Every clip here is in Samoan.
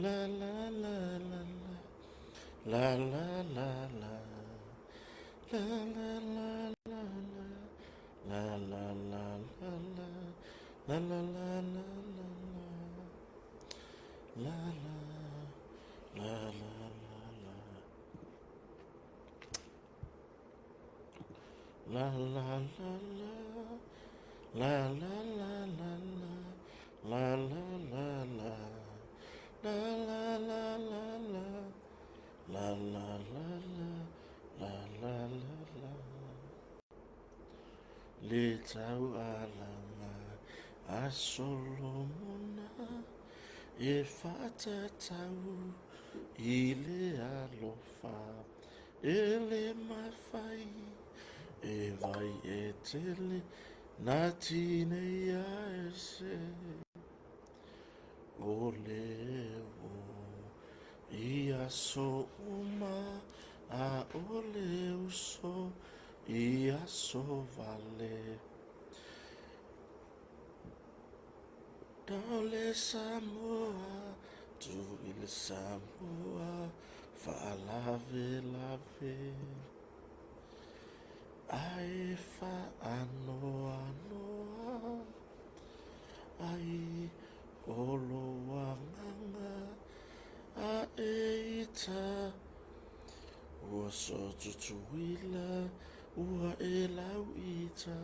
La la la la la. La la la la. La la la la la. La la la la la. La la la la la la. La la la la la la. La la la la. La la la la la. La la la la. La la la la la. La la la la. La la la la. Le taualama a Solomona e whatatau i le alofa e le mawhai e vai e tele na tinei a ese o le o i aso uma a o le uso i aso vale. Tau le Samoa, tu i le Samoa, faalavelave. Ai faanoanoa, ai o lou agaga a e ita. Ua so Tutuila, ua e lauita.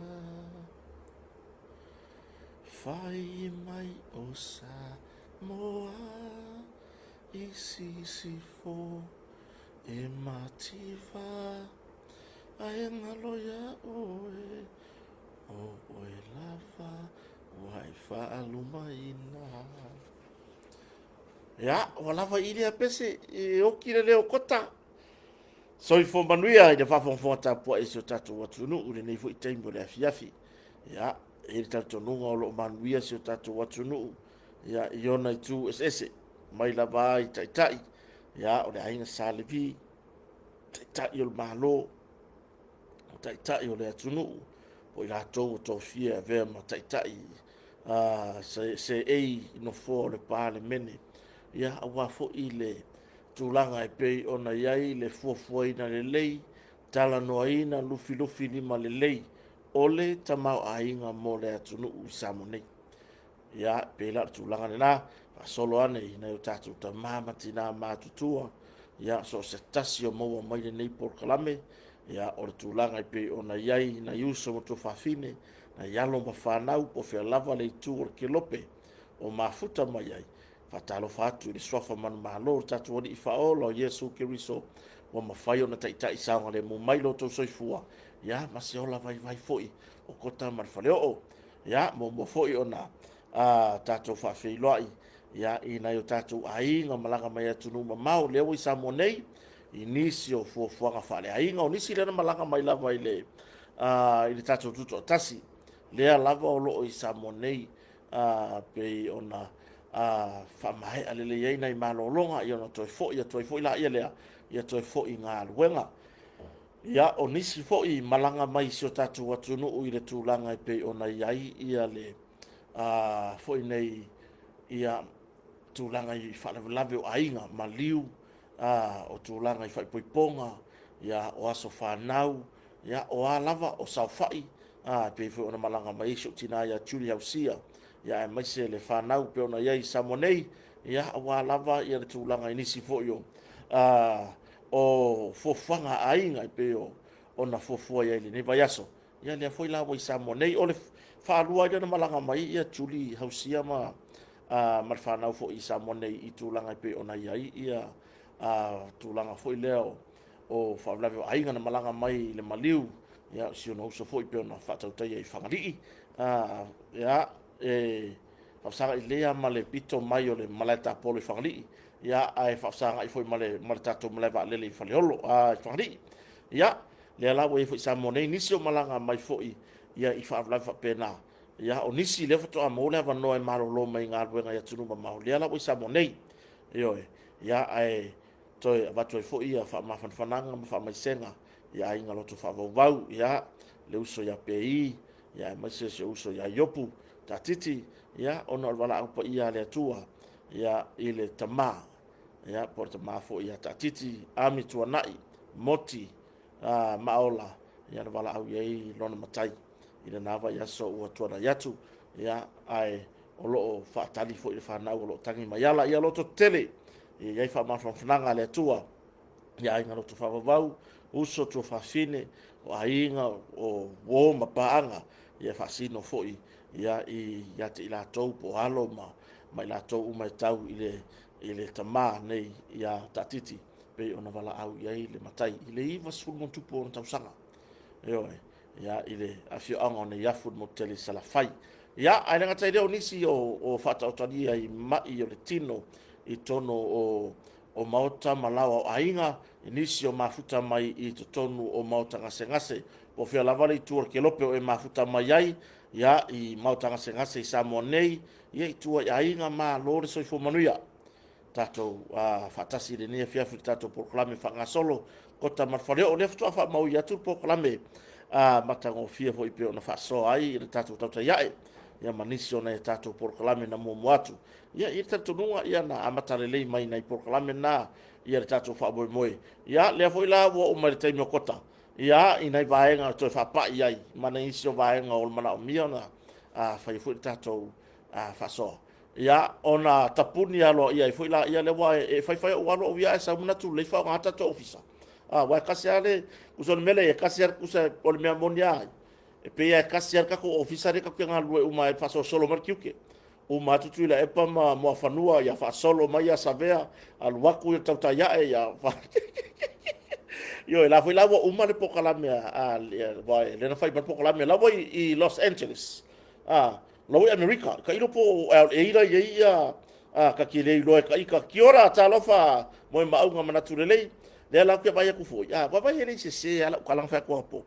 Fai mai o Samoa i Sisifo e mativa ae galo iā oe, o oe lava ua e faalumaina. Ia, ua lava i lea pese, e oki le leo kota. Soifua manuia i le faafogafoga tapuai i si o tatou atunuu i lenei foi taimi o le afiafi. Ia, e i ai le talitonuga o lo o manuia si o tatou atunuu ia, i ona itu eseese, mai lava i taitai, ia, o le aiga Sa Levi, taitai o le Malo, o taitai o le atunuu, o i latou ua tofia e avea ma taitai seei i nofoa o le Palemene, ia, aua foi le tulaga e pei ona i ai le fuafuaina lelei, talanoaina, lufilufilima lelei o le tamaoaiga mo le atunuu i Samoa nei. Ia, e pei la o le tulaga lena, faasolo ane i nai o tatou tama ma tina matutua, ia, so o se tasi o maua mai lenei polokalame, ia, o le tulaga e pei ona i ai nai uso ma tuafafine, nai alo ma fanau, po o fea lava le itu o le kelope o mafuta mai ai, faatalofa atu i le suafa manumalo o le tatou Alii Faaola o Iesu Keriso ua mafai ona taitai saogalemu mai lo outou soifua, ia, ma se ola vaivai foi o Kota ma le Faleoo. Ia, muamua foi ona tatou faafeiloai ia, i nai o tatou aiga malaga mai atunuu mamao, lea ua i Samoa nei, i nisi o fuafuaga faaleaiga, o nisi lea na malaga mai lava i le, i le tatou tutoatasi, lea lava o lo o i Samoa nei, pei ona faamaea lelei ai nai malologa, ia ona toe foi atu ai foi laia lea, ia toe foi i galuega. Ia, o nisi foi malaga mai i si o tatou atunuu i le tulaga e pei ona i ai ia le foi nei ia tulaga i faalavelave o aiga, maliu, o tulaga i faaipoipoga, ia, o aso fanau, ia, o a lava, o saofai, e pei foi ona malaga mai ai si ou tina ia Julie Ausia, ia, aemaise le fanau pei ona i ai i Samoa nei, ia, aua lava ia le tulaga i nisi foi o, o fuafuaga a aiga e pei ona fuafua i ai i lenei vaiaso. Ia lea foi la ua i Samoa nei. O le faalua ai lea ona malaga mai ia Julie Hausia ma ma le fanau foi i Samoa nei i tulaga e pei ona i ai ia tulaga foi lea o faalavelave o aiga na malaga mai i le maliu, ia o si ona uso foi pei ona faatautaia i Fagalii. Ia, e faafesagai lelei lava ma le pito mai o le malae tapolo i Fagalii, ia, ae faafesagai foi ma le tatou malae vaalele i Faleolo, i Fagalii. Ia, lea la ua i ai foi i Samoa nei nisi o malaga mai foi ia i faalavelave faapena. Ia, o nisi lea faatoa maua le avanoa e malolo mai galuega i atunuu mamao, lea la ua i Samoa nei. Ioe, ia, ae toe avatu ai foi ia faamafanafanaga ma faamaisega i aiga loto faavauvau, ia, le uso ia Pei, ia aemaise si ou uso ia Iopu Tatiti, ia, ona o le valaau paia a le Atua, ia, i le tama. Ia, po o le tama foi ia Taatiti, Ami Tuanai, Moti, Maaola, ia na valaau i ai lona matai i lena vaiaso ua tuanai atu, ia, ae o lo o faatali foi le fanau o lo o tagi mai ala. Ia loto tele, ia i ai faamafanafanaga a le Atua i aiga loto faavavau, uso, tuafafine, o aiga, o uo ma paaga, ia faasino foi ia ia te i latou po o alo ma i latou uma e tau i le tama nei ia Taatiti, pei ona valaau i ai le matai i le 90 + ona tausaga. Ioe, ia, i le afioaga o Neiafu i le motu tele i Salafai. Ia, ae le gata i lea o nisi o faataotalia i mai o le tino i totonu o maota ma laoa o aiga, i nisi o mafuta mai i totonu o maota gasegase. Po o fea lava le itu o le kelope o e mafuta mai ai, ia, i maota gasegase i Samoa nei, ia i tua i aiga, malo le soifua manuia. Tatou faatasi i lenei afiafi i le tatou polokalame faagasolo Kota ma le Faleoo. O lea faatoa faamaui atu le polokalame matagofie foi pei ona faasoa ai le tatou tautai ae, ia ma nisi o nai a tatou polokalame na muamua atu. Ia, i le talitonuga, ia na amata lelei mai nai polokalame na ia le tatou faamoemoe. Ia, lea foi la ua oo mai le taimi o Kota, ia, i nai vaega toe faapai ai ma nai isi o vaega o le manaomia ona fai foi le tatou faasoa. Ia, ona tapuni aloaia ai foi laia lea, ua e faifai ou alu au ia ae sau manatu lelei faaaoga tatou ofisa. Aua e tasi lava le, tusa o le mea lea e tasi lava, tusa o le mea moni lava ai, e pei lava e tasi lava le tatou ofisa lea tatou te galulue uma ai e faasolosolo mai le tiute. Uma atu Tuilaepa ma Muafanua, ia faasolo mai ia Savea, alu atu ia tautai ae, ia... Ioe, la foi la ua uma le polokalame a lea na fai mai le polokalame, la ua i Los Angeles, la ua i Amerika, tailo po o LA la i ai ia ta te le iloa e taita. Kia ora, talofa, moe maauga manatu lelei. Lea la ou te vaai atu foi, vaavaai e le i sese lava lau tala na fai atu anapo.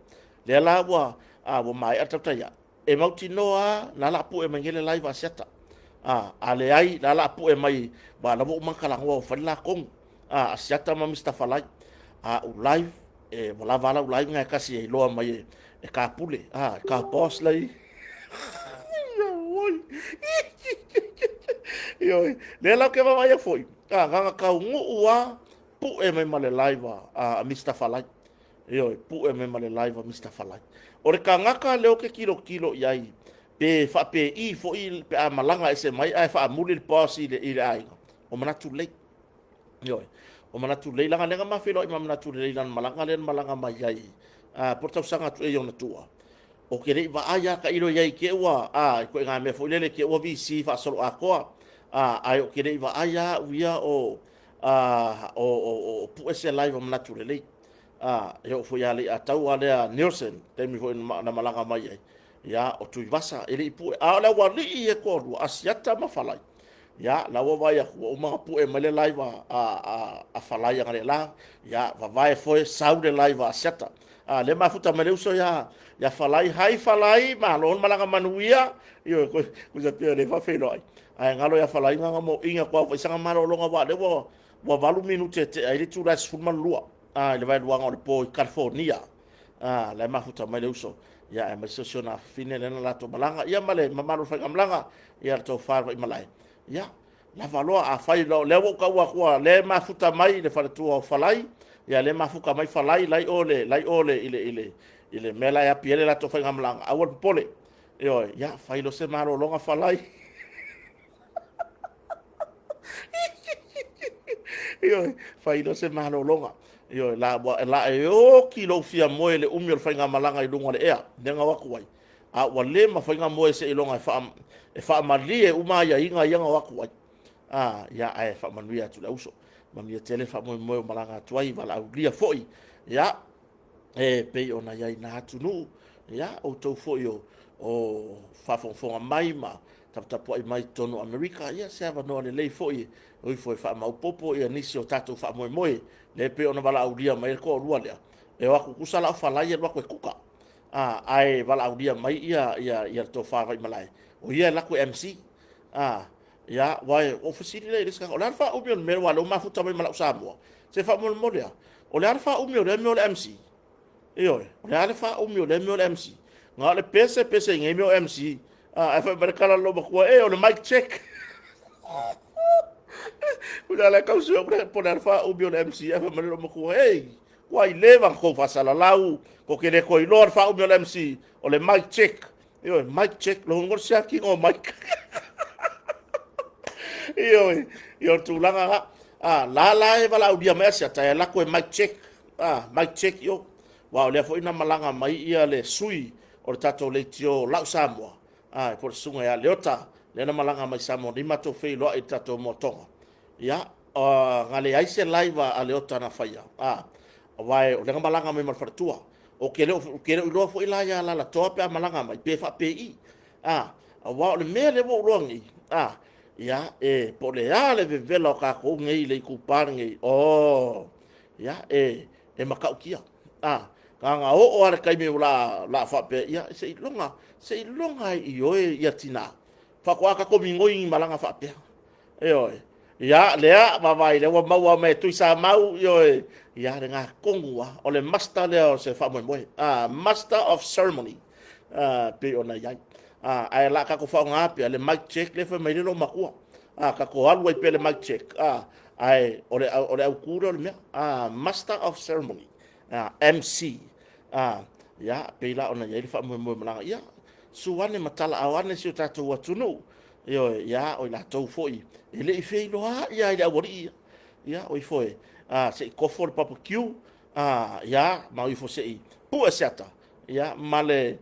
Lea la ua maea le tautai ae. E mautinoa lava la la pue mai nei le live a Asiata. A leai, la la pue mai, aua o la ua uma ona talanoa ua fai le la tonu a Asiata ma Mister Falai. A o live, e, ua lava a lau live na e tasi e iloa mai e Kapule, e ka boss la i. Ioe, lea la ou te vaavaai atu foi, na ona taunuu lava pue mai ma le live a Mister Falai. Ioe, pue mai ma le live a Mister Falai. O le tagata lea ou te tilotilo i ai, pe faapei foi pe a malaga ese mai ae faamuli le boss i le aiga, o manatu lelei. Ioe, o manatu lelei, leaga lea na ma feiloai ma manatu lelei i lana malaga lea na malaga mai ai, po o le tausaga atu ea i ona tua. Ou te le i vaai lava tailo i ai i te i ua, i ituaiga mea foi lele i te i ua VC faasoloatoa, ae ou te le i vaai lava au ia o pue se live o manatu lelei. E oo foi ia Leiataua lea Nielsen, taimi foi na malaga mai ai, ia, o Tuivasa, e le i pue. A o le aualii e toalua, Asiata ma Falai, ia, la ua vaai atu, ua uma ona pue mai le live a Falai analeila, ia, vavae foe, sau le live a Asiata. Lea mafuta mai le uso ia Falai, hai Falai, malo le malaga manuia, ioe, tusa pei o lea e faafeiloai. Ae galo ia Falai na ona moiga atu lava fai sana malologa, aua o lea ua 8 minute e tea ai le itula e 12 i le vaeluaga o le po i California. La e mafuta mai le uso, ia, aemaise o si ona afafine lea na latou malaga, ia ma le mamalu o le faigamalaga, ia le tofa i Vaimalae. Ia, lava loa, afai lea ua ou taua atua, lea e mafuta mai le faletua o Falai, ia lea e mafuta mai Falai, lai o le, lai o le, i le, i le, i le mea la e api ai le latou faigamalaga, aua le popole. Ioe, ia, fai loa se malologa Falai. Ioe, fai loa se malologa. Ioe, la, ua, la e oti lou fia moe le umi o le faigamalaga i luga o le ea, lea na o atu ai. A ua le mafai ona moe seiloga e faamalie uma aiaiga ia na o atu ai. Ia, ae faamanuia atu le auso. Manuia tele faamoemoe o malaga atu ai, valaaulia foi. Ia, e pei ona i ai nā atunuu, ia, outou foi o faafogafoga mai ma taputapuai mai i totonu o Amerika, ia, se avanoa lelei foi e o ifo e faamaopoopo ia nisi o tatou faamoemoe, lea e pei ona valaaulia mai ai le toalua lea, e o atu tusa la o Falai e alu atu e kuka, ae valaaulia mai ia le tofa Vaimalae, o ia e alu atu e MC. Ia, aua ua ou fesili lea i le isi tagata, o le a le faaumi o le mea aua o lea ua mafuta mai ma lau Samoa? Se faamolemole lava, o le a le faaumi o lea mea o le MC? Ioe, o le a le faaumi o lea mea o le MC? Na o le pese pese i nei mea o MC, ae fai mai le tala a le loomatua, e, o le mic check. Ua le kau sui o po le alfa umi o le MC e fai mai le matua, hey, ua i leva na kou faasalalau, ko ke le koe iloa le faaumi o le MC, o le mic check. Ioe, mic check, lo ngol siakiga o mic. Ioe, io tulaga ga. Ah, la la e valaaulia mai asiata e lako e mic check. Ah, mic check io. Wa o lea foi na malaga mai ia le sui o le tatou leitio lau Samoa. Ah, e po le susuga ia Leota, lea na malaga mai Samoa nei matou feiloai i le tatou moatoga. Ia, na leai se live a Leota na faia. Ah, aua o lea na malaga mai ma le faletua. O ke le o ke le iloa foi la ia Lalatoa pe a malaga mai pe faapei. Ah, aua o le mea lea ua ou iloa nei. Ah, ia e po o le a le vevela o tatou nei i le itupa lenei. Oh, ia e e matautia. Ah, na na oo lava le taimi o la la faapea ia seiloga seiloga e ioe ia tina. Faatoa tatou migoi ni malaga faapea. Ioe. Ia, lea, vaavaai, lea ua maua mai e Tuisamau, ioe, ia, le gatonu lava, o le master lea o se faamoemoe, master of ceremony, pei ona i ai. Ae o le a tatou faaaoga pea le mic check lea e fai mai ai le loomatua. Tatou alu ai pea le mic check, ae o le, o le autu lea o le mea, master of ceremony, MC. Ia, pei la ona i ai le faamoemoe malaga, ia, susu ane ma talaau ane si o tatou atunuu, Ioe, ia, o i latou foi e le i feiloai lava i le aualii ia. Ia, o ifo e, a, se i kofo le barbecue, a, ia, ma o ifo se i pue se ata, ia, ma le...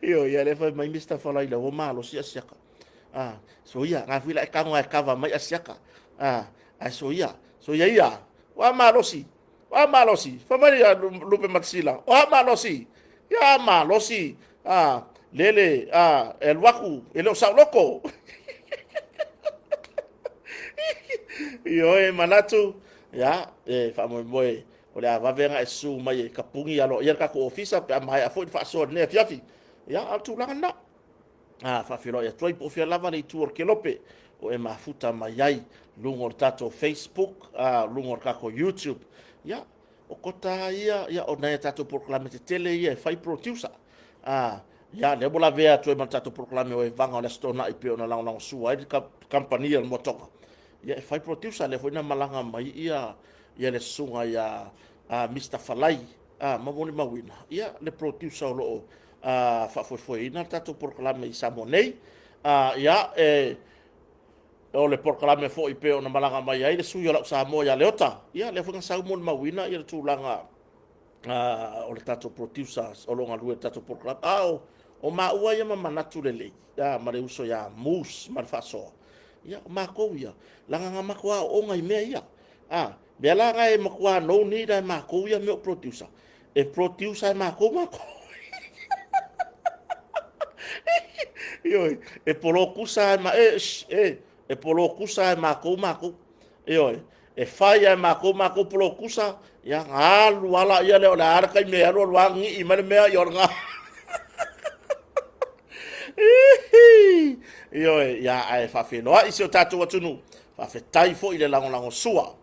Ioe, ia, lea fai mai Mr. Falaila, ua malosi Asiata. A, so ia, ngā fui la e tago e kava mai Asiata. A, ae so ia, so ia ia, Ua malosi, ua malosi, fai mai ia Lupe Matasila, ua malosi, ia malosi, a, lele, a, e alu aku, e le o saoloko. Ioe, manatu, ia, e faamoemoe, o le a vave ona e susu mai e tapuni aloaia le tatou ofisa pe a maea foi le faasoa i lenei afiafi. Ia, a o le tulaga lena. A, faafeiloai atu ai po o fea lava le itu o le kelope o e mafuta mai ai luga o le tatou Facebook, a, luga o le tatou YouTube. Ia, o kota ia, ia o nai a tatou polokalame tetele ia e fai producer. A, ia, lea ua lavea atu ai ma le tatou polokalame o Evaga o le Aso Toonai pei ona lagolagosua ai le kamupani a le Moatoga. Ia, e fai producer, lea foi na malaga mai ia, ia le susuga ia Mr. Falai, a, ma molimauina, ia, le producer o lo o faafoefoeina le tatou polokalame i Samoa nei. Ia, e, o le polokalame foi pei ona malaga mai ai le sui o lau Samoa ia Leota, ia, lea foi na sau molimauina ia le tulaga o le tatou producer o lo o galue i le tatou polokalame. A o, o maua ia ma manatu lelei, ia, ma le uso ia Moose ma le faasoa, ia, o matou ia, leaga na matou aooga i mea ia. A, mea la na e matua no need a e matou ia mea o producer, e produce lava e matou matou. Ioe, e polokusa lava e, e, e, e polokusa lava e matou matou. Ioe, e fai lava e matou matou polokusa, ia na alu ala ia lea o le a le taimi e alu alu lava gii mai le mea, ia o lena. Ioe, ia ae faafeiloai si o tatou atunuu, faafetai foi i le lagolagosua,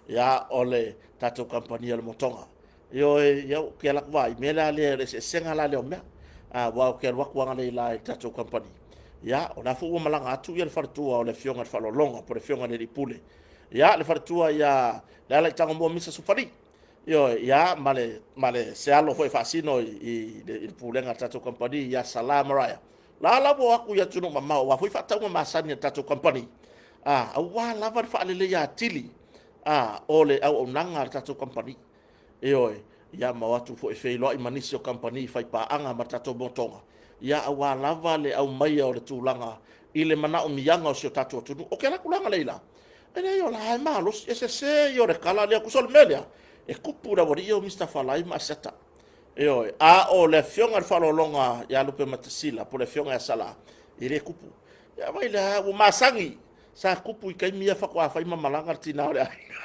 ia o le tatou kamupani o le Motoga. Ioe, ia ou te alu atu vaai, mea la lea, le eseesega la lea o mea. Aua ou te alu atu analeila i le tatou kamupani. Ia, o la foi ua malaga atu ia le faletua o le afioga i le Faaaloaloga, po o le afioga i le Alii Pule. Ia, le faletua ia Lealaitagomoa Misa Sufali. Ioe, ia, ma le, ma le, se alo foi e faasino i le pulega a le tatou kamupani ia Sala Maraia. La la ua o atu i atunuu mamao, aua foi faatauga masani a le tatou kamupani. Aua lava le faaleleia atili o le auaunaga a le tatou kamupani. Ioe, ia ma o atu foi e feiloai ma nisi o kamupani faipaaga ma le tatou motoga, ia aua lava le aumaia o le tulaga i le manaomiaga o si o tatou atunuu. O kela tulaga leila, e leai o la e malosi, e sese ia o le tala lea, tusa o le mea lea, e tupu i le aualii ia o Mister Falai ma Aseta. Ioe, a o le afioga i le Faaaloaloga ia Lupematasila po o le afioga ia Sala, e le tupu. Ia vaai la, ua masani, Sa tupu i taimi ia faatoa fai ma malaga le tina o le aiga.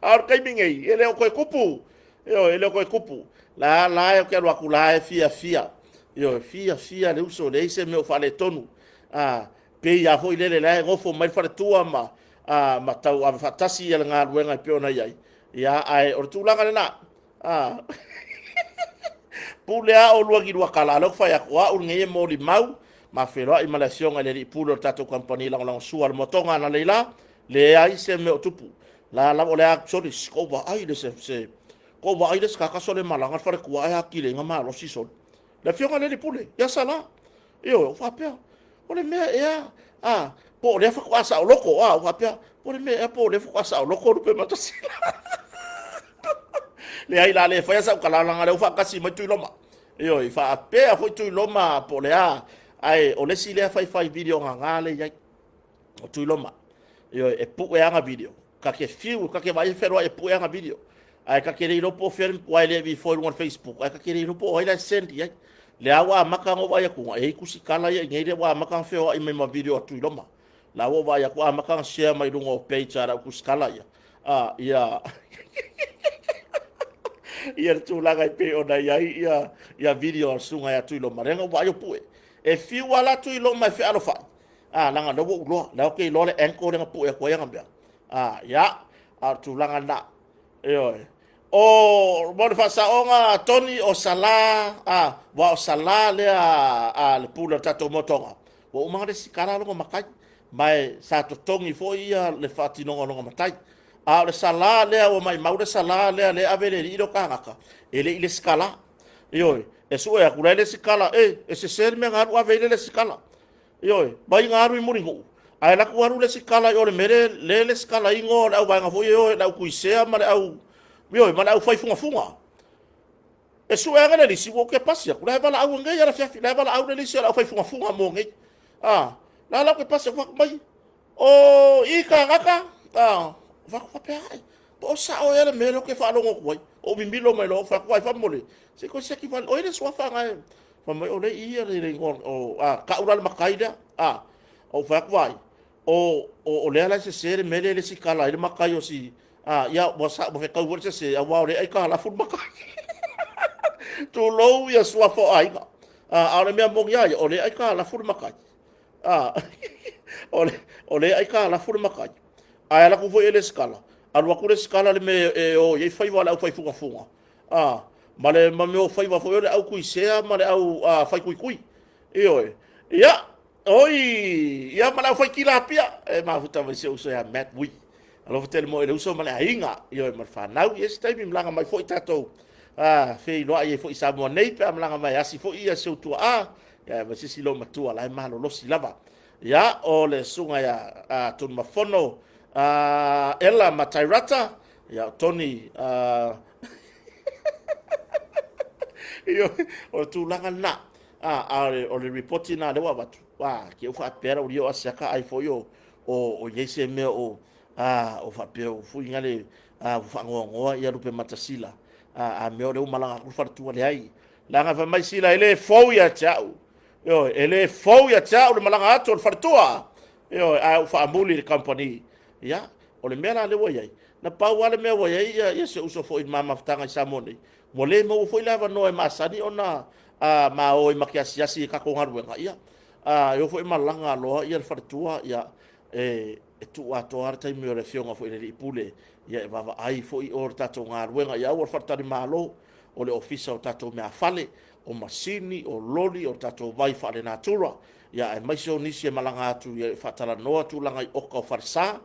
A o le taimi nei, e le o toe tupu. Ioe, e le o toe tupu. La la e ou te alu atu la e fiafia. Ioe, fiafia le uso, leai se mea o faaletonu. A, pei lava foi lele la e nofo mai le faletua ma, a, ma tau ave faatasi ia le galuega e pei ona i ai. Ia, ae o le tulaga lena. A. Pule a oulua i ni lua tala, a o lea ou te fai atu, o au lenei e molimau ma feiloai ma le afioga i le alii pule o le tatou kamupani lagolagosua a le moatoga analeila, leai se mea o tupu. La lava o le a sole, tou vaai le se tou vaai le se tagata sole malaga le faletua ae atili ai ona malosi sole. Le afioga i le alii pule ia Sala. Ioe, ou faapea, o le mea ea, a, po o lea faatoa saoloto, a, ou faapea, po o le mea ea po o lea faatoa saoloto Lupematasila. Leai, o le a le faia sau tala leaga o lea ua faatasi mai Tuiloma. Ioe, faapea foi Tuiloma po o le a, ae o le isi lea faifai video gaga lea e i ai, o Tuiloma. Ioe, e pue ana video, ta te fiu, ta te vaai e fealuai e pue ana video. Ae ta te le iloa po o fea, aua e le before i luga o le Facebook, ae ta te le iloa po o ai la e send i ai. Lea ua amata ona ou vaai atu, e i ai tusitala ia i inei lea ua amata ona feoai mai ma video a Tuiloma. La ua ou vaai atu ua amata ona share mai luga o page a lau tusitala ia. Ah, ia ia le tulaga e pei ona i ai ia ia video a le susuga ia Tuiloma. Lea na ou vaai o pue. E fiu lava la Tuiloma e fealofai. Ah, leaga lea ua ou iloa. Lea ou te iloa le angle lea na pue atu ai ana mea. Ah, ia, a o le tulaga lena. Ioe. O, mo le faasaoga, Tony, o Sala, a, aua o Sala lea a le pule o le tatou motoga, ua uma ona resitala lona matai, ma e sa totogi foi ia le faatinoga o lona matai. A o le Sala lea ua maimau le Sala lea lea e ave e le alii lea o tagata, e le i resitala. Ioe, e sue atu, la e resitala, e, e sese le mea na alu ave ai le resitala. Ioe, mai na alu i Mulinuu, ae alu atu alu le isi tala i o i le mea lea e lesitala ai igoa o le auvaega foi ia e o e le au tuisea ma le au, ioe, ma le au faifugafuga. E sue ane le lisi, ua ou te pasi atu, la e valaau nei lava i le afiafi, la e valaau le lisi a le au faifugafuga mo nei. A, la la ou te pasi atu, fai atu mai, o i tagata, a, fai atu faapea ai, po o sao ea le mea lea ou te faalogo atu ai. Ou mimilo mai loa, ou fai atu, ai faamolemole, se i toe siaki vane, o ai le suafa na e, fai mai o lea e i i le igoa, o, a, tau la le matai lea, a, ou fai atu ai, o, o, o lea la e sese le mea lea e lesitala ai le matai o si, a, ia, ua sa, ua fetau foi le sese, aua o lea e aitalafu le matai. Tulou ia suafa o aiga. A, a o le mea moni lava ia, o lea e aitalafu le matai. A, o, le, o lea e aitalafu le matai. Ae alu atu foi e lesitala, alu atu lesitala i le mea e o i ai faiva o le aufaifugafuga, a, ma le ma mea o faiva foi o le au tuisea ma le au faituitui. Ioe. Ia, oi, ia ma le au faitilapia. E mafuta mai si ou uso ia Matt Wee. Alofa tele mo i le uso ma le aiga, ioe, ma le fanau. Ia se taimi malaga mai foi tatou a, feiloai ai foi i Samoa nei pe a malaga mai asi foi ia si ou tuaa, ia ma se isi loomatua la e malolosi lava. Ia, o le susuga ia a, Tunumafono a, Ella ma Tairata, ia o Tony a, ioe, o le tulaga lena. A, a o le ripoti lena lea ua avatu, a, ke u faapea la ua o asiaka ai foi o, o, o i ai se mea o, a, o faapea o fui ngale, a, ua faanoanoa ia Lupematasila, a, a mea o lea ua malaga atu le faletua, leai. Leaga fai mai Sila, e le fou ia te au. Ioe, e le fou ia te au le malaga atu o le faletua. Ioe, ae ou faamuli i le kamupani. Ia, o le mea la lea ua i ai, na pau lava le mea ua i ai ia, ia si ou uso foi i le ma mafutaga i Samoa nei, ua le maua foi le avanoa e masani ona a, ma o ai ma te asiasi i tatou galuega. Ia, a, e o foi malaga loa ia le faletua, ia, e, e tuu atoa le taimi o le afioga foi i le alii pule, ia e vaavaai foi o le tatou galuega. Ia aua le faletalimalo, o le ofisa o tatou meafale, o masini, o loli, o tatou vai faalenatura, ia aemaise o nisi e malaga atu ia e faatalanoa tulaga i oka o falesa,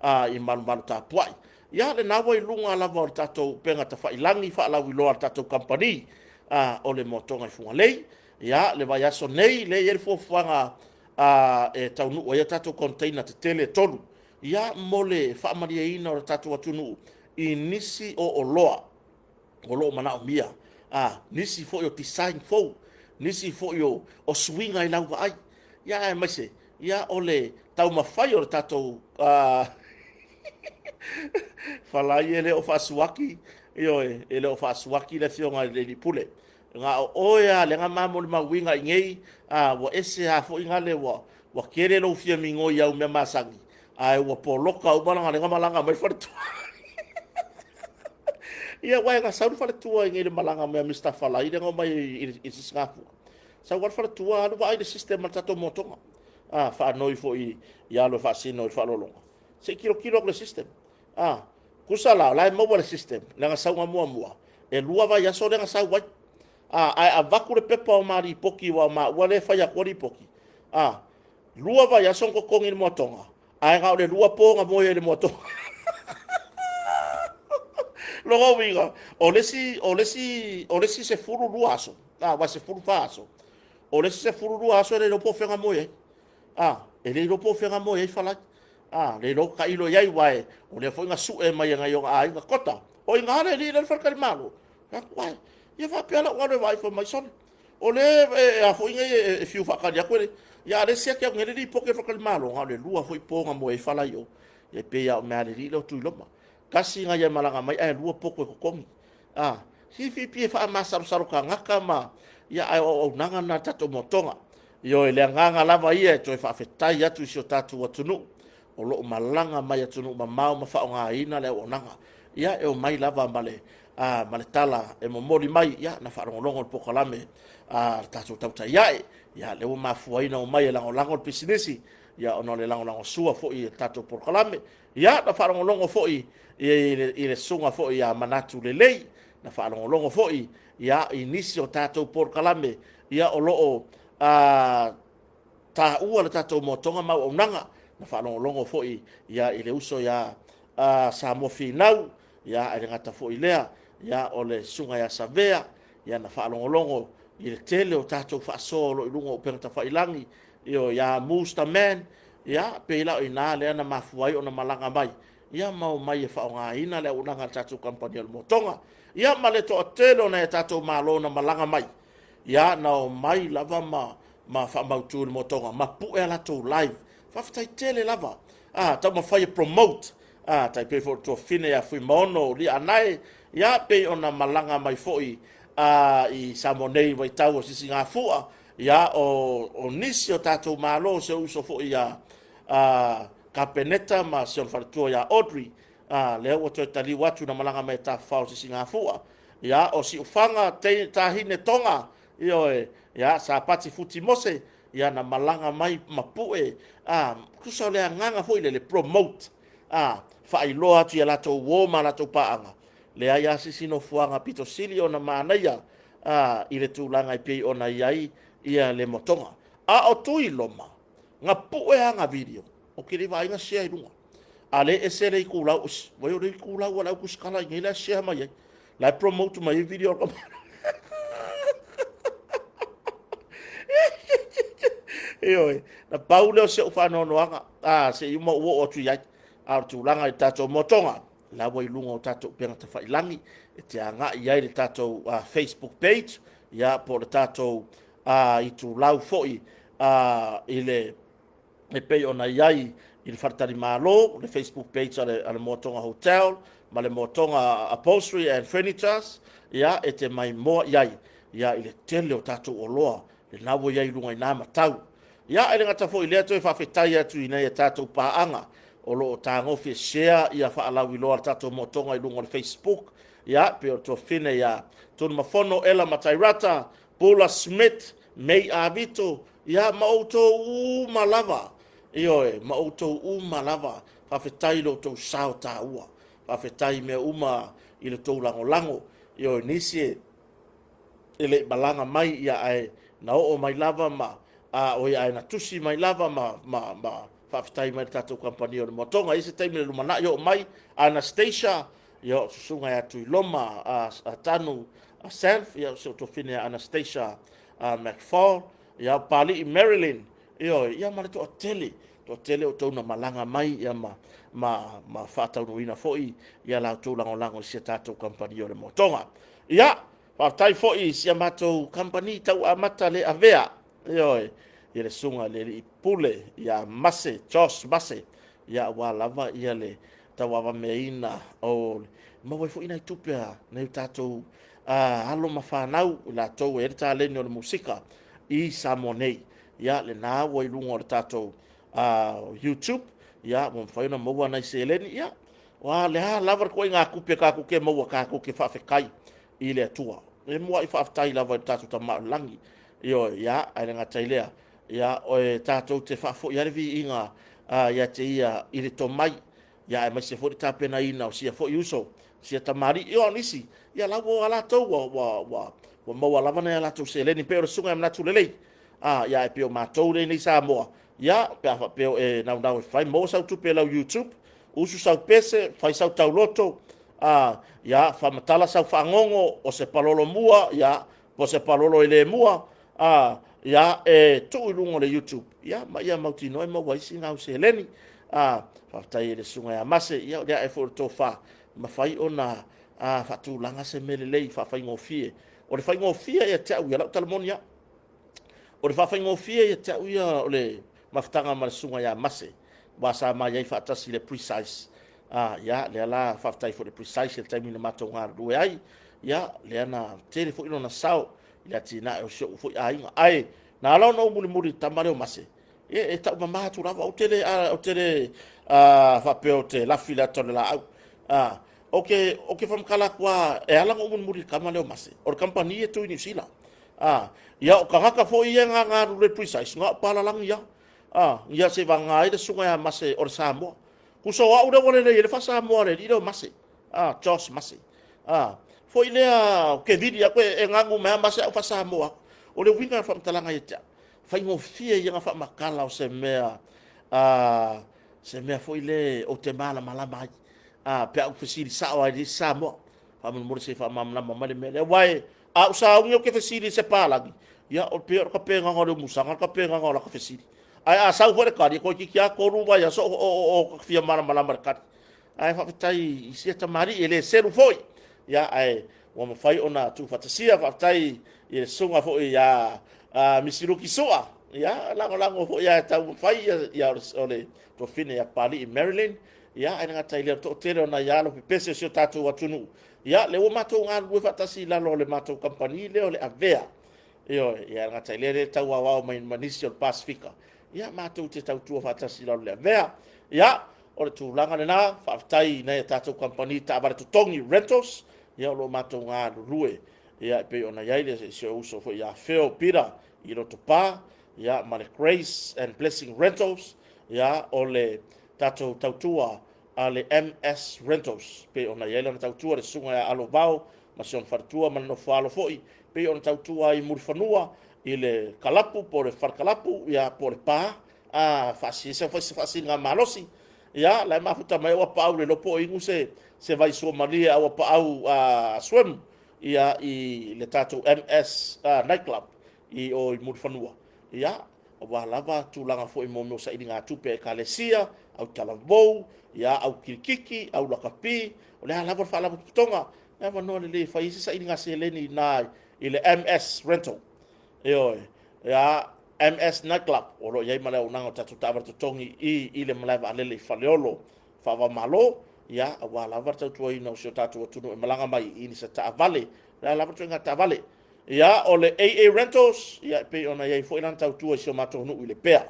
a, i malumalu tapuai. Ia, lena ua i luga lava o le tatou upega tafailagi faalauiloa a le tatou kamupani, a, o le Moatoga i Fugalei. Ia, le vaiaso nei, lea e i ai le fuafuaga a, e taunuu ai a tatou container tetele e tolu, ia, mo le faamalieina o le tatou atunuu i nisi o oloa o lo o manaomia, a, nisi foi o design fou, nisi foi o, o suiga i lau vaai, ia aemaise, ia o le taumafai o le tatou a, falai e le o faasuaki, ioe, e le o faasuaki le afioga i le alii pule. Na o oe lava lea na ma molimauina i nei, a, ua ese lava foi gale ua, ua tele lou fia migoi i au mea masani, ae ua poloka uma lana lea na malaga mai faletua. Ia, aua na sau le faletua i nei le malaga mai a Mister Falai lea na omai i le Sisigafua. Sau lava le faletua alu vaai le system a le tatou motoga. A, faanoi foi i alo e faasino i le faaaloaloga. Se i tilotilo atu i le system. A, tusa la, o la e maua le system, leaga sauga muamua, e lua vaiaso lea na sau ai. A, ae avatu le pepa o ma lipoti aua o maua lea e fai atua lipoti. A, 2 vaiaso na totogi i le moatoga, ae na o le 2 po na moe ai i le moatoga. Lona uiga, o le isi, o le isi, o le isi 12 aso, a, aua e 14 aso, o le isi 12 aso e le iloa po o fea na moe ai. A, e le iloa po o fea na moe ai Falai. A, le iloa tailo i ai, aua o lea foi na sue mai e nai ona aiga, Kota, o i ina le alii lea e i le faletalimalo. Fai atu, ai, ia faapea la ou alu e vaai, fai mai, sole, o lea e a foi nei e fiu faatali atu e le... Ia a o lea e siaki atu nei le lipoti a le faletalimalo, na o le 2 foi po na moe ai Falai i o. Ia e pei lava o mea a le alii lea o Tuiloma. Tasi na ia malaga mai ae 2 potu e totogi. A, fifi e faamasalosalo tagata ma, ia ae o auaunaga na a le tatou motoga. Ioe, le agaga lava ia e toe faafetai atu i si o tatou atunuu o lo o malaga mai atunuu mamao ma faaaogaina le auaunaga. Ia e omai lava ma le, a, ma le tala e momoli mai, ia na faalogologo i le polokalame a le tatou Tautai Ae, ia lea ua mafua ai ona omai e lagolago le pisinisi, ia ona o le lagolagosua foi i le tatou polokalame. Ia, na faalogologo foi i le susuga foi ia Manatu Lelei, na faalogologo foi ia i nisi o tatou polokalame ia o lo o taua le tatou moatoga ma auaunaga, na faalogologo foi ia i le uso ia Samoa Finau, ia ae le gata foi i lea, ia o le susuga ia Savea, ia na faalogologo i le tele o tatou faasoa o lo o i luga o upega tafailagi, ia Mustaman, ia pei la o i ina lea na mafua ai ona malaga mai, ia ma omai e faaaogaina le auaunaga a le tatou kamupani o le Motoga. Ia ma le toatele o nai a tatou malo na malaga mai, ia na omai lava ma faamautu i le Motoga ma pue a latou live. Faafetai tele lava. A, taumafai e promote, a, tai pei foi o le tuafafine ia Fuimaono Lianae, ia pei ona malaga mai foi i Samoa nei i vaitau o Sisigafua, ia o nisi o tatou malo, si ou uso foi ia Kapeneta ma si ona faletua ia Audrey, a, lea ua toe taliu atu na malaga mai e tafafao i Sisigafua, ia o Siufaga Tahine Toga, ioe, ia Sapati Futi Mose, ia na malaga mai ma pue, a, tusa o le agaga foi lele, promote, a, faailoa atu i a latou uo ma a latou paaga, leai lava se isi nofoaga pito sili ona manaia i le tulaga e pei ona i ai ia le motoga. A o Tuiloma, na pue ana video, ou te le i vaai na share i luga. A le ese le itulau, ois, vai o le itulau a le au tusitala i nei la e share mai ai. La e promote mai ai video a le Ioe, na pau lea o si ou faanoanoaga, a, se i uma ou oo atu i ai. A o le tulaga i le tatou motoga, la ua i luga o tatou upega tafailagi, e te agai i ai le tatou Facebook page, ia, po o le tatou itulau foi i le e pei ona i ai i le faletalimalo, le Facebook page a le Moatoga Hotel ma le Moatoga Upholstery and Furnitures, ia, e te maimoa i ai, ia, i le tele o tatou oloa lena ua i ai i luga i na matau. Ia, e le gata foi i lea, toe faafetai atu i nai a tatou paaga o lo o tagofi e share ia faalauiloa a le tatou Moatoga i luga o le Facebook, ia, pei o le tuafafine ia Tunumafono Ella Matairata, Bula Smith, May Avito, ia, ma outou uma lava, ioe, ma outou uma lava, faafetai i lo outou sao taua, faafetai i mea uma i le tou lagolago, ioe, nisi e le i malaga mai, ia, ae na oo mai lava ma, a, oi, ae na tusi mai lava ma faafetai mai i le tatou kamupani o le Moatoga. E i ai se taimi i le lumanai oo mai Anastasia, ia, o susuga ia Tuiloma, a Tanu, a Self, ia, o si ou tuafafine ia Anastasia McFall, ia, o Papalii Marilyn, ioe, ia ma le toatele, toatele o outou na malaga mai, ia, ma faataunuuina foi ia la outou lagolago i si a tatou kamupani o le Moatoga. Ia, faafetai foi i si a matou kamupani tau amata le avea, ioe, i le susuga i le Alii Pule ia Mase, Josh Mase, ia aua lava ia le tauavameaina o maua ai foi nai tupe a nai o tatou alo ma fanau i latou e i ai le taleni o le musika i Samoa nei. Ia, lena ua i luga o le tatou YouTube, ia, ua mafai ona maua nai seleni, ia, o le a lava le ituaiga tupe tatou te maua, tatou te faafetai i le Atua. E muai faafetai lava i le tatou Tama o i le Lagi. Ioe, ia, ae le gata i lea, ia, o tatou te faafoi lava le viiga ia te ia i le tomai, ia, aemaise foi le tapenaina o sia foi uso, sia tamalii, ia o nisi, ia la ua latou ua maua lava nai a latou seleni, pei o le susuga ia Manatu Lelei. A, ia e pei o matou lea i Samoa, ia pe a faapea o e naunau e fai, maua sau tupe i lau YouTube, usu sau pese, fai sau tauloto, a, ia faamatala sau fagogo, o se palolo mua, ia, po o se palolo e le mua, a, ia, e tuu i luga o le YouTube, ia, ma ia mautinoa e maua ai sina au seleni. A, faafetai i le susuga ia Mase, ia o le ae foi o le tofa, mafai ona faatulaga se mea lelei faafaigofie. O le faigofie ia te au ia, lau tala moni lava. O le faafaigofie ia te au ia o le mafutaga ma le susuga ia Mase, aua sa ma i ai faatasi i le Precise. Ia, lea la faafetai foi i le Precise i le taimi na matou galulue ai. Ia, lea na tele foi lona sao i le atinae o si ou foi aiga. Ae na ala ona ou mulimuli i le tama lea o Mase, ia e taumama atu lava, ou te le faapea ou te lafi i le ata o le laau. Ou te faamatala atu lava, e ala ona ou mulimuli i le tama lea o Mase, o le kamupani e tu i Niu Sila. Ia o tagata foi ia na galulue i le Precise, na o papalagi lava. Ia seivagana ai le susuga ia Mase o le Samoa. Tusa o au lea ua lelei ai le faa-Samoa a le alii lea o Mase, Josh Mase. Foi lea ou te vili atu e nanu mai lava Mase ae ou faa-Samoa atu. O le uiga o le faamatalaga ia te au, faigofie ia ona faamatala o se mea, se mea foi lea ou te malamalama ai. Pe a ou fesili sao lava i le isi Samoa, faamolemole se i faamalamalama mai le mea lea. Aua a ou sauni ou te fesili i se palagi, ia e pei o le tapenaga o le umusaga le tapenaga o lata fesili. Ae a sau foi le tali, toeitiiti lava 3 vaiaso o fia malamalama i le tali. Ae faafetai i sia tamalii e le selu foi, ia ae ua mafai ona tuufaatasia. Faafetai i le susuga foi ia Misiluki Sua, ia lagolago foi ia taumafai ia o le tuafafine ia Papalii Marilyn. Ia ae le gata i lea, o le toatele o nai alo pepese o si o tatou atunuu, ia lea ua matou galulue faatasi i lalo o le matou kamupani lea o le Avea. Ioe, ia ae le gata i lea, lea e tau aoao mai ma nisi o le Pasefika, ia matou te tautua faatasi i lalo o le Avea. Ia, o le tulaga lena, faafetai i nai a tatou kamupani taavale totogi, rentals, ia o lo o matou galulue. Ia e pei ona i ai le si ou uso foi ia Phil Peter i Lotopa, ia ma le Grace and Blessing Rentals, ia o le tatou tautua a le MS Rentals, pei ona i ai lana tautua le susuga ia Alo Vao ma si ona faletua ma le nofoaalo foi, pei ona tautua ai i Mulifanua i le kalapu po o le falekalapu, ia po o le pa, a faasisa foi se faasiligamalosi. Ia, la e mafuta mai ua paau le lopo o inu se vai suamalie a ua paau swim ia i le tatou MS nightclub i o i Mulifanua. Ia, aua lava tulaga foi mo mea o sailigatupe a ekalesia, au talavou, ia, au kirikiki, au lakapi, o le a lava le faalapotopotoga, e avanoa lelei e fai ai se sailiga seleni i ina i le MS Rental. Ioe, ia, MS Nightclub, o lo o i ai ma le auaunaga o tatou taavale totogi i le malae vaalele i Faleolo faava-o-Malo, ia, aua lava le tautuaina o si o tatou atunuu e malaga mai i nisa taavale, o le a lava le ituaiga taavale. Ia, o le AA Rentals, ia, e pei ona i ai foi lana tautua i si o matou nuu i Lepea.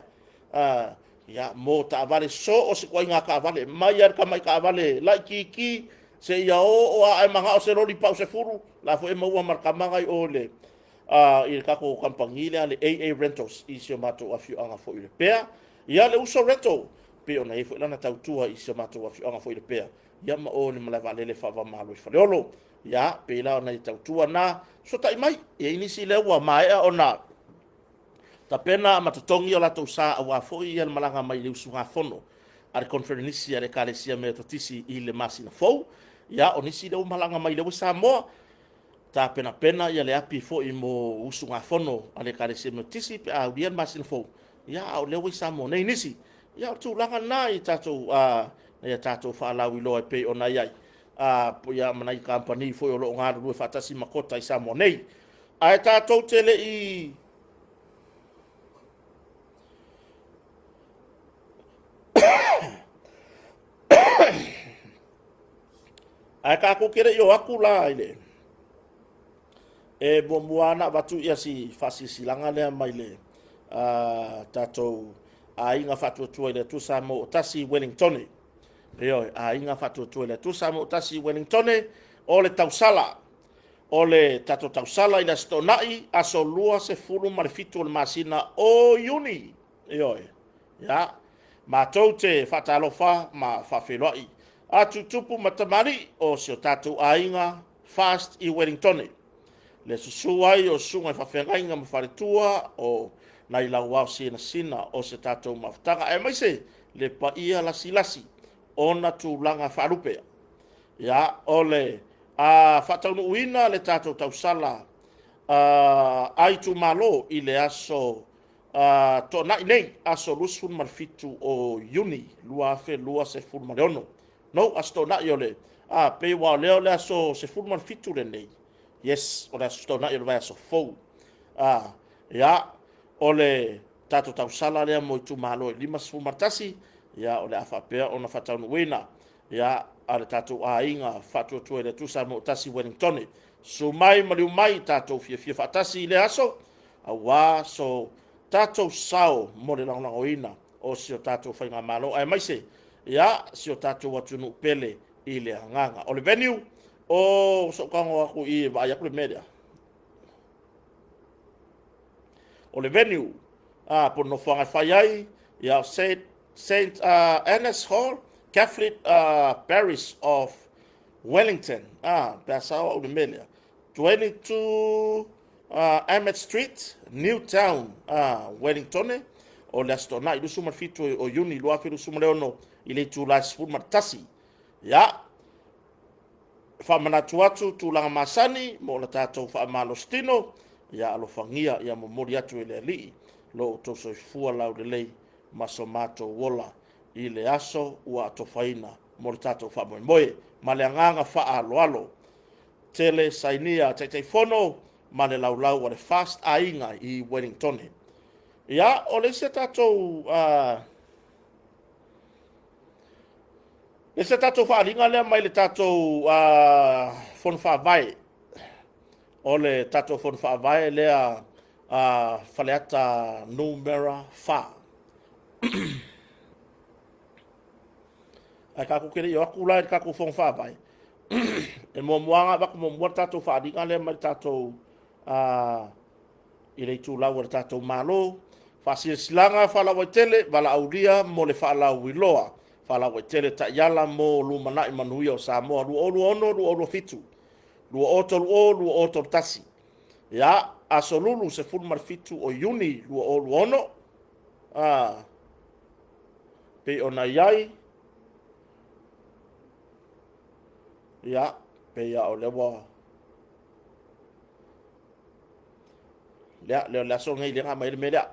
Ia, mo taavale, so o se ituaiga taavale, mai lava i le tamai taavale laitiiti, seia oo lava a e manao se loli pau 10, la foi e maua ma le tama i o i le tatou kamupani lea le AA Rentals i si o matou afioaga foi i Lepea. Ia, le Uso Rental, pei ona i ai foi lana tautua i si o matou afioaga foi i Lepea, ia ma o i le malae vaalele faava-o-Malo i Faleolo. Ia, pei la o nai tautua na, fesootai mai, e i ai nisi lea ua maea ona tapena ma totogi o latou sa aua foi le malaga mai i le usugafono a le Koneferenisi a le Ekalesia Metotisi i le masina fou. Ia, o nisi lea ua malaga mai lea ua i Samoa, tapenapena le api foi mo usugafono a le Ekalesia Metotisi pe a aulia le masina fou. Ia, a o lea ua i Samoa nei nisi. Ia, o le tulaga lena i tatou, ia tatou faalauiloa e pei ona i ai, ia ma nai kamupani foi o lo o galulue faatasi ma Kota i Samoa nei. Ae tatou te le i Ae tatou te le i o atu la i le e muamua lava ona avatu ia si faasilasilaga lea mai le tatou Aiga Faatuatua i le Atua Samoa ua Tasi i Wellingtone. Ioe, Aiga Faatuatua i le Atua Samoa ua Tasi i Wellingtone, o le tausala. O le tatou tausala i le Aso Toonai, aso 27 o le masina o Iuni. Ioe, ia, matou te faatalofa ma faafeiloai a tutupu ma tamalii o si o tatou aiga Fast i Wellingtone. Le susu ai o susuga i faafeagaiga ma faletua o nai lauao sinasina o se tatou mafutaga, aemaise le paia lasilasi ona tulaga faalupe. Ia, o le a faataunuuina le tatou tausala a itumalo i le aso Toonai nei, aso 27 o Iuni 2026. No, aso Toonai o le, pei aua o lea o le aso 17 lenei. Yes, o le aso Toonai o le vaiaso fou. Ia, o le tatou tausala lea mo itumalo e 51, ia, o le a faapea ona faataunuuina, ia, a le tatou aiga Faatuatua i le Atua Samoa ua Tasi i Wellingtone. Susu mai maliu mai, tatou fiafia faatasi i lea aso, aua so tatou sao mo le lagolagoina o si o tatou faigamalo, aemaise ia si o tatou atunuu pele i le agaga. O le venue, o sou tago atu i e vaai atu le mea lea. O le venue, po o le nofoaga e fai ai, ia, St. Anne's Hall, Catholic Parish of Wellington, pe a sao au i le mea lea, 22 Emmett Street, Newtown, Wellingtone, o le Aso Toonai 27 o Iuni 2026 i le itula e 11. Ia, faamanatu atu tulaga masani mo le tatou faamalositino, ia alofagia ia momoli atu e le Alii lo outou soifua laulelei ma so matou ola i le aso ua atofaina mo le tatou faamoemoe. Ma le agaga faaaloalo tele, sainia Taitaifono ma le laulau a le Fast Aiga i Wellingtone. Ia, o le isi a tatou le isi a tatou faaaliga lea mai le tatou Fono Faavae, o le tatou Fono Faavae lea a Faleata Numera 4. Ae tatou te le i o atu la i le tatou Fono Faavae, e muamua lava ona avatu muamua le tatou faaaliga lea mai le tatou i le itulau a le tatou Malo. Faasilasilaga faalauaitele valaaulia mo le faalauiloa faalauaitele taiala mo lumanai manuia o Samoa 2026 2027, 2030 2031. Ia, aso Lulu 17 o Iuni 2026, pei ona i ai, ia, pei lava o lea ua lea, lea o le aso lenei lea na aumai ai le mea lea.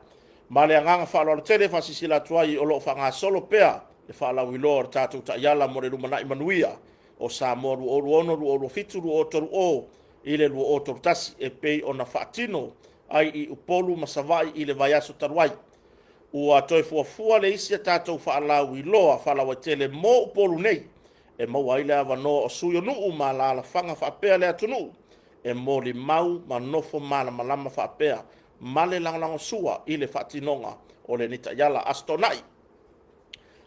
Ma le agaga faaaloalo tele e faasilasila atu ai o lo o faagasolo pea le faalauiloa o le tatou taiala mo le lumanai manuia o Samoa 2026, 2027, 2030 i le 2031 e pei ona faatino ai i Upolu ma Savaii i le vaiaso talu ai. Ua toe fuafua le isi a tatou faalauiloa faalauaitele mo Upolu nei e maua ai le avanoa o sui o nuu ma alaalafaga faapea le atunuu e molimau ma nofo malamalama faapea ma le lagolagosua i le faatinoga o lenei taiala. Aso Toonai,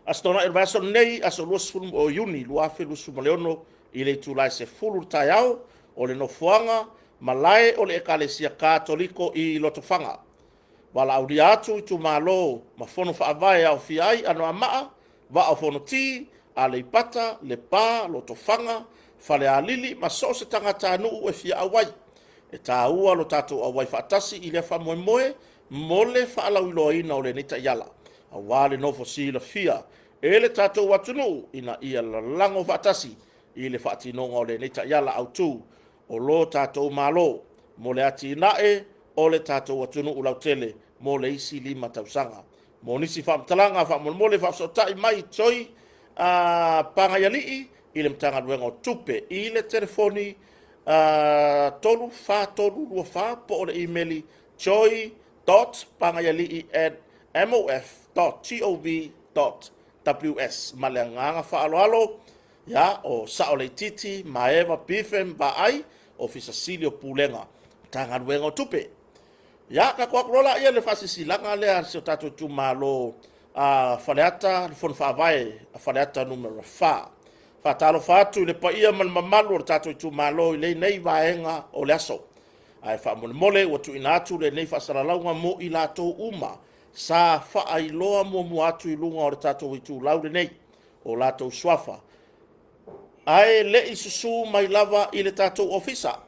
Aso Toonai o le vaiaso lenei, aso 20 o Iuni 2026 i le itula e 10 i le taeao, o le nofoaga malae o le Ekalesia Katoliko i Lotofaga. Valaaulia atu itumalo ma fono faavae e aofia ai Anoamaa, Vaa o Fonoti, Aleipata, Lepa, Lotofaga, Falealili ma so o se tagatanuu e fia auai. E taua lo tatou auai faatasi i lea faamoemoe mo le faalauiloaina o lenei taiala, aua le nofo silafia e le tatou atunuu ina ia lalago faatasi i le faatinoga o lenei taiala autu o lo tatou Malo mo le atinae o le tatou atunuu lautele mo le isi 5 tausaga. Mo nisi faamatalaga faamolemole faafesootai mai Joy Pagaialii i le Matagaluega o Tupe i le telefoni 34324 po o le imeli joy.pagaialii@mof.gov.ws. Ma le agaga faaaloalo, ia, o Sao Leititi Maeva Bifem Vaai, Ofisa Sili o Pulega, Matagaluega o Tupe. Ia, tatou atu loa laia i le faasilasilaga lea a si o tatou itumalo a Faleata, le Fono Faavae a Faleata Numera 4. Faatalofa atu i le paia ma le mamalu o le tatou itumalo i lenei vaega o le aso. Ae faamolemole ua tuuina atu lenei faasalalauga mo i latou uma sa faailoa muamua atu i luga o le tatou itulau lenei o latou suafa. Ae le i susu mai lava i le tatou ofisa.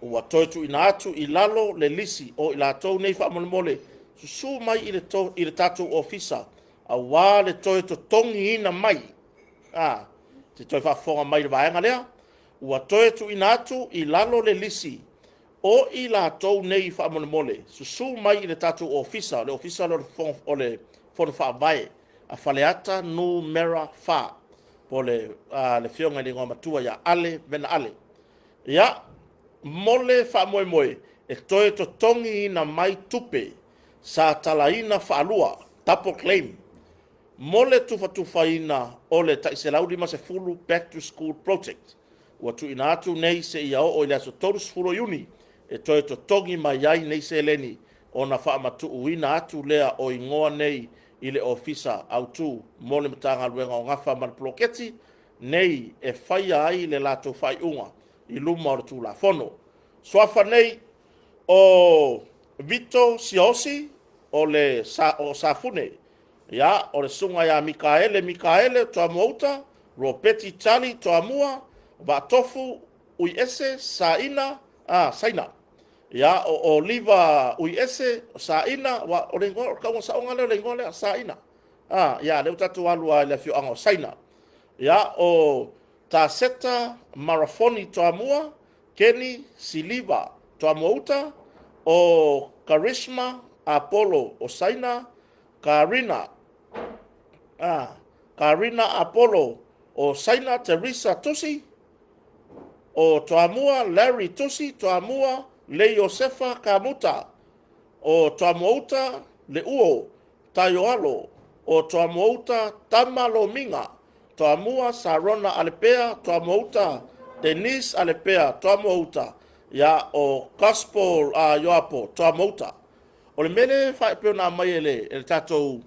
Ua toe tuuina atu i lalo le lisi o i latou nei faamolemole susu mai i le, to, i le tatou ofisa aua le toe totogiina mai. A, te toe faafofoga mai i le vaega lea. Ua toe tuuina atu i lalo le lisi o i latou nei faamolemole susu mai i le tatou ofisa, le ofisa lea o le Fono Faavae a Faleata Numera 4, po o le afioga i le Igoamatua ia Ale Vena Ale. Ia, mo le faamoemoe e toe totogiina mai tupe sa talaina faalua, double claim, mo le tufatufaina o le tai 150 Back to School Project ua tuuina atu nei seia oo i le aso 30 Iuni e toe totogi mai ai nei seleni ona faamatuuina atu lea o igoa nei i le Ofisa Autu mo le Matagaluega o Gafa ma le Poloketi nei e faia ai le latou faaiuga i luma o le Tulafono. Suafa nei o Vito Siaosi o le o Safune, ia, o le susuga ia Mikaele Mikaele Toamuauta, Ropeti Charlie Toamua, Vaatofu Uiese Saina, Saina. Ia, o Oliva Uiese Saina, o le igoa, o le tauga saoga lea o le igoa lea, Saina. Ia, lea ua tatou alu lava i le afioaga o Saina. Ia, o Taseta Marafoni Toamua, Keni Siliva Toamuauta, o Karishma Apollo o Saina, Karina, Karina Apollo o Saina, Teresa Tusi o Toamua, Larry Tusi Toamua, Le Iosefa Kamuta o Toamuauta, Leuo Taioalo o Toamuauta, Tama Lomiga Toamua, Sarona Alepea Toamuauta, Denise Alepea Toamuauta, ia, o Gospel Ioapo Toamuauta. O le mea lea e pei ona aumai e le tatou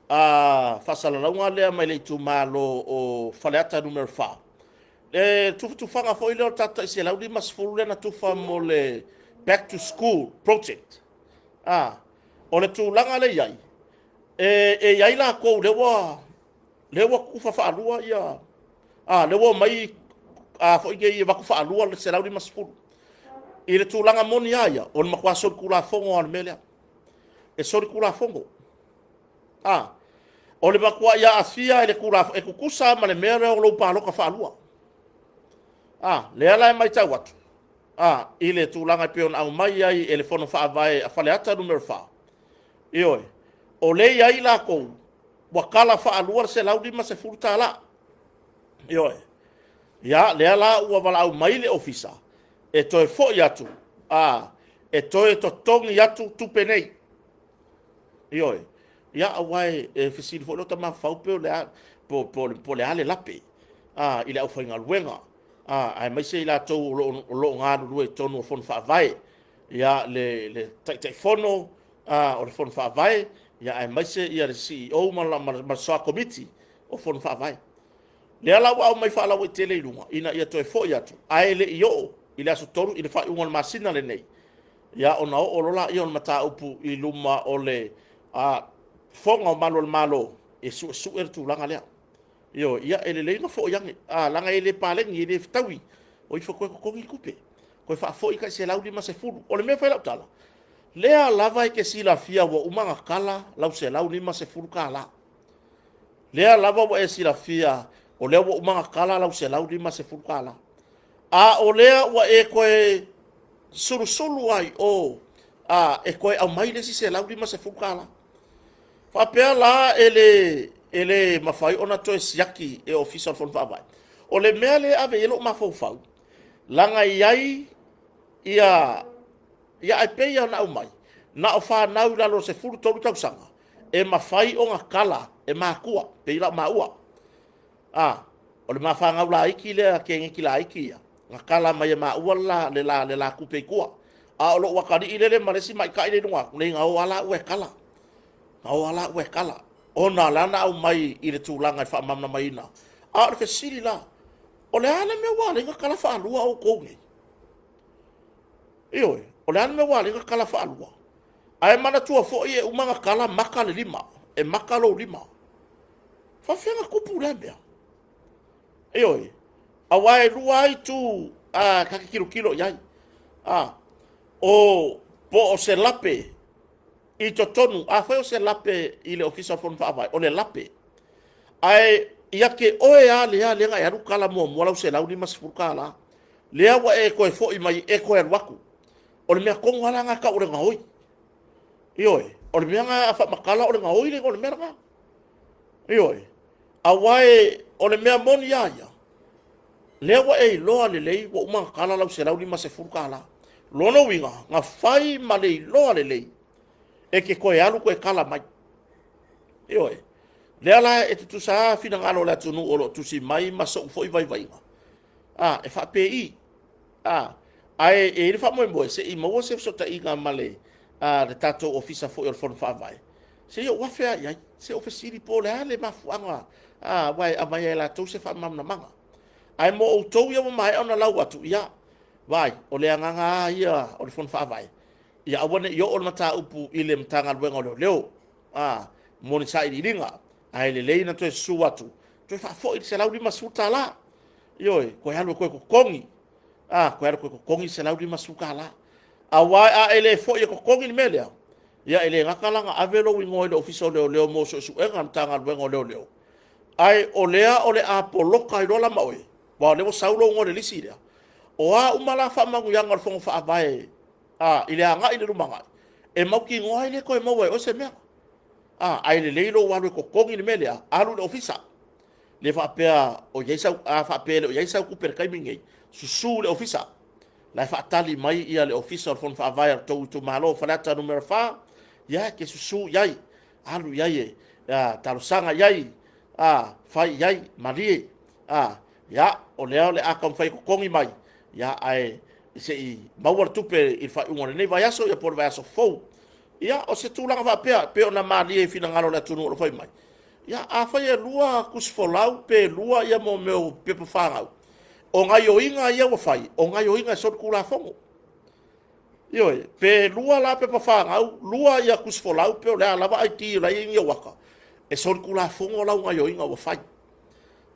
faasalalauga lea mai le itumalo o Faleata Nu.4, le tufatufaga foi lea o le tatou tai 150 lea na tufa mo le Back to School Project. O le tulaga lea e i ai, e i ai latou lea ua tufa faalua ia, lea ua omai foi nei e avatu faalua le 150. I le tulaga moni lava ia, o le matua solitulafono lava o le mea lea. E solitulafono. O le matuai aafia i le Tulafono, e tutusa lava ma le mea lea o lou palota faalua. Lea la e matau atu, i le tulaga e pei ona aumai ai e le Fono Faavae a Faleata Nu.4, ioe, o lea e i ai latou ua tala faalua le $150. Ioe. Ia, lea la ua valaau mai le ofisa e toe foi atu, e toe totogi atu tupe nei. Ioe. Ia, aua e fesili foi lota mafaufau pe o le a, po o le a le lape i le aufaigaluega, aemaise i latou o lo o galulue i totonu o Fono Faavae, ia, le Taitaifono o le Fono Faavae, ia, aemaise le CEO ma le Soa Komiti o Fono Faavae. Lea la ua aumai faalauaitele i luga ina ia toe foi atu, ae le i oo i le aso 3 i le faaiuga o le masina lenei, ia ona oo loa lea o le mataupu i luma o le Fofoga o Malu o le Malo e suesue le tulaga lea. Ioe, ia e lelei ona foi ane, leaga e le paleni, e le fetaui, o ifo toe totogi le tupe, toe faafoi tai 150. O le mea e fai lau tala, lea lava e te silafia ua uma ona tala lau $150. Lea lava ua e silafia o lea ua uma ona tala lau $150. A o lea ua e toe sulusulu ai o e toe aumai le isi $150. Faapea la e le mafai ona toe siaki e Ofisa o le Fono Faavae. O le mea lea e ave i ai lou mafaufau, leaga e i ai ia, ae pei lava ona aumai, na o fanau i lalo o le 13 tausaga e mafai ona tala e matua, pei la o maua. O le ma fanau laiti lea, teineiti laiti ia, na tala mai e maua le la tupe i tua. A o lou atalii lele ma le isi maita'i lea i luga atu, nei na o lava laua e tala. Na o lava laua e tala, ona o la na aumai i le tulaga e faamalamalamaina. A o le fesili la, o le a le mea ua ala ai ona tala faalua outou nei? Ioe, o le a le mea ua ala ai ona tala faalua? Ae manatua foi e uma ona tala maka le lima, e maka lou lima. Faafefea ona tupu lea mea? Ioe. Aua e lua ai itu a ta te tilotilo i ai. A, o po o se lape i totonu, afai o se lape i le Ofisa o le Fono Faavae, o le lape. Ae ia te oe lava lea lea na e alu tala muamua lau $150, lea ua e toe foi mai e toe alu atu. O le mea tonu lava la lena e tau o le gaoi. Ioe, o le mea lena a faamatala o le gaoi le igoa o le mea lena. Ioe, aua o le mea moni lava ia, lea ua e iloa lelei ua uma ona tala lau $150. Lona uiga, na fai ma le iloa lelei e te toe alu toe tala mai. Ioe. Lea la e tutusa lava finagalo o le atunuu o lo o tusi mai ma sou foi vaivaiga, a, e faapei, a, ae e i ai le faamoemoe se i maua se fesootaiga ma le, a, le tatou Ofisa foi o le Fono Faavae, se i ou afe lava i ai, se i ou fesili po o le a le mafuaaga, a, aua e aumai lava e latou se faamalamalamaga. Ae mo outou ia ua maea ona lau atu, ia, vaai, o le agaga lava ia o le Fono Faavae, ia aua ne i oo le mataupu i le Matagaluega o Leoleo, a, mo ni sailiiliga, ae lelei ona toe susu atu, toe faafoi le $150. Ioe, toe alu e toe totogi, a, toe alu e toe totogi le $150. Aua a e le foi e totogi le mea lea, ia e le gata la na ave lou igoa i le Ofisa o Leoleo mo suesuega a le Matagaluega o Leoleo, ae o lea o le a poloka ai loa la ma oe, aua o lea ua sau lou igoa i le lisi lea. O a uma la faamanuiaga o le Fono Faavae a, i le agai i le lumanai, e mautinoa ai le toe maua e oe se mea. A, ae lelei lou alu e totogi le mea lea, alu i le ofisa. Le faapea o i ai sau, a faapea e le o i ai sau tupe i le taimi lenei, susu i le ofisa. La e faatali mai ia le Ofisa o le Fono Faavae a le tou itumalo o Faleata 4, ia e te susu i ai, alu i ai e talosaga i ai, a, fai i ai, malie, a, ia, o lea o le a taumafai e totogi mai, ia, ae se i maua le tupe i le faaiuga o lenei vaiaso ia po o le vaiaso fou. Ia, o se tulaga faapea, pei ona malie i finagalo o le atunuu o lo o fai mai. Ia, afai e lua tusifolau pe lua ia mea o pepa fanau, o gaoioiga ia ua fai, o gaoioiga e solitulafono. Ioe, pe lua la pepa fanau, lua ia tusifolau pe o le a lava ID o la e i ai i ou ata, e solitulafono lau gaoioiga ua fai.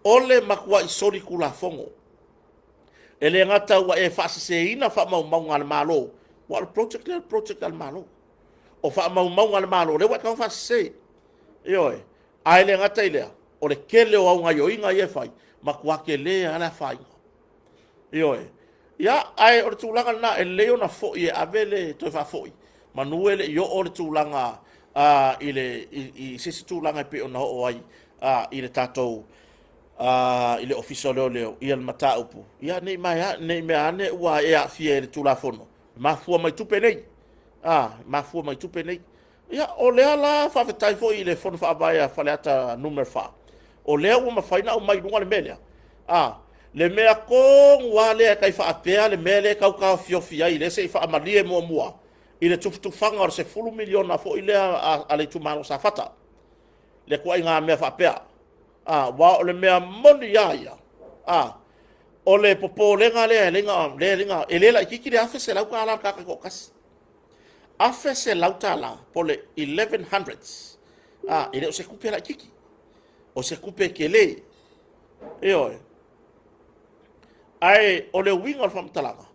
O le matuai solitulafono. E le gata ua e faaseseina faamaumauga a le Malo, aua o le project lea o le project a le Malo. O faamaumauga a le Malo, lea ua e tago faasese. Ioe. Ae le gata i lea, o le tele o au gaoioiga ia e fai, matua tele lava le afaina. Ioe. Ia, ae o le tulaga lena, e lelei ona foi e ave le toe faafoi, manu e le i oo le tulaga i le i se isi tulaga e pei ona oo ai i le tatou i le Ofisa o Leoleo ia le mataupu, ia ne i mea ane ua e aafia i le Tulafono, mafua mai tupe nei. A, mafua mai tupe nei. Ia, o lea la faafetai foi i le Fono Faavae a Faleata 4, o lea ua mafai ona aumai i luga le mea lea. A, le mea tonu lava lea e tai faapea le mea lea e tau taofiofi ai, lea se i faamalie muamua i le tufatufaga o le $10 miliona foi lea a le itumalo o Safata, le ituaiga mea faapea. A, aua o le mea moni lava ia, a, o le popolega lea e le laitiiti le $1,100 a le tagata e toatasi. $1,100 po o le 1100, a, e le o se tupe laitiiti, o se tupe tele. Ioe. Ae o le uiga o le faamatalaga,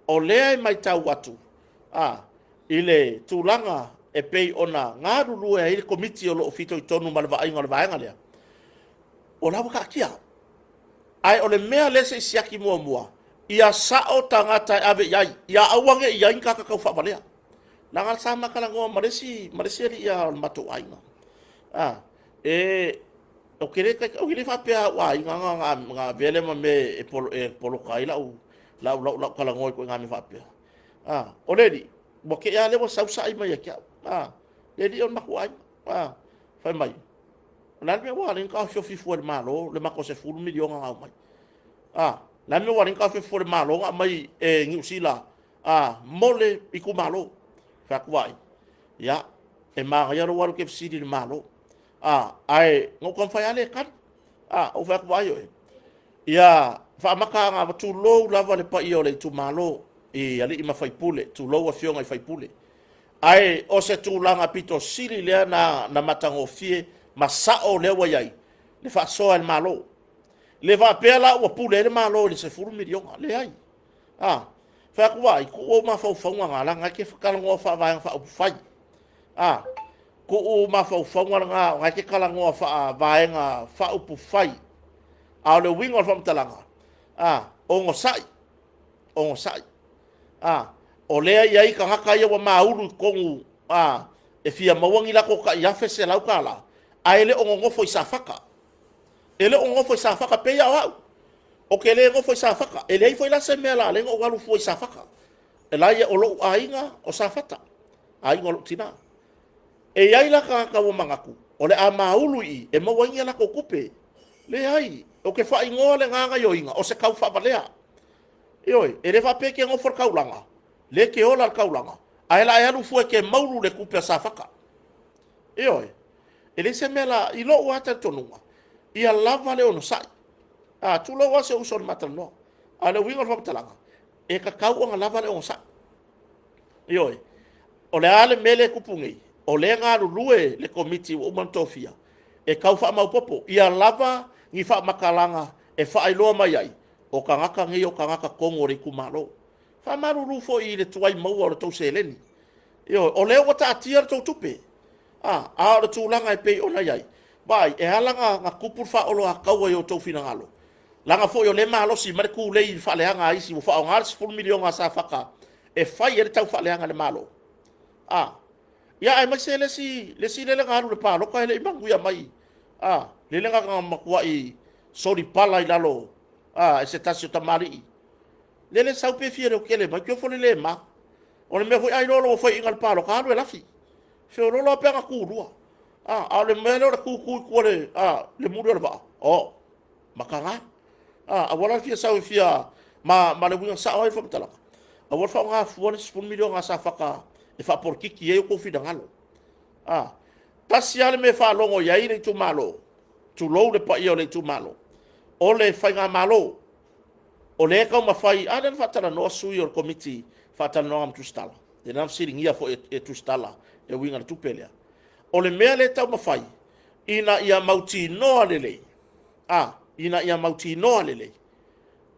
o lea e matau atu a, i le tulaga e pei ona galulue ai le Komiti o lo o fitoitonu ma le vaaiga o le vaega lea, o la ua taatia. Ae o le mea lea se i siaki muamua, ia sao tagata e ave i ai, ia aua ne i i ai ni tagata taufaavalea. Leaga sa ma talanoa ma le isi alii o le matou aiga. A, e, ou te le, ou te le faapea au aiga na avea lea ma mea e poloka ai lau talanoa i ituaiga mea faapea. A, o le alii, ua te i lava lea ua sau sai mai ia te au. A, le alii o le matou aiga. A, fai mai, o le a le mea ua ala ai ona taofiofi fua e le Malo le matou $10 miliona na aumai? A, o le a le mea ua ala ai ona taofiofi fua e le Malo na aumai e Niu Sila a, mo le itumalo? Fai atu, vaai, ia, e manaia lou alu e te fesili i le Malo. A, ae na ou taumafai lava lea e tali. A, ou fai atu, vaai oe, ia faamata ava, tulou lava le paia o le itumalo i alii ma faipule, tulou afioga i faipule. Ae o se tulaga pito sili lea na matagofie ma sao lea ua i ai le faasoa e le Malo. Le faapea la ua pule ai le Malo i le $10 miliona, leai. A, fai atu, vaai, tuu ou mafaufauga na, leaga e te talanoa faa-Vaega Faaupufai. A, tuu mafaufauga na, o lena e te talanoa faa-Vaega Faaupufai. A o le uiga o le faamatalaga, a, onosai, onosai. A, o lea e i ai tagata ia ua maulu i totonu, a, e fia maua ni latou tai $1,100, ae le o nonofo i Safata. E le o nonofo i Safata, e pei lava o au. Ou te le nofo i Safata, e leai foi la se mea o le a ala ai ona ou alu fua i Safata. E la o lou aiga o Safata, aiga o lou tina. E i ai la tagata ua manatu, o le a maulu i i e maua ai ni a latou tupe. Leai, ou te faaigoa lena gaoioiga o se taufaavalea. Ioe, e le faapea e te nofo i le taulaga, lea e te ola i le taulaga, ae o le a e alu fua e te maulu i le tupe a Safata. Ioe, e leai se mea la, i lou lava talitonuga, ia lava le onosai. A, tulou lava si ou uso i le ma talanoa, a o le uiga o le faamatalaga, e tatau ona lava le onosai. Ioe, o le a le mea lea e tupu nei, o lea e galulue le Komiti ua uma ona tofia e tau faamaopoopo, ia lava ni faamatalaga e faailoa mai ai, o tagata nei o tagata tonu o le itumalo. E faamalulu foi i le tuai maua o le tou seleni. Ioe, o lea ua taatia le tou tupe, a o le tulaga e pei ona i ai, vaai, e ala ona tupu le faaoloataua i o outou finagalo, leaga foi o lea e malosi mai le tulei i le faaleaga a isi ua faaaoga le $10 miliona a Safata e fai ai le taufaaleaga a le Malo. A, ia aemaise le isi lele na alu i le palota e le i manuia mai, a, lele na matuai solipala i lalo, a, e se tasi o tamalii. Lele e sau pe fia leotele mai, ou te ofo i le le ma. O le mea foi a iloa lou faiaina i le palota, alu e lafi. Feoloolo lava pe ana tulua. A o le mea lea o le tutu i tua i le muli o le vaa, o, mataga. Aua la le fia sau e fia, ma le uiga sao lava ia o le faamatalaga, aua le faaaoga fua le $10 miliona a Safata e faapolokiki ai outou finagalo. Tasi lava le mea e faalogo i ai le itumalo, tulou le paia o le itumalo, o le faigamalo, o lea e taumafai, a lea na faatalanoa sui o le Komiti faatalanoaga ma Tusitala, lea na fesiligia foi e Tusitala e uiga i le tupe lea. O le mea lea e taumafai ina ia mautinoa lelei, ina ia mautinoa lelei,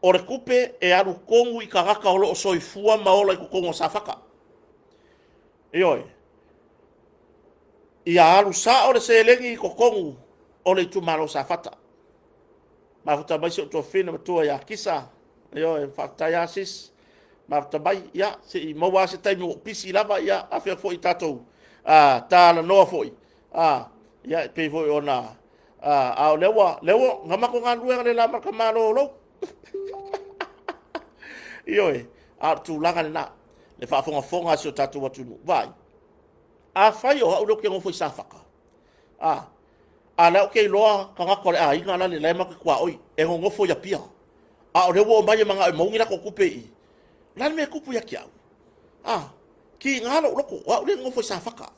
o le tupe e alu tonu i tagata o lo o soifua ma ola i totonu o Safata. Ioe. Ia alu sao le seleni i totonu o le itumalo o Safata. Mafuta mai si ou tuafafine matua ia Kisa, ioe, faafetai lava sis, mafuta mai, ia, se i maua lava se taimi ua ou pisi lava, ia, afea foi tatou talanoa foi, ia, e pei foi ona, a o lea ua, lea ua, na matou galulue analeila ma le tamaloa o Lou. Ioe, a o le tulaga lena, le faafogafoga a si o tatou atunuu. Vaai, afai o au lea ou te nofo i Safata, a o lea ou te iloa tagata o le aiga la le matou te tuaoi e nonofo i Apia, a o lea ua omai e manao e maua ni latou tupe i i, o le a le mea e tupu ia te au? A, tiga lou loto, o au lea e nonofo i Safata,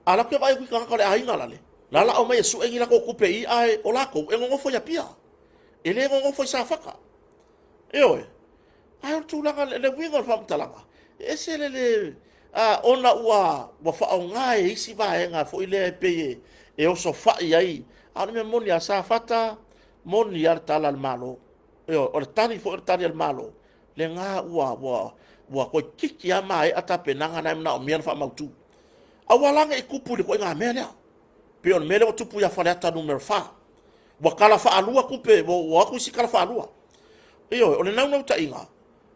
a o la ou te vaai atu i tagata o le aiga lale, la la omai e sue ni latou tupe i i, ae o latou e nonofo i Apia, e le nonofo i Safata. Ioe. Ae o le tulaga, le uiga o le faamatalaga, e ese le le, ona ua faaaoga e isi vaega foi lea e pei e osofai ai, a o le mea moni lava, Safata, moni lava le tala a le Malo. Ioe, o le tali foi o le tali a le Malo, lena ua toeitiiti lava maea tapenaga na e manaomia ona faamautu. Aua la ne i tupu i le ituaiga mea lea, pei o le mea lea ua tupu ia Faleata Nu.4. Ua tala faalua tupe, ua o atu isi tala faalua. Ioe, o le naunautaiga,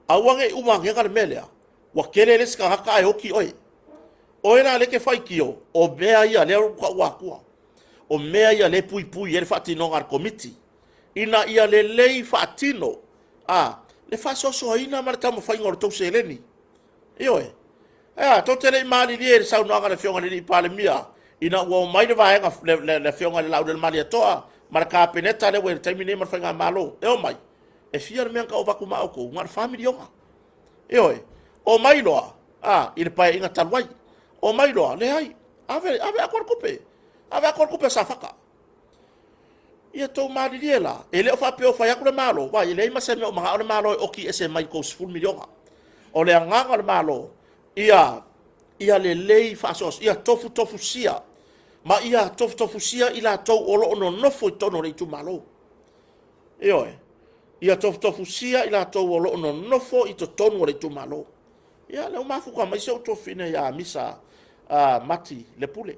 aua ne i uma anega le mea lea, ua tele le isi tagata ae oti oe. Oe la lea e te faitio, o mea ia lea ua ou taua atua, o mea ia lea e puipui ai le faatinoga a le Komiti, ina ia lelei faatino le faasoasoaina ma le taumafaiga o le tou seleni. Ioe. Ea, tou te le i malilie i le saunoaga a le Afioga i le Palemia ina ua omai le vaega, le Afioga i le Laaulialemalietoa ma le Kapeneta lea ua i le taimi nei ma le Faigamalo, e omai, e fia le mea na tau avatu ma outou? Na o le $4 miliona. Ioe, omai loa i le Paeaiga talu ai, omai loa, leai, ave, ave atoa le tupe, ave atoa le tupe a Safata. Ia outou malilie la, e le o faapea o fai atu le Malo, vaai, e leai ma se mea o manao le Malo e oti ese mai i le tou $10 miliona. O le agaga o le Malo, ia lelei faasoasoa, ia tofutofusia, ma ia tofutofusia i latou o lo o nonofo i totonu o le itumalo. Ioe, ia tofutofusia i latou o lo o nonofo i totonu o le itumalo. Ia, lea ua mafuta mai si ou tuafafine ia Misa Mati Lepule.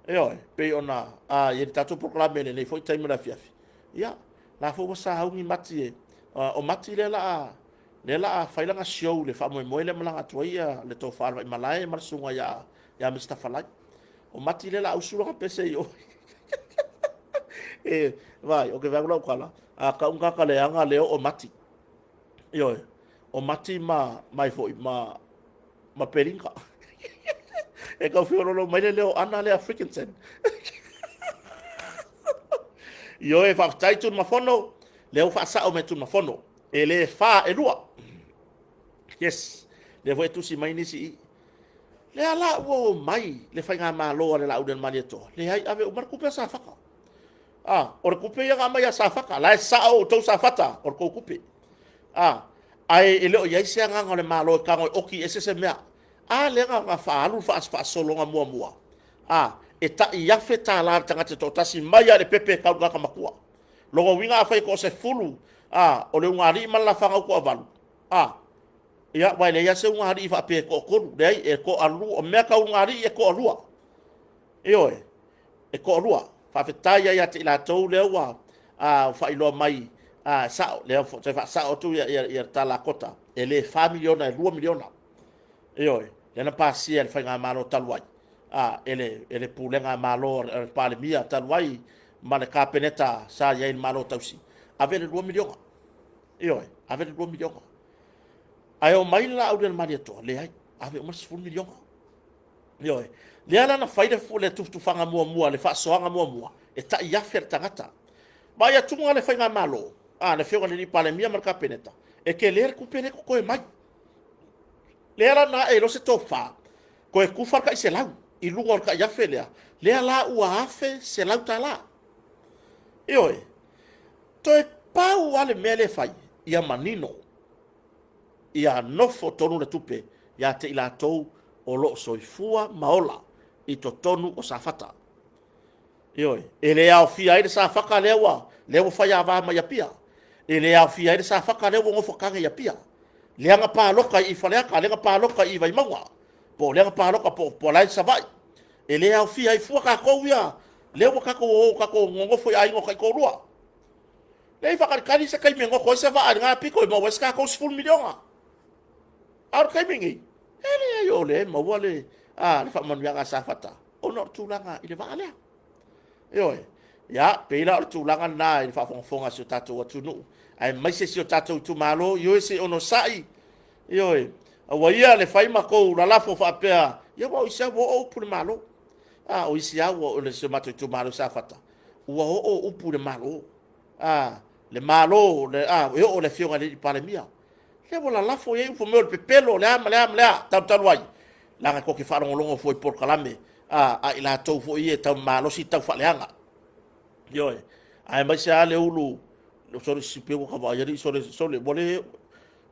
Ioe, pei ona i ai le tatou polokalame i lenei foi taimi o le afiafi. Ia, la foi ua sauni Mati e, o Mati lea la lea la fai lana show i le faamoemoe lea malaga atu ai le tofa a le Vaimalae ma le susuga ia Mr. Falai. O Mati lea la usu lana pese i o. E, vai, o ke vae lau kala, a ka unga ka leanga leo o Mati. Ioe, o Mati ma mai foi ma Pelinga. E kau fiololo mai le leo ana lea Frickinson. Ioe, faafetai Tunumafono, lea ua faasao mai Tunumafono. E le fa, e lua. Yes, lea foi e tusi mai nisi i. Lea la ua o mai le faigamalo a le Laauli a le Malietoa, leai, ave uma le tupe a Safata. Ah, o le tupe ia na aumai a Safata, la e sao outou Safata, o le tou tupe. Ah, ae e le o i ai se agaga o le Malo e tago e oti ese se mea. A lea na faaalu le faasologa muamua, a, e tai $1,000 le tagata e toatasi mai lava i le pepe e tau i le tagata matua. Lona uiga afai e toasefulu, a, o le ulugalii ma le lafaga ua toavalu, a, ia, aua e leai lava se ulugalii faapea e toatolu, leai, e toalua, o mea tau ulugalii e toalua. Ioe, e toalua. Faafetai ai ia te i latou lea ua faailoa mai, a, sao, lea ua toe faasao atu ia le tala a Kota, e le $4 miliona, e $2 miliona. Ioe, lea na pasia e le faigamalo talu ai, a, e le Pulega Malo a le Palemia talu ai ma le Kapeneta sa i ai i le Malo Tausi, ave le $2 miliona. Ioe, ave le $2 miliona. Ae omai le Laauli a le Malietoa, leai, ave uma le $10 miliona. Ioe, lea la na fai le tufatufaga muamua, le faasoaga muamua, e tai $1,000 le tagata. Vaai atu le faigamalo, a, le afioga i le Palemia ma le Kapeneta, e tele le tupe lea e totoe mai. Lea la na ae ai loa se tofa, toe tufa le tai 100 i luga o le tai $1,000 lea, lea la ua $1,100. Ioe, toe pau lava le mea lea e fai, ia manino, ia nofo tonu le tupe ia te i latou o lo o soifua ma ola i totonu o Safata. Ioe, e le aofia ai le Safata lea ua faiava mai Apia. E le aofia ai le Safata lea ua nofo tane i Apia. Lea na palota i Faleata, lea na palota i Vaimauga, po o lea na palota po o la e i Savaii. E le aofia ai fua tatou ia, lea ua tatou o tatou nonofo i aiga o taitoalua. Leai, faatalitali se taimi e goto ai se vaa i lena pito e maua ai se tatou $10 miliona. A o le taimi nei, e leai o lea e maua le faamanuiaga a Safata ona o le tulaga i le vaa lea. Ioe, ia, pei la o le tulaga lena i le faafogafoga a si o tatou atunuu, aemaise si o tatou itumalo, ioe, se i onosai, ioe, aua ia le fai ma tou lalafo faapea, ia ua o isi lava ua oo upu i le Malo. A o isi lava ua o si o matou itumalo i Safata, ua oo upu i le Malo. A, le Malo, a, e oo i le afioga i le Palemia. Lea ua lalafo i ai upu mea o le pepelo, o le a ma le a ma le a, talu talu ai, leaga tou te faalogologo foi i polokalame a i latou foi ia e tau malosi tau faaleaga. Ioe, aemaise lava le ulu, sole sipeu ua ta vaai alii, sole, sole, ua le,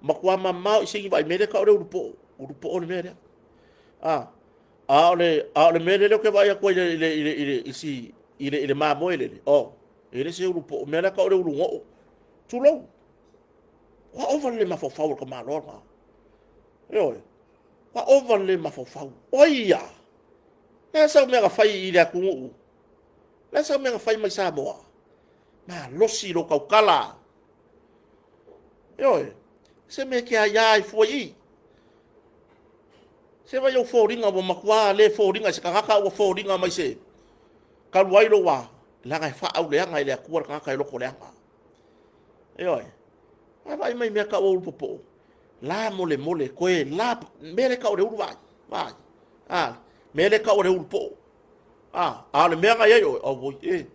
matua mamao i se vaai mea lea tau o le ulu po'o, ulu po'o le mea lea. A o le mea lea ou te vaai atu ai i le mamoe lele, oh, e le se ulu po'o, mea lea tau o le ulu go'o. Tulou. Ua ova le mafaufau o le tamaloa lena. Ioe. Ua ova le mafaufau. O ai ia? Le a sau mea na fai i le atunuu? Le a sau mea na fai mai Samoa? Malosi lou tautala. Ioe. Se mea ke aia ai fua i. Se vai ou foliga ua matua le foliga i se tagata ua foliga mai se talu ai lou a leaga e faauleaga i le Atua le tagata e loto leaga. Ioe. A vaai mai mea tau o ulu popoo, la molemole, koe la, mea le tau o le ulu vaai, vaai. A, mea le tau o le ulu poo. A, a o le mea na iai oe, auoi, e,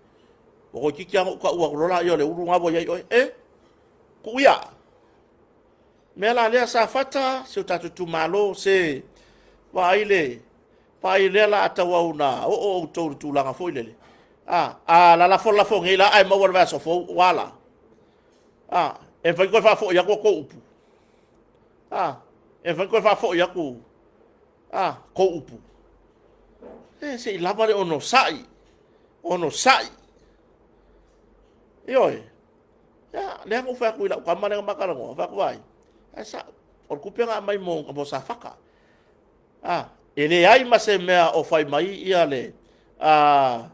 ua toeitiiti lava ona ou taua atu loa lea o le ulu lena ua iai oe, e, tuu ia. Mea la lea Safata, si o tatou itumalo, se vaai le, vaai lea la a tauau na oo outou i le tulaga foi lele. A lalafo lalafo nei la ae maua i le vaiaso fou, ua a la? A, e mafai ona toe faafoi atu a outou upu? A, e mafai ona toe faafoi atu a tou upu? E, se i lava le onosai, onosai. Ioe. Ia, lea na ou fai atu i lau tama lea na ma talanoa, fai atu, vaai, ae sao, o le tupe na aumai mo, mo Safata. Ah, e leai ma se mea o fai mai ia le, ah,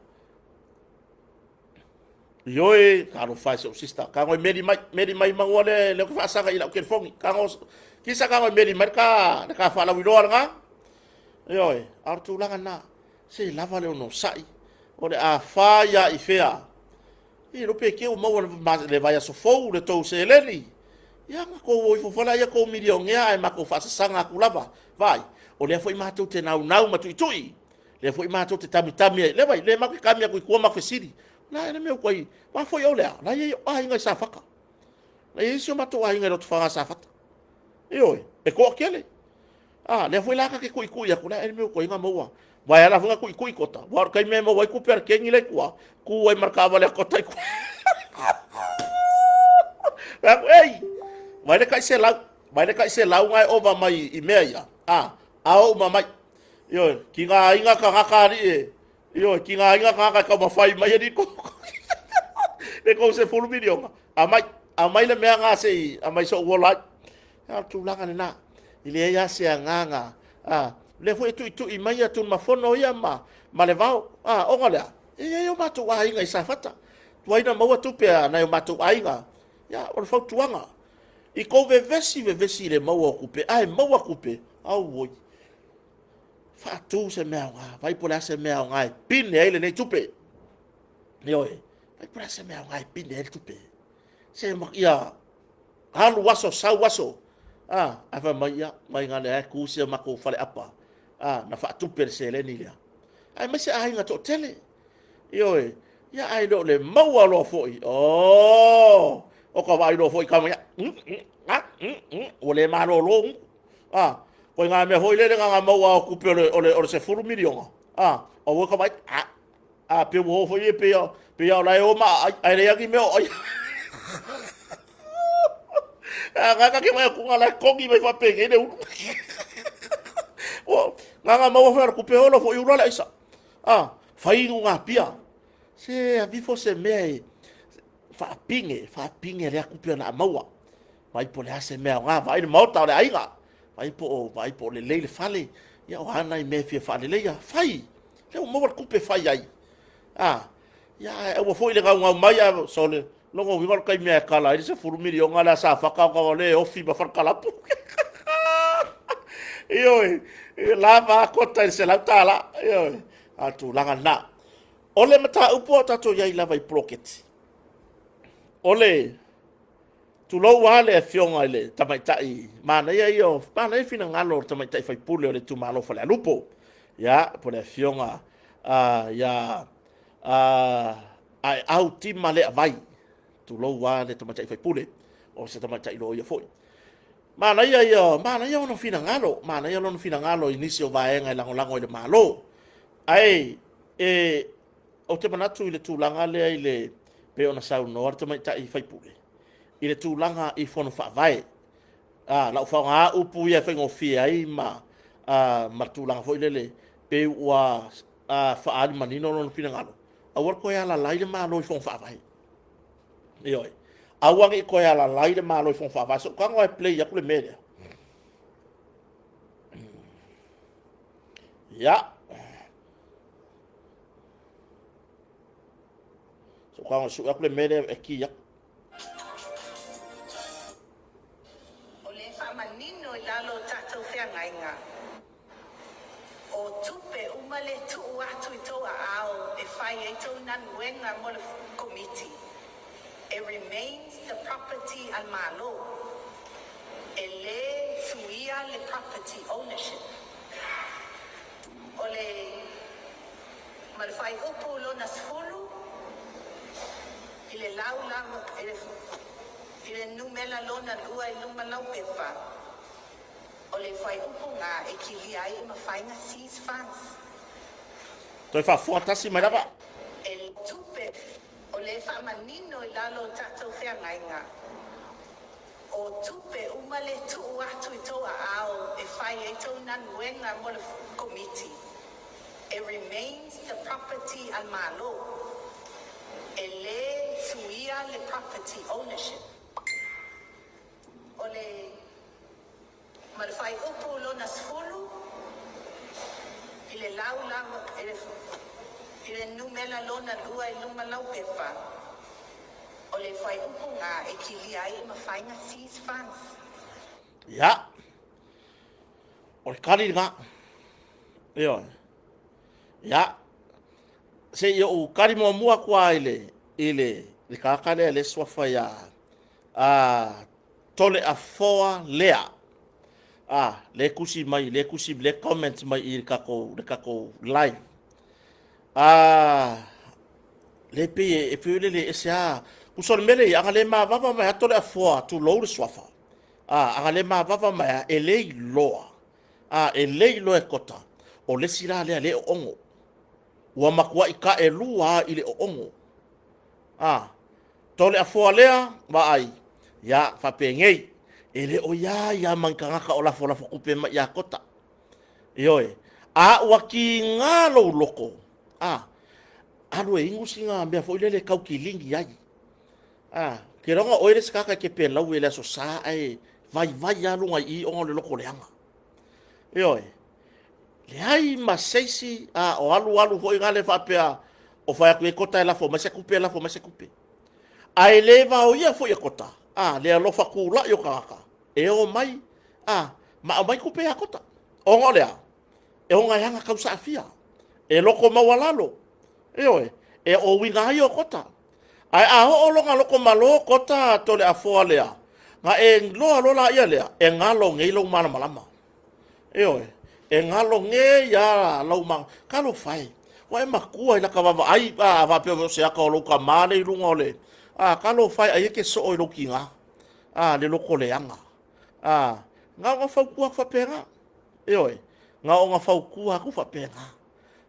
Ioe, talofa e si ou sister. Ka ngoi meli mai, meli mai manua le le faasaga i lau telefoni. Ka ngo kisa ka ngoi meli mai ka le ka faalauiloa lena. Ioe, a o le tulaga lena. Se lava le onosai. O le a fa ia i fea. I lo pe ke o maua le vaiaso fou le tou seleni. Ia na tou o ifo foi laia tou milionea ae matou faasasaga atu lava. Vaai, o lea foi matou te naunau ma tuitui. Lea foi matou te tamitami ai. Lea vai, lea matou te tami atu i tua ma fesili. La e le mea ua i, wa foi o lea, la i ai aiga i Safata. La i ai si o matou aiga i Lotofaga Safata. Ioe, e toatele. A, lea foi la ta te tuitui atu, la e le mea ua i maua. Vai ala foi na tuitui kota. Wa o le taimi e maua ai tupe a le kengi la i tua, tu ai ma le taavale a kota i tua. Fai atu, ei, vai le tai selau, vai le tai selau na e ova mai i mea ia. A, a o uma mai. Ioe, tigaina tagata alii e, ioe, tigaina tagata e taumafai mai alii ko. Le kou 10 miliona. Aumai, aumai le mea na se i, aumai so'u ola ai. A o le tulaga lena. E leai lava se agaga, a, lea foi e tuitui mai ia Tunumafono ia ma, ma le vao. A, ona lea, e i ai o matou aiga i Safata. Tuai na maua tupe a nai o matou aiga. Ia, o le fautuaga, i tou vevesi vevesi i le maua o tupe, ae maua tupe, auoi, faatu se mea aoga, vai po o le a se mea aoga e pine ai lenei tupe. Ioe, vai po o le a se mea aoga e pine ai le tupe. Se ia alu aso, sau aso, a, ae fai mai, ia, mai ga lea e ku si a matou faleapa, a, na faatupe le seleni lea. Aemaise aiga toatele. Ioe, ia ae le o le maua loa foi. Oh, o ka vaai loa foi kama ia. Ua le malolo. A, koe ngā mea foi lele ngā maua o kupe o le, o le, o le 10 miliona. A, o ua ka vaai, a, a pe ua o foi e pe ia, pe ia o la e o ma ai, ai le agi mea o ai. A, ngā kake mai aku ngā la kongi mai whapenge le ulu. Ua, ngā ngā maua foi o le kupe holo foi ulu ale aisa. A, fai inu ngā pia. Se avifo se mea e faapine, faapine lea kupe na maua. Vai po le a se mea o ngā, vai le maota o le aiga. Vai po o, vai po o lelei le fale. Ia o ana i mea fia faaleleia. Fai! Lea ua maua le kupe fai ai. A, ia ae aua foi le gaugau mai ae sole. Lona uiga o le taimi e kala ai le 10 miliona lea sa faka o ka le ofi ma falekalapu. Ioe, lava a kota i le $100. Ioe, a tulaga lena. O le mataupu o tatou i ai lava i poloketi, o le tulou lava le afioga i le tamaitai, manaia ia o, manaia finagalo o le tamaitai faipule o le itumalo Falealupo. Ia, po o le afioga ia Aeau Tima Leavai, tulou lava le tamaitai faipule, o se tamaitai loia foi. Manaia ia, manaia ona finagalo, manaia lona finagalo i nisi o vaega e lagolago i le Malo. Ae e, ou te manatu i le tulaga lea i le pei ona saunoa le tamaitai faipule i le tulaga i fono faavae. A, lau faaaoga upu ia e faigofie ai ma, a, ma le tulaga foi lele pei ua a, faaali manino lona finagalo, aua le toe alalai le Malo i fono faavae. Ioe. Aua ne i toe alalai le Malo i fono faavae. So, tago e play atu le mea lea. Ia. So, tago e sui atu le mea lea e ki atu. O le faamanino i lalo o tatou feagaiga, o tupe uma le tuu atu i tou aao e fai ai tou galuega mo le Komiti, e remains the property a le Malo, e le suia le property ownership. O le ma le fuaiupu lona 10 i le laulau i le numera lona lua i luma laupepa, o le fuaiupu nga e kilia ai e mafai na seize funds. Toe faafofoga tasi mai lava. E tupe o le faamanino i lalo o tatou feagaiga. O tupe uma le tuu atu i tou aao e fai ai tou galuega mo le Komiti, e remains the property a le Malo. E lē suia le property ownership. O le ma le fuaiupu lona 10 i le laulau i le numera lona lua i luma laupepa, o le fuaiupu lena e kilia ai e mafai ona seize funds. Ia, o le kali lena. Ioe. Ia, se i ou kali muamua atu lava i le, i le, le tagata lea le suafa ia a Toleafoa Lea. A, le tusi mai, le tusi, le comment mai i le tatou, le tatou live. A, le pei e pei le le ese a. Tusa o le mea lea, ana le mavava mai a Toleafoa, tulou le suafa. A, ana le mavava mai a, e le iloa. A, e le iloa e Kota, o le isi la lea le oogo. Ua matuai taelua lava i le oogo. A, Toleafoa lea, vaai, ia, faapenei, e le o ia ia ma ni tagata o lafolafo tupe mai ia Kota. Ioe, a ua tiga lou loto, a, alu e inu sina mea foi lele e tau kilini ai. A, ke loga oe le isi tagata e te pelau i le Aso Sa ae vaivai lava luga i i ona o le loto leaga. Ioe, leai ma se isi, a o alu alu foi na le faapea o fai atu i ai Kota e lafo mai se tupe, lafo mai se tupe. Ae le vaoia foi e Kota, a, le alofa tulai o tagata e o mai, a, ma aumai tupe ia Kota. Ona o le a? E ona e aga tausaafia, e loko maualalo, ioe, e o uiga ai o Kota. Ae a oo lona loko malo Kota Toleafoa lea, na e loa loa laia lea, e galo nei lou malamalama. Ioe, e galo nei a lau ma talofa e. Ua e matua i lata vaavaai, a faapea foi o se ata o lou tama lea i luga o le, a talofa e ai e te soo i lou tiga, a le loto leaga. A, na ona fautua atu faapena. Ioe, na ona fautua atu faapena.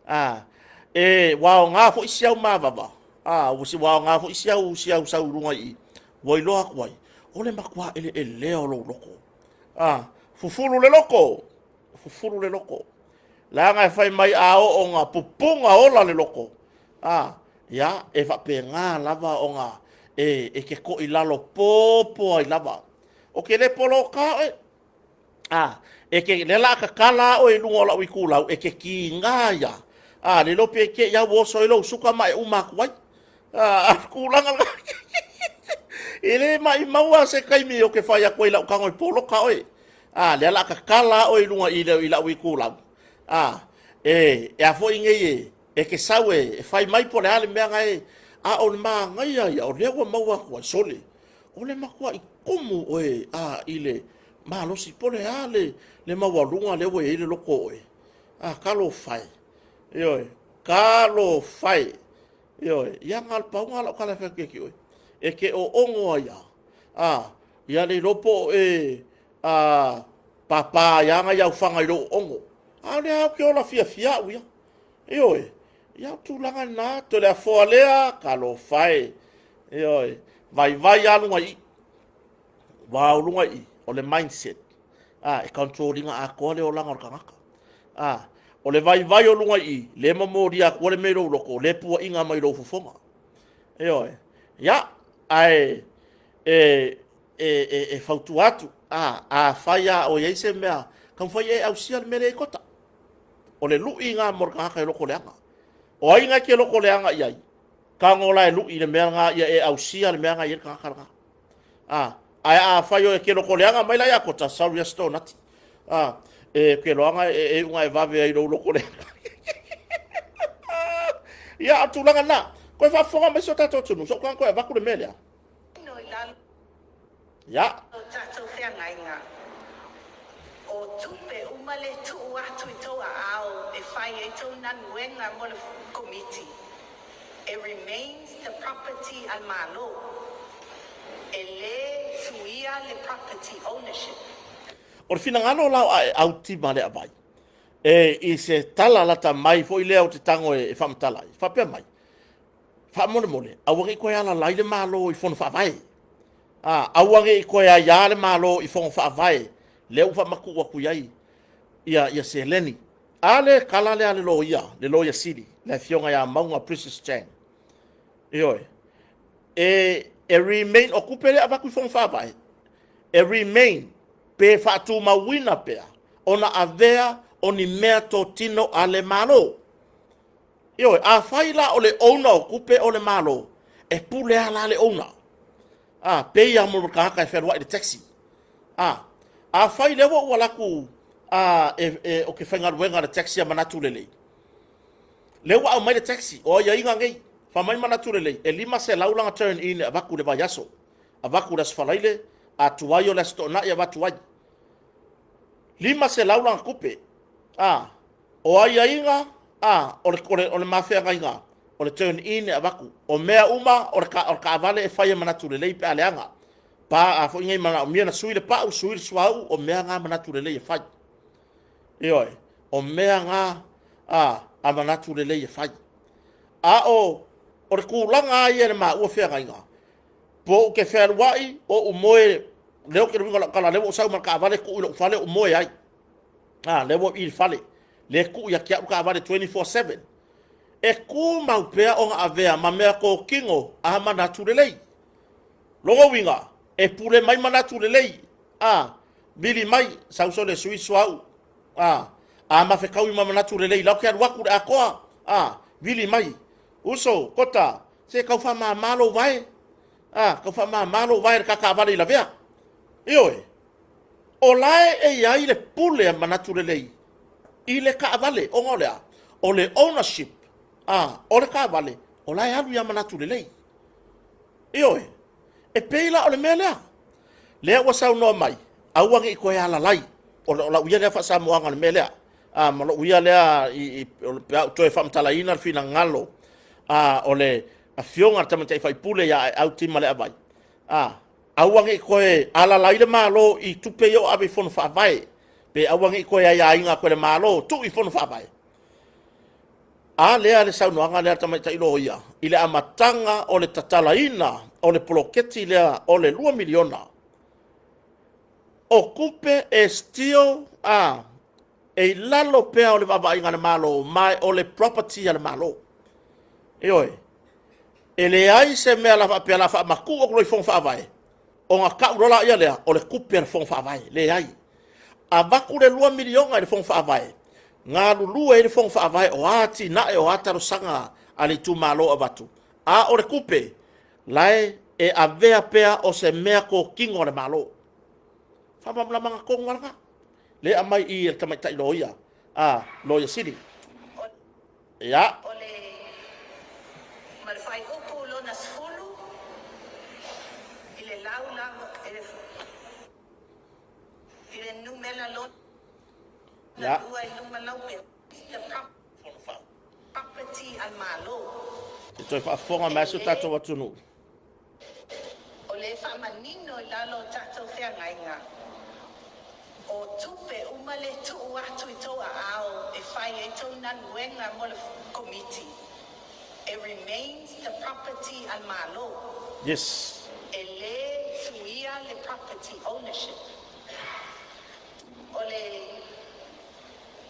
A, e ua aoga foi si au mavava, a ua si ua aoga foi si au si au sau i luga i i, ua iloa atu ai, o le matua eleelea o lou loto. A, fufulu le loto, fufulu le loto. Leaga e fai mai a oo ona pupuga ola le loto, a, ia, e faapena lava ona e, e ke koʻi lalo popo ai lava. O ke le poloka oe, A, e ke, lea la a tatala oe i luga o lau itulau, e ke kiga ia. A, le iloa pe te i au oso ai lou suka ma e uma atu ai. A, a tulaga lena. E le maimau lava se taimi o ke fai atu ai i lau tago e poloka oe. A, lea la a tatala oe i luga i, i lau itulau. A, e, e a foi nei e, e ke sau e, e fai mai po o le a le mea na e, a o le manaia ia, o lea ua maua atu ai, sole, o le matuai tumu oe a, i le malosi, po o le a le, le maualuga lea ua i ai le loto o oe. A, talofa e. Ioe, talofa e. Ioe, ia na o le pau lena o lau tala e fai atu ia te oe. E te oogo ai lava, a, ia le iloa po o e, a, pāpā ai lava nai aufaga i lou oogo. A o lea lava ou te ola fiafia au ia. Ioe, ia o tulaga lena, Toleafoa lea, talofa e. Ioe, vaivai lava luga i i. Ua o luga i i, o le mindset. A, e control ina atoa le olaga o le tagata. A, o le vaivai o luga i i, le momolia atua le mea i lou loto, le puaina mai lou fofoga. Ioe, ia, ae, e, e, e, e fautua atu, a, afai lava o i ai se mea, taumafai e ausia le mea lea i Kota. O le lui lena mo le tagata e loto leaga. O ai na e te loto leaga i ai? Tago la e lui i le mea lena ia e ausia le mea lena i ai le tagata lena. A, ae afai o e ke loko leaga mai la ia Kota, sorry a stonati. A, e ke loaga e, e unga e vave ai lou loko leaga. Ia, o tulaga lena. Koe faafofoga mai si o tatou atunuu, so koe avatu le mea lea. Ia. O tatou feagaiga. O tupe uma le tuu atu i tou aao e fai ai tou galuega mo le Komiti. It remains the property a le Malo. E le suia le property ownership. O le finagalo la o Aeau Tima Leavai, e i se tala lata mai foi lea o te tago e faamatala ai, faapea mai, Faamolemole, aua ne i toe alalai le Malo i Fono Faavae. A, aua ne i toe aiā le Malo i Fono Faavae, lea ua faamatuu atu i ai ia, ia seleni. A le tala lea a le loia, le loia sili, le afioga ia Mauga Precious Chang. Ioe. E, e remain, o kupe lea avatu i fono faavae, e remain, pe faatumauina pea, ona avea o ni mea totino a le Malo. Ioe, afai la o le owner o tupe o le Malo, e pule lava la le owner. A, pei lava mo le tagata e fealuai i le taxi. A, afai lea ua ou alu atu a, e, e, ou te faigaluega i le taxi a Manatu Lelei, lea ua aumai le taxi, o aiaiga nei, fai mai Manatu Lelei, e 500 lana turn in e avatu i le vaiaso, avatu i le Aso Faraile, a tuai o le Aso Toonai e avatu ai. 500 lana tupe. A, O aiaiga, a, o le, o le, o le mafeagaiga, o le turn in e avatu. O mea uma, o le, o le taavale e fai e manatu lelei pe a leaga. Pa a foi nei manaomia na sui le pau, sui le suauu, o mea na manatu lelei e fai. Ioe, o mea na a, a manatu lelei e fai. A o, o le tulaga lava ia i le maua feagaiga, po ou te fealuai, o ou moe, lea ou te le uiga o lau tala, lea ua ou sau ma le taavale tuu i lou fale ou moe ai. A, lea ua i le fale, lea e tuu ia te au taavale 24/7. E tumau pea ona avea ma mea totino a manatu lelei. Lona uiga, e pule mai manatu lelei, a, vili mai, sau sole sui suauu, a, a mafetaui ma manatu lelei, la ou te alu atu i le atoa, a, vili mai, uso, kota, se tau faamama lou vae, a, tau faamama lou vae i le ta taavale i lavea. Ioe. O la e i ai le pule a Manatu Lelei i le taavale, ona o le a? O le ownership a, o le taavale, o la e alu ia Manatu Lelei. Ioe, e pei la o le mea lea. Lea ua saunoa mai, aua ne i toe alalai. O lau ia lea faasamoaga o le mea lea. A, ma lou ia lea i, i, pe a ou toe faamatalaina le finagalo a, o le afioga a le tamaitai faipule ia Aeau Timaleavai. A, Aua ne i toe alalai le Malo i tupe ia o ave i Fono Faavae, pe aua ne i toe aiaina atu e le Malo, tuu i Fono Faavae. A lea le saunoaga lea a le tamaitai loia i le amataga o le tatalaina o le poloketi lea o le $2 miliona, o tupe e still a e i lalo pea o le vaavaaiga a le Malo, ma o le property a le Malo. Ioe, e leai se mea la faapea la faamatuu atu loa i Fono Faavae, ona tau loa laia lea o le tupe a le Fono Faavae. Leai. Avatu le $2 miliona i le Fono Faavae, galulue ai le Fono Faavae o a atinae, o a talosaga a le itumalo avatu. A o le tupe, la e avea pea o se mea totino a le Malo. Faamalamalamaga tonu lava lena. Lea aumai i e le tamaitai loia, a Loia Sili. Ia. O le ma le fuaiupu lona 10 i le laulau i le numera lona lua i luma laupepa, the property a le Malo. E toe faafofoga mai si o tatou atunuu. O le faamanino i lalo o tatou feagaiga, o tupe uma le tuu atu i tou aao e fai ai tou galuega mo le Komiti, e remains the property a le Malo. Yes. E le suia le property ownership. O le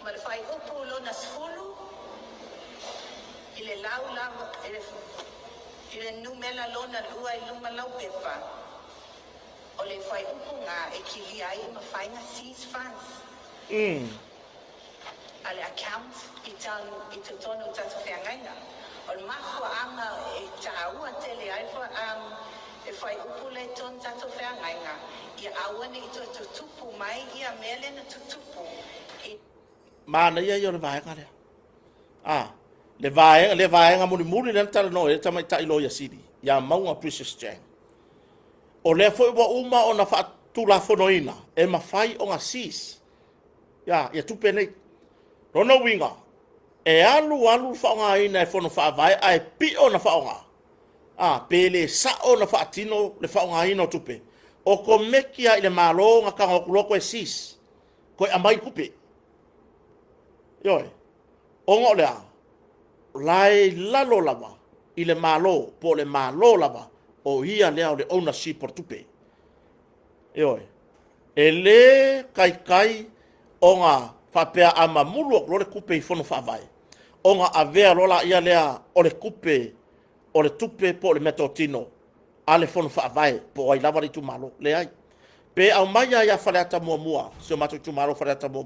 ma le fuaiupu lona 10 i le laulau i le numera lona lua i luma laupepa, o le fuaiupu nga e kilia ai e mafai nga seize funds a le account i i totonu o tatou feagaiga. O le mafuaaga e taua tele ai le fuaiupu lea i totonu o tatou feagaiga, ia aua ne i toe tutupu mai ia mea lea na tutupu i. Manaia ia o le vaega lea. A, le vaega, le vaega mulimuli lea na talanoa i ai le tamaitai Loia Sili, ia Mauga Precious Jang. O lea foi ua uma ona faatulafonoina e mafai ona seize ia, ia tupe nei. Lona uiga, e alu alu le faaaogaina e Fono Faavae ae pio na faaaoga, a, pe le sao na faatino le faaaogaina o tupe, okomeki lava i le Malo ona tago atu loa toe seize, toe aumai tupe. Ioe, ona o le a? O la e i lalo lava i le Malo, po o le Malo lava, o ia lea o le ownership o le tupe. Ioe, e le taitai ona faapea a mamulu atu loa le tupe i Fono Faavae, ona avea loa laia lea o le tupe. o le tupe po o le meatotino a le Fono Faavae po o ai lava le itumalo. Leai. Pe aumai lava ia Faleata 1, si o matou itumalo o Faleata 1,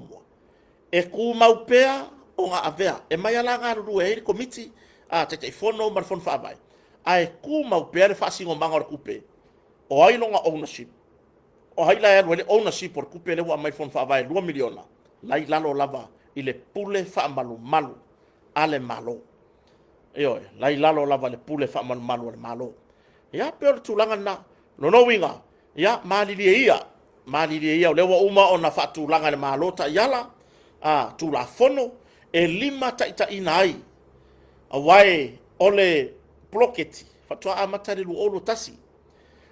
e tumau pea ona avea, e mai lava la galulue ai le Komiti a Taitaifono ma le Fono Faavae, ae tumau pea le faasinomaga o le tupe, o ai lona ownership, o ai la e alu ai le ownership o le tupe lea ua aumai i le Fono Faavae $2 miliona, la e i lalo lava i le pule faamalumalu a le Malo. Ioe, la i lalo lava i le pule faamalumalu a le Malo. Ia, pei o le tulaga lena. O lona uiga, ia, malilie ia, malilie ia, o lea ua uma ona faatulaga e le Malo taiala, a, Tulafono e limataitaiina ai, aua o le poloketi faatoa amata i le 2021.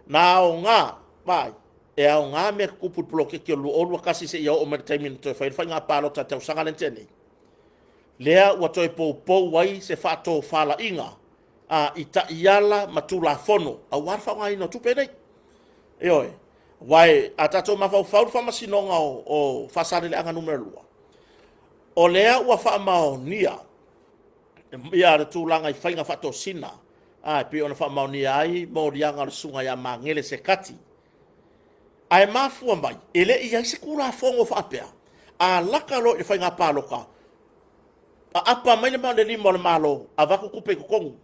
Na aoga, vaai, e aoga mea tutupu i le poloketi o le 2021 seia oo mai i le taimi na toe fai ai le faiga palota i le tausaga lea na tea nei, lea ua toe poupou ai se faatofalaiga a, i taiala ma Tulafono aua le faaaogaina o tupe nei. Ioe, aua a tatou mafaufau i le faamasinoga o Faasaleleaga Nu.2, o lea ua faamaonia ia le tulaga i faiga faatosina, a, e pei ona faamaonia ai moliaga o le susuga ia Magele Sekati. Ae mafua mai, e le i i ai se Tulafono faapea, a laka loa i le faiga palota, aapa mai le lima o le Malo, avatu tupe i totonu.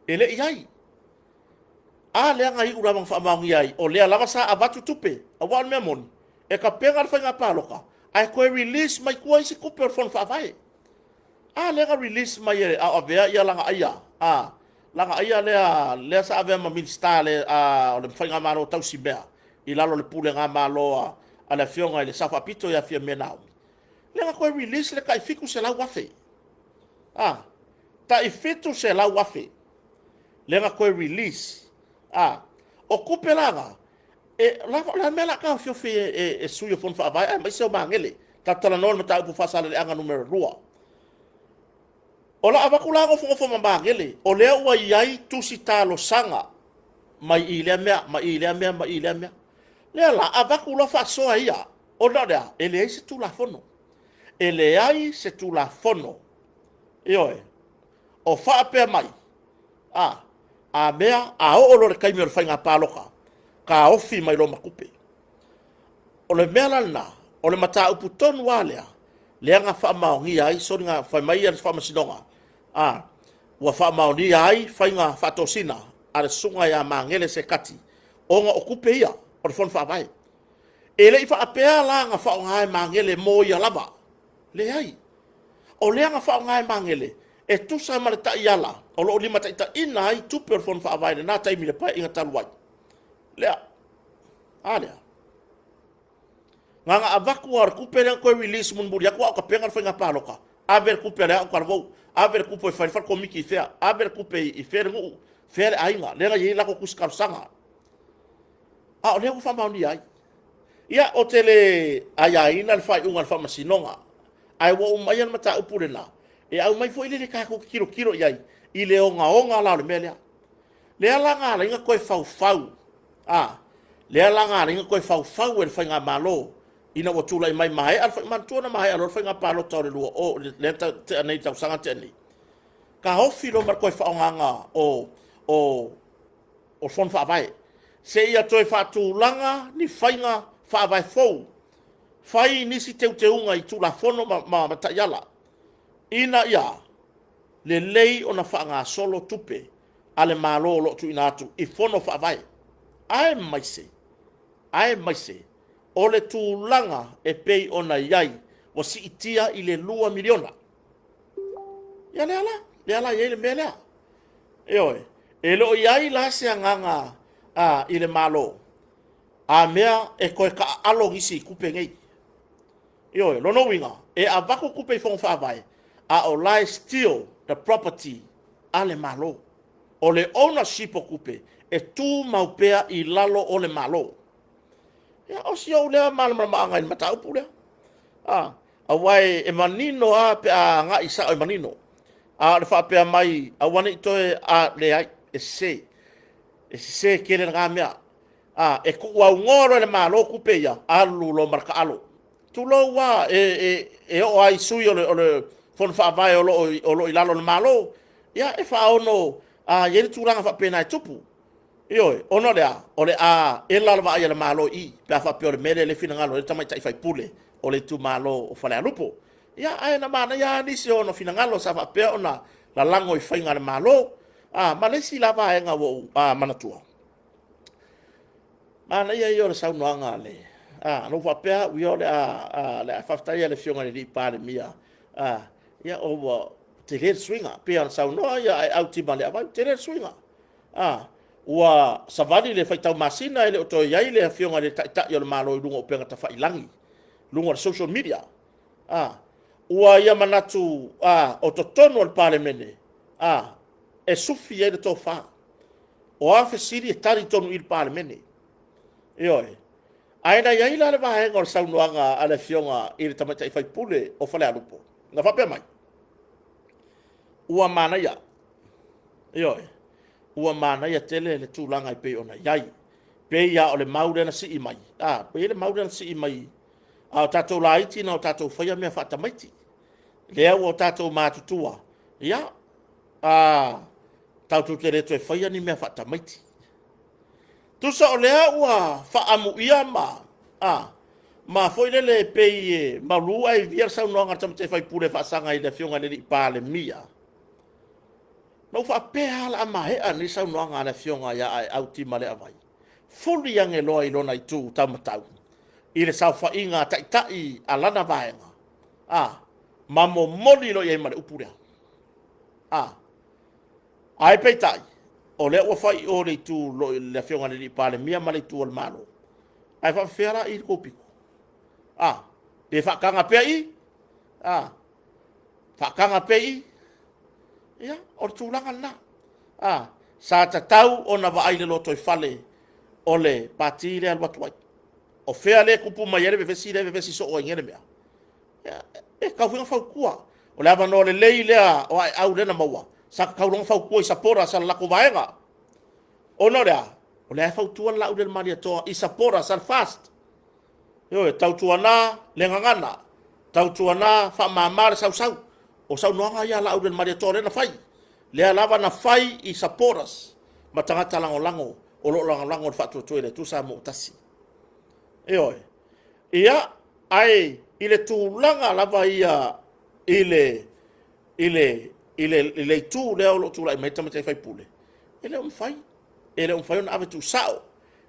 E le i i ai. A lea na iu lava ina faamaonia ai, o lea lava sa avatu tupe, aua o le mea moni, e tapena le faiga palota, ae toe release mai tua isi tupe o le Fono Faavae. A lea na release mai e, a o avea ia Lagaaia, a, Lagaaia lea, lea sa avea ma Minisita le, a, o le Faigamalo tausimea i lalo o le pulega malo a le Afioga i le Sao Faapito ia Fiame Naomi, lea na toe release le tai $700,000. A, tai $700,000 lea na toe release. A, o tupe la na, e, la, o le a le mea o le a taofiofi e sui o Fono Faavae aemaise o Magele? Tatou talanoa i le mataupu o Faasaleleaga Nu.2. O le a avatu la nofonofo ma Magele, o lea ua i ai tusi talosaga mai i lea mea, mai i lea mea, mai i lea mea. Lea la, avatu loa faasoa ia, ona o le a? E leai se Tulafono. E leai se Tulafono, ioe, o faapea mai, a, a mea, a oo loa i le taimi o le faiga palota, taofi mai loa ma tupe. O le mea la lena, o le mataupu tonu lava lea, lea na faamaonia ai soliga, fai mai le faamasinoga, a, ua faamaonia ai faiga faatosina a le susuga ia Magele Sekati, ona o tupe ia o le Fono Faavae. E le i faapea la na faaaoga e Magele mo ia lava. Leai. O lea na faaaoga e Magele e tusa ma le taiala o lo o limataitaiina ai tupe o le Fono Faavae i lena taimi i le Paeaiga talu ai. Lea. A lea. Na ona avatu lava o le tupe lea na toe release mulimuli atu a o tapena le faiga palota, ave le tupe a Leao Talavou, ave le tupe e fai le fale komiti i fea, ave le tupe i fea le nuu, fea le aiga, lea na i ai latou tusi talosaga. A o lea ua faamaonia ai. Ia, ou te le aiaina le faaiuga a le Faamasinoga, ae ua ou aumaia le mataupu lena, e aumai foi lele tatou te tilotilo i ai i le ogaoga la o le mea lea. Lea la na ala ai ona toe faufau, a, lea la na ala ai ona toe faufau e le Faigamalo ina ua tulai mai maea, manatua na maea loa le faiga palota o le 20, lea na tea nei, le tausaga na tea nei, taofi loa ma le toe faaaogaina o Fono Faavae, seia toe faatulaga ni faiga faavae fou, fai nisi teuteuga i Tulafono ma taiala, ina ia lelei ona faagasolo tupe a le Malo o lo o tuuina atu i Fono Faavae, aemaise, aemaise o le tulaga e pei ona i ai ua siitia i le $2 miliona. Ia lea la, lea la e i ai le mea lea. Ioe, e le o i ai la se agaga i le Malo, a mea e toe taaalo nisi i tupe nei. Ioe, lona uiga, e avatu tupe i Fono Faavae, a o la e still the property a le Malo. O le ownership o tupe e tumau pea i lalo o le Malo. Ia, o si ou lea malamalamaaga i le mataupu lea. A, aua e manino lava pe a agai sao e manino. A o le faapea mai, aua ne i toe, a, leai, e sese. E sese tele lena mea. A, e tuuaunoa loa e le Malo tupe ia, alu loa ma le taalo. Tulou lava, e oo lava i sui o le Fono Faavae o lo o i lalo o le Malo, ia, e faaono A i ai le tulaga faapena e tupu. Ioe, ona o le a? O le a ela le vaai a le Malo i i, pe a faapea o le mea lea e finagalo ai le tamaitai faipule o le itumalo o Falealupo. Ia, ae na manaia lava nisi o ona finagalo sa faapea ona lalago i faiga a le Malo. A, ma le isi la vaega ua ou manatua, manaia ia o le saunoaga a le... na ou faapea au ia o le a faafetai lava i le Afioga i le Palemia, ia ua tele le suiga, pei ona saunoa Aeau Timaleavai, ua tele le suiga. Ua savali le faitau masina e le o toe i ai le Afioga i le Taitai o le Malo i luga o upega tafailagi, luga o le social media. Ua ia manatu o totonu o le Palemene e sufi ai le tofa. O a fesili e tali tonu i le Palemene. Ioe. Ae na i ai la le vaega o le saunoaga a le Afioga i le Tamaitai Faipule o Falealupo, na faapea mai, ua manaia, ioe, ua manaia tele le tulaga e pei ona i ai. Pei lava o le mau lea na sii mai, a, e i ai le mau lea na sii mai a o tatou laiti na o tatou faia mea faatamaiti. Lea ua tatou matutua, ia, tatou te le toe faia ni mea faatamaiti. Tusa o lea ua faaamuia ma, a, ma foi lele e pei e malu ae ivia le saunoaga a le tamaitai faipule e faasaga i le Afioga i le Palemia. Na ou faapea lava o le a maea nei saunoaga a le Afioga ia Aeau Timaleavai, fuli ane loa i lona itu taumatau i le saofaiga a taitai a lana vaega, a, ma momoli loa i ai ma le upu lea. A, ae peitai, o lea ua fai i o le itu i le Afioga i le Palemia ma le itu o le Malo. Ae faapefea la i le tou pito? A, pe faataga pea i? A, faataga pea i? Ia, o le tulaga lena. A, sa tatau ona vaai i le lotoifale o le pati lea e alu atu ai. O fea lea e tupu mai ai le vevesi lea e vevesi soo ai nei le mea? Ia, e tatau foi ona fautua. O le avanoa lelei lea o Aeau lea na maua, sa tatau loa ona fautua i supporters a le latou vaega. Ona o le a? O lea e fautua le Laulu i le Malietoa i supporters a le FAST. Ioe, tautuana le gagana, tautuana faamama le sausau. O saunoaga ia a Laulu i le Malietoa lea na fai. Lea lava na fai i supporters ma tagata lagolago o lo o lagolago i le faatuatua i le Atua Samoa ua tasi. Ioe. Ia, ae i le tulaga lava ia i le i le i le i le itu lea o lo o tulai mai tamaitai faipule, e le o mafai, e le o mafai ona ave tuusao,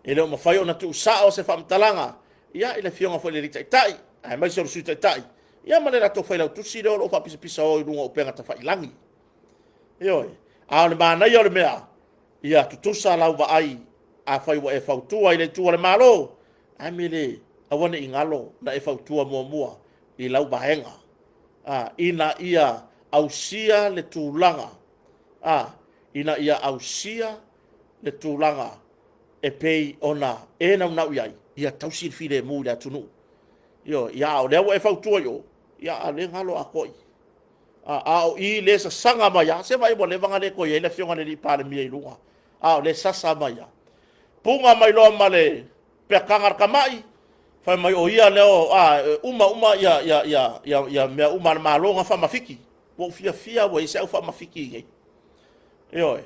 e le o mafai ona tuusao se faamatalaga ia i le Afioga foi i le Taitai aemaise o le Sui Taitai, ia ma le latou failautusi lea o lo o faapisapisao i luga o upega tafailagi. Ioe. A o le manaia o le mea, ia tutusa lau vaai, afai ua e fautua i le itu a le Malo, ae me le aua ne i galo na e fautua muamua i lau vaega, ina ia ausia le tulaga, ina ia ausia le tulaga e pei ona e naunau i ai, ia tausi le filemu i le atunuu. Ioe, ia a o lea ua e fautua i o, ia a o lea e galo atoa i i. A o i lea e sasaga mai lava, se vaai ua leva ona le toe i ai le Afioga i le Palemia i luga, a o lea e sasa mai lava. Puga mai loa ma le peataga a le tamai, fai mai o ia lea, a, uma uma ia, ia, ia, ia, ia mea uma a le Malo na faamafiki. Ua ou fiafia ua i ai se au faamafiki i nei. Ioe,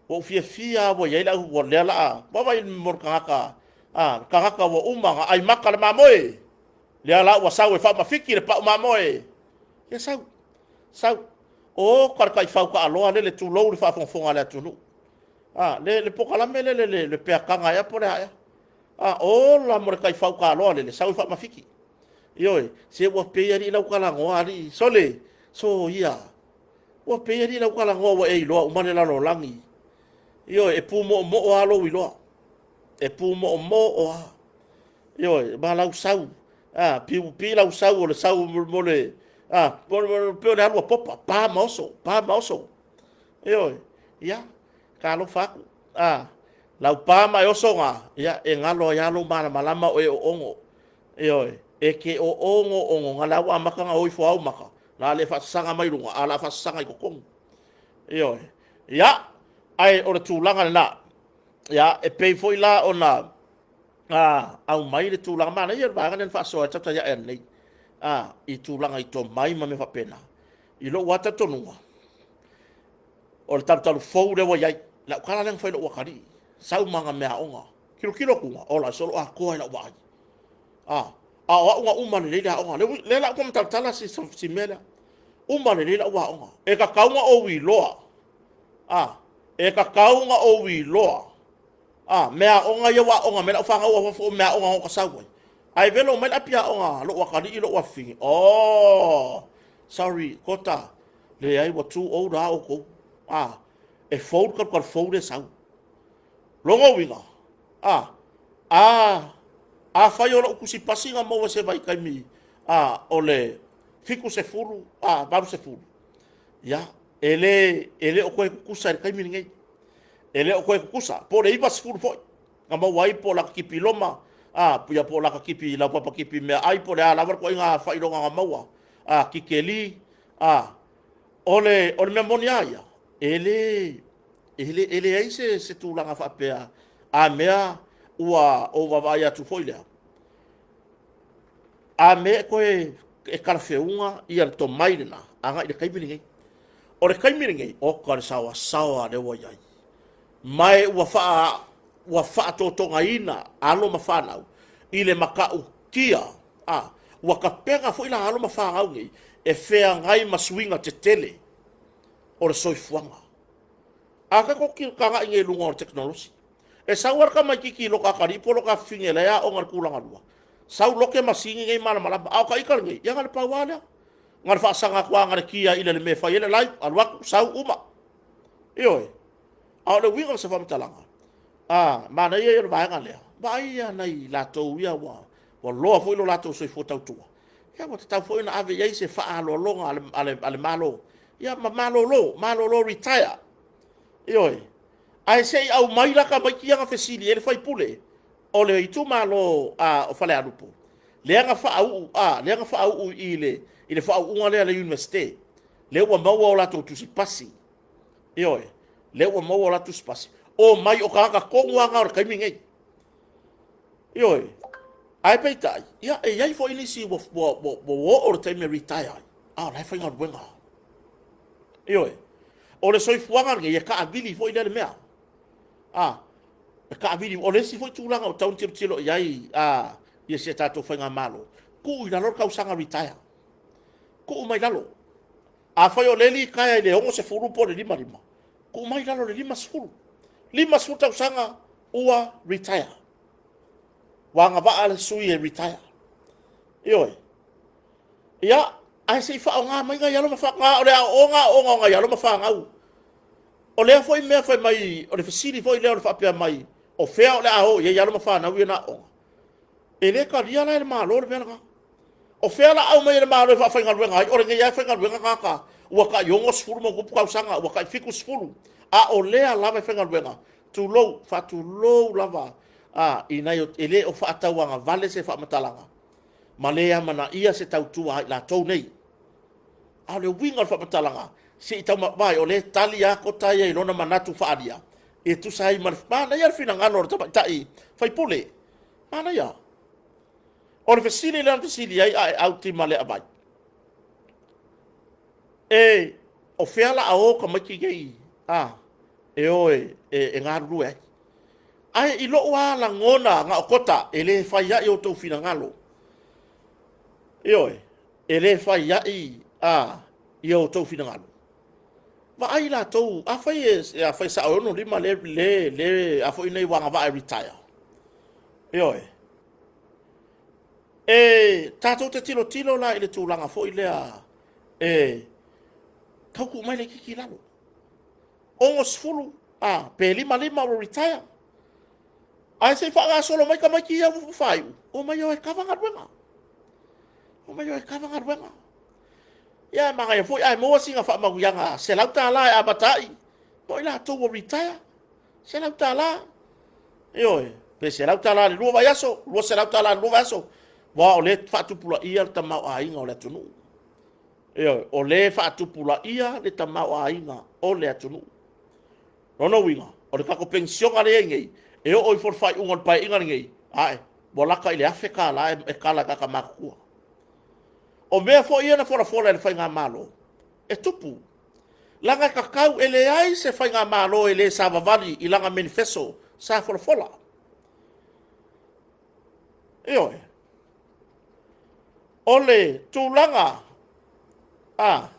ua ou fiafia ua i ai le au, ua lea la, vaavaai mo le tagata, a, le tagata ua uma ona ai maka le mamoe, lea la ua sau e faamafiki le pau mamoe. Ia sau, sau, o ka le taifau taaloa lele, tulou le faafogafoga a le atunuu. A, le polokalame lele le peataga ea po o le a ea. A, ola mo le taifau taaloa lele, sau e faamafiki. Ioe, se ua pei alii lau talanoa alii, sole, soia. Ua pei alii lau talanoa ua e iloa uma le lalolagi. Ioe, e pumoomoo lava lou iloa. E pumoomoo lava. Ioe, ma lau sau, a, piupi lau sau o le sau mo le, a, pei o le alu a popa, pa ma oso, pa ma oso. Ioe, ia, talofa atu, a, lau pa ma e oso na, ia, e galo ai lava lou malamalama o e oogo. Ioe, e te oogo oogo na, la ua amata ona o ifo au maka, la le faasasaga mai luga, a o le a faasasaga i totonu. Ioe, ia, ae o le tulaga lena, ia, e pei foi la ona aumai le tulaga manaia le vaega lea na faasoa ai le tautai ae ananei, a, i tulaga i tomai ma mea faapena. I lou lava talitonuga, O le talutalu fou lea ua i ai. Lau tala lea na fai i lou atalii, sau ma ana meaaoga. Tilotilo atu, ola, e solo atoa i lau vaai. A, a o au na uma lelei le aoga. Lea, lea la ua talatala si, si mea lea. Uma lelei lau aoga. E tatau na ou iloa. A, e tatau na ou iloa. A, meaaoga ia ua aoga mai lau fanau a fafo o meaaoga na sau ai. Ae velo mai le api aoga a lou atalii lou afafine. Oh, sorry, Kota. Leai, ua too old a outou. A, e fou le talukalu fou lea sau. Lona uiga, a, a, afai o lou tusi pasi na maua i se vaitaimi, a, o le 70, a, 80, ia, e le, e le o toe tutusa i le taimi lenei. E le o toe tutusa, po o le 90 foi, na maua ai po o lata tipiloma, a, ia po o lata tipi, laupapa tipi meaai, po o le a lava le ituaiga faailoga na maua, a, tikeli, a, o le, o le mea moni lava ia, e le, E le, e leai se, se tulaga faapea, a mea ua ou vaavaai atu foi lea, a mea e toe e talafeuga ia le tomai lena agai i le taimi lenei. O le taimi lenei, oka le saoasaoa lea ua i ai. Ma e ua faa, ua faatotogaina alo ma fanau i le matautia, a, ua tapena foi la alo ma fanau nei e feagai ma suiga tetele o le soifuaga. A tatou agai nei i luga o le tekonolosi, e sau lava le tamaitiiti i lota atalii po o lota afafine la e aoga i le tulagalua, sau lote masini nei malamalama. A o ta ita lenei, ia na o le pau lava lea. Na o le faasaga atu lava na o le kia i le mea e fai ai le live, alu atu, sau, uma. Ioe. A o le uiga o se faamatalaga, a, manaia ia o le vaega lea, vaai ia nai latou ia ua, ua loa foi lo latou soifua tautua, ia ua tatau foi ona ave i ai se faaaloaloga a le, a le, a le Malo, ia ma malolo, malolo retire. Ioe. Ae se i aumai la tamaiti ia na fesili ai le faipule o le itumalo a, o Falealupo, lea na faauu, a, lea na faauu i le, i le faauuga lea a le Iunivesite, lea ua maua o latou tusi pasi. Ioe, lea ua maua o latou tusi pasi. Omai, o tagata tonu lava na o le taimi nei. Ioe. Ae peitai, ia, e i ai foi nisi ua, ua, ua, ua oo le taimi e retire ai, a o la e faigaluega lava. Ioe. O le soifuaga lenei, e taavili foi lea le mea. A, e taavili. O le isi foi tulaga ua tatau ona tilotilo i ai a, ia si a tatou faigamalo, tuu i lalo le tausaga retire. Tuu mai lalo. Afai o lea e litaea i le 60 po o le 55, tuu mai lalo i le 50. 50 tausaga ua retire. Ua agavaa le sui e retire. Ioe. Ia, ae se i faaaoga mai nai alo ma fanau, o le aoaoga aoaoga o nai alo ma fanau. O lea foi mea fai mai, o le fesili foi lea o le faapea mai, o fea o le a o i ai alo ma fanau ia na aooga? E le talia la e le Malo le mea lena. O fea la aumai e le Malo e faafaigaluega ai? O lenei lava e faigaluega tagata ua tai 60 ma ona tupu tausaga, ua tai 70, a o lea lava e faigaluega. Tulou, faatulou lava a, i nai o, e le o faatauagavale se faamatalaga ma le amanaia se tautua a i latou nei. A o le uiga o le faamatalaga, se i taumavae, o lea e tali lava Kota ia i lona manatu faaalia, e tusa ai ma le manaia le finagalo o le tamaitai faipule. Manaia. O le fesili lea na fesili ai Aeau Timaleavai, e, o fea la a o tamaiti nei a, e o e, e, e galulue ai? Ae i lou lava lagona na o Kota, e le fai ai outou finagalo. Ioe, e le fai ai a, ia outou finagalo. Vaai latou, afai e, afai sao e 65 le, le, le, a foi nei ua agavaa e retire. Ioe. E tatou te tilotilo la i le tulaga foi lea e tau tuu mai laitiiti i lalo. 60, a, pe 55 ua retire. Ae se i faagasolo mai tamaiti ia ua faaiu, omai o e kava galuega. Omai o e kava galuega. Ia e manaia foi ae maua sina faamanuiaga $100 e amata ai, mo i latou ua retire. $100. Ioe, pe $100 i le 2 vaiaso, $200 i le 2 vaiaso, aua o lea e faatupulaia le tamaoaiga o le atunuu. Ioe, o lea e faatupulaia le tamaoaiga o le atunuu. Lona uiga, o le tatou penisiona lea e i ai nei, e oo ifo i le faaiuga o le Paeaiga lenei, ae, ua lata i le $1,000 e kala e tagata matutua. O mea foi ia na folafola e le Faigamalo, e tupu. Laga e kakau e leai se faigamalo e le savavali i lana menifeso sa folafola. Ioe. O le tulaga, a,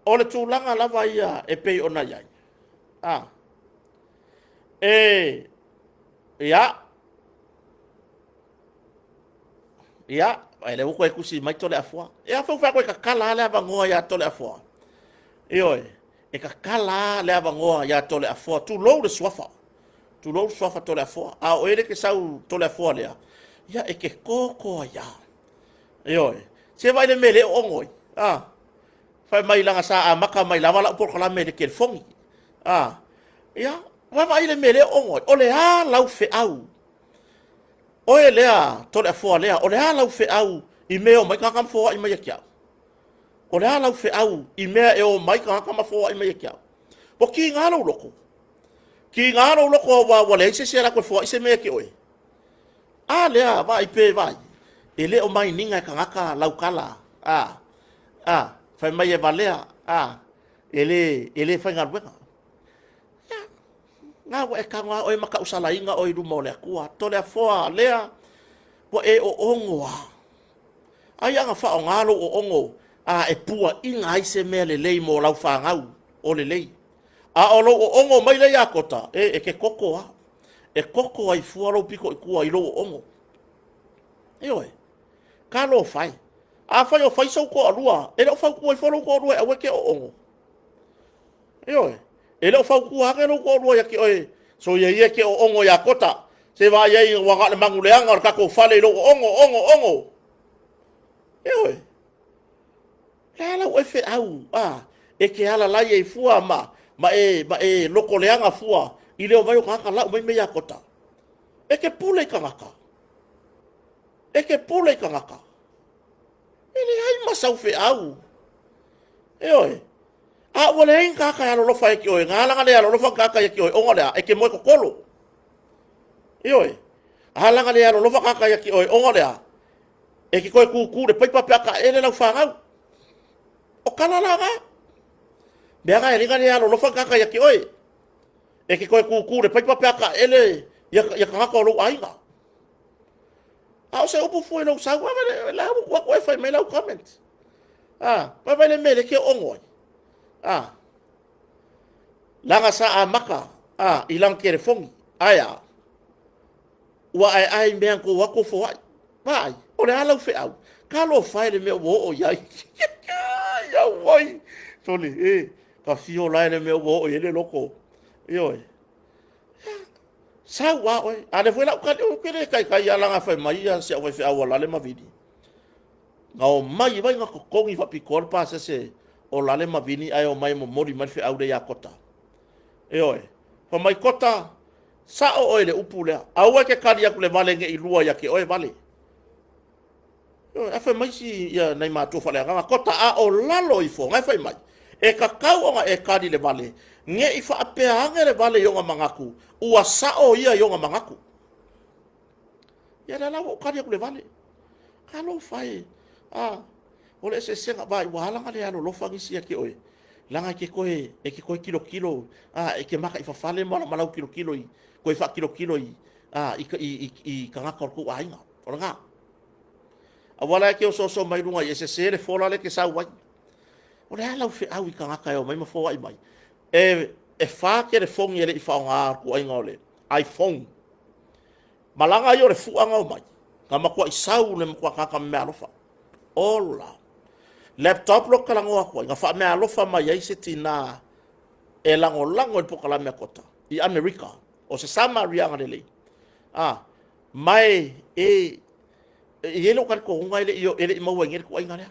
o le tulaga lava ia e pei ona i ai, a, e, ia, ia, e lea ua toe tusi mai Toleafoa. Ia, afai ua fai atu e tatala lava le avanoa ia Toleafoa. Ioe, e tatala lava le avanoa ia Toleafoa, tulou le suafa. Tulou le suafa Toleafoa. A o oe lea e te sau Toleafoa lea, ia e te toto ai lava. Ioe, se vaai le mea lea e oono ai. Ah, fai mai leaga sa amata mai lava lau polokalame i le telefoni. Ah, ia, vaavaai le mea lea e oono ai. O le a lau feau? Oe lea Toleafoa lea, o le a lau feau i mea e omai tagata ma foai mai ia te au? O le a lau feau i mea e omai tagata ma foai mai ia te au? Ua tiga lou loto. Tiga lou loto aua ua leai se isi e alu atu e foai se mea ia te oe. A lea, vaai pe vaai, e le o mainiga e tagata lau tala, a, a, fai mai e valea, a, e le, e le faigaluega. Ia, na ua e tago lava oe ma tausalaina oe i luma o le Atua. Toleafoa lea, ua e oono lava. Ai ana faaaoga lou oono a e puaina ai se mea lelei mo lau fanau o lelei. A o lou oono mai lea ia Kota, e, e te toto lava. E toto ai fua lou pito i tua i lou oono. Ioe, talofa e. Afai o fai sou toalua, e le o fautua ifo lou toalua e aua e te oono. Ioe, e le o fautua ane lou toalua ia te oe, soia ia e te oono ia Kota, se vaai ai ua na o le manuleaga o le tatou fale i lou oono, oono, oono. Ioe, le a lau oe feau, a, e te alalai ai fua ma, ma e, ma e lotoleaga fua i le omai o tagata lau mai mea ia Kota. E te pule i tagata. E te pule i tagata. E leai ma sau feau. Ioe. A ua leai ni tagata e alolofa ia te oe, na ala ona le alolofa ni tagata ia te oe, ona o le a? E te moe totolo. Ioe. A ala ona le alolofa tagata ia te oe, ona o le a? E te toe tutu i le paipa pe a taele lau fanau. O tala la na. Mea na e ala ai ona le alolofa ni tagata ia te oe. E te toe tutu i le paipa pe a taele ia, ia tagata o lou aiga. A o se upu fua i lou sau, la ua tuu atu e fai mai lau comment. A, vaai le mea lea e te oono ai. A, leaga sa amata a, i lana telefoni, ae a, ua aeae i mea na tou o atu o foai. Vaai, o le a lau feau? Talofa e le mea ua oo i ai. Auoi, sole, e, ka fio la e le mea ua oo i ai le loto. Ioe. Sau lava oe. A lea foi la ou tali, ou te le taitai lava leaga fai mai ia si au faifeau a Lale ma Vini. Na omai vai na totogi faapitoa le pasese o Lale ma Vini ae omai e momoli mai le feau lea ia Kota. Ioe. Fai mai Kota, sao oe i le upu lea. Aua e te tali atu le vale ne i lua ia te oe vale. Ioe, ae fai mai si ia nai matua faaleagaga, Kota a o lalo ifo, na e fai mai, e tatau ona e tali le vale, ne i faapea ane le vale i ona manatu, ua sao ia i ona manatu. Ia lea la ua ou tali atu i le vale. Talofa e, a, o le eseesega, vaai, ua ala ona le alolofa nisi ia te oe, leaga e te toe, e te toe tilotilo, a, e te maka i fafale ma, ma lau tilotilo i, toe faatilotilo i, a, i, i, i, i tagata o le tou aiga. O lena. Aua la e te osooso mai luga i e sese le fola lea e te sau ai. O le a lau feau i tagata e omai ma foai mai? E, e fa telefoni e le i faaaoga ituaiga o le iPhone. Malaga ia o le fua na omai, na matuai sau le matua tagata meaalofa. Ola. Laptop lo talanoa atu ai, na faameaalofa mai ai se tina e lagolago i le polokalame a Kota i Amerika. O se Samaria agalelei. Ah, ma e, e, e i ai lou talitonuga e le i, e le i maua i nei le tuaiga lea.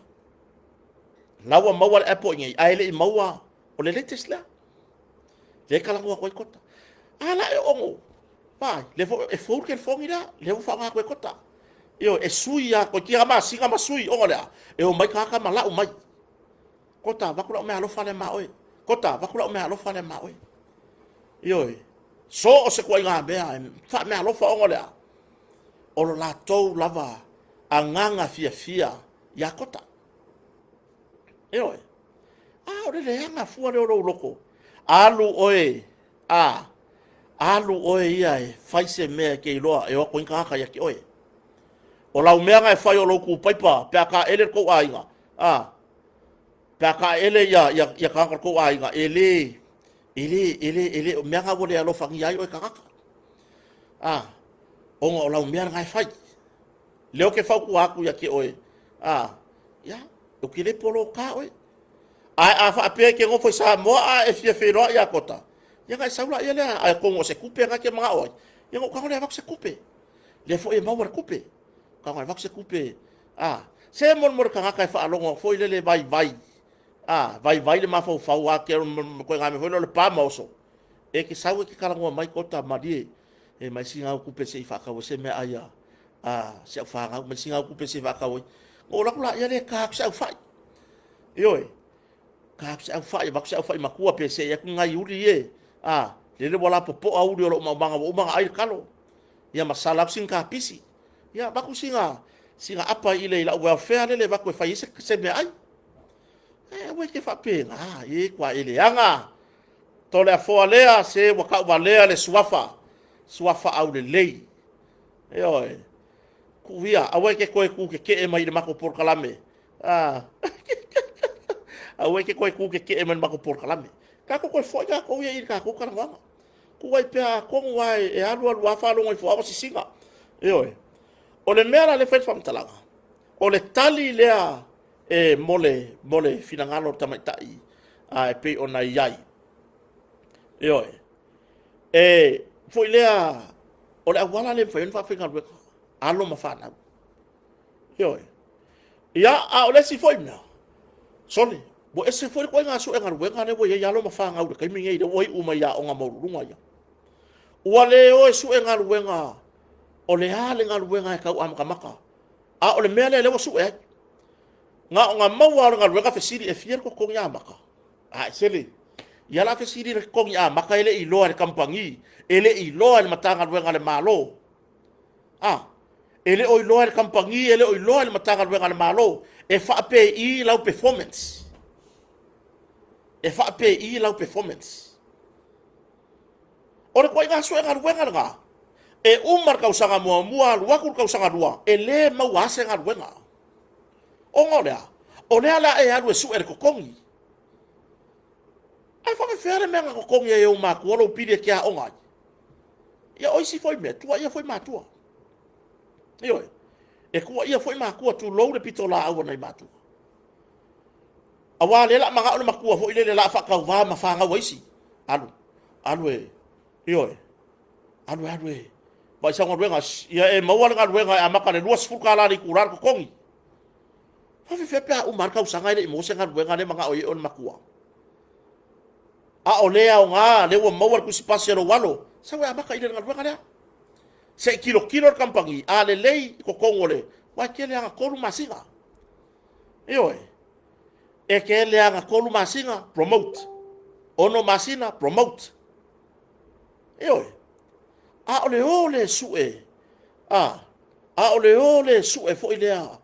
La ua maua le Apple i nei, ae le i maua o le latest lea. Lea e talanoa atu ai Kota. A la e ono, vai, lea foi e fou le telefoni lea, lea ua faaaoga atu e Kota. Ioe, e sui lava, toeitiiti lava masina ma sui, ona o le a? E omai tagata ma lau mai. Kota, avatu lau meaalofa lea ma oe. Kota, avatu lau meaalofa lea ma oe. Ioe, so o se ituaiga mea e faameaalofa ona o le a? O lo latou lava agaga fiafia ia Kota. Ioe. A o le leaga fua lea o lou loto. Alu oe, a, alu oe ia e fai se mea e te iloa e o atu ai ni tagata ia te oe. O lau mea na e fai o lou tu paipa pe a taele le tou aiga, a, pe a taele ia, ia, ia tagata o le tou aiga, e le, e le, e le, e le, o mea na ua le alofagia ai oe e tagata. A, ona o lau mea na e fai. Lea ou te fautua atu ia te oe, a, ia, ou te le poloka oe. Ae a faapea e te nofo i Samoa a e fia feiloai ia Kota, ia ona e sau laia lea, atonu o se tupe lena e te manao ai, ia ona ou tago lea e avatu se tupe. Lea foi e maua le tupe. Tago e avatu se tupe, a, se molemole tagata e faalogo atu foi lele vaivai, a, vaivai le mafaufau a te ituaiga mea foi lea o le pa ma oso. E te sau e te talanoa mai Kota, malie, e mai sina au tupe se i faatau ai se meaai a a si au fanau, mai sina au tupe se i faatau ai. Ona ou alu atu laia lea e ta atu se aufai. Ioe, ta atu se aufai, avatu se aufai matua pe sei atu ni nai uli e. A, lele ua lapopoa uli o lou maumaga ua uma ona ai le talo. Ia ma sala atu sina kapisi. Ia avatu sina, sina apa i le i lau welfare lele avatu e fai ai se, se meaai. E aua e te faapena, e tua e leaga. Toleafoa lea, se ua tauvalea le suafa, suafa aulelei. Ioe. Tuu ia, aua e te toe tu tetee mai i le matou polokalame. Ah. Aua e te toe tu tetee mai i le matou polokalame. Tatou toe foi tatou ia i le tatou talanoaga. Tuu ai pea atonu lava e alu alu lava faalogo ifo lava ua sisina. Ioe. O le mea la lea e fai le faamatalaga, o le tali lea e mo le, mo le finagalo o le tamaitai a, e pei ona i ai. Ioe. E foi lea, o le auala lea e mafai ona faafaigaluega, alo ma fanau. Ioe. Ia, a o le isi foi mea, sole, ua ese foi le ituaiga sue galuega lea ua i ai alo ma fanau i le taimi nei, lea ua iu mai i aoga maualuluga ia. Ua le o e sue galuega, o le a le galuega e tau amatamata, a o le mea lea lea ua sue ai. Na ona maua lava o le galuega fesili, e fia le totogi amata? Ae sele, ia la fesili le totogi amata e le i iloa e le kamupani, e le i iloa e le Matagaluega a le Malo. A, e le o iloa e le kamupani, e le o iloa e le Matagaluega a le Malo, e faapei lau performance. E faapei lau performance. O le ituaiga sue galuega lena, e uma le tausaga muamua, alu atu le tausaga lua, e le maua lava se galuega. Ona o le a? O lea o le a e alu e sue le totogi. Ae faapefea le mea na totogi ai e ou matua lou pili e te aoga ai? Ia o isi foi mea, tuuaia foi matua. Ioe, e tuuaia foi matua, tulou le pitolaau a nai matua. Aua o lea o le a manao le matua foi lele o le a faatauva ma fanau a isi. Alu, alu e, ioe, alu e, alu e, vaai sau galuega, ia e maua le galuega e amata i le $20 le itula le totogi. Faafefea pe a uma lava le tausaga e le i maua se galuega lea e manao ai oe le matua? A o le aoga, lea ua maua le tusipasi a lou alo, sau e amata i le galuega lea. Se i tilotilo le kamupani, a lelei i totonu o le, aua e tele lava ina 3 masina. Ioe, e tele lava ina 3 masina, promote. 6 masina, promote. Ioe, a o le o lea e sue, a, a o le o lea e sue foi lea,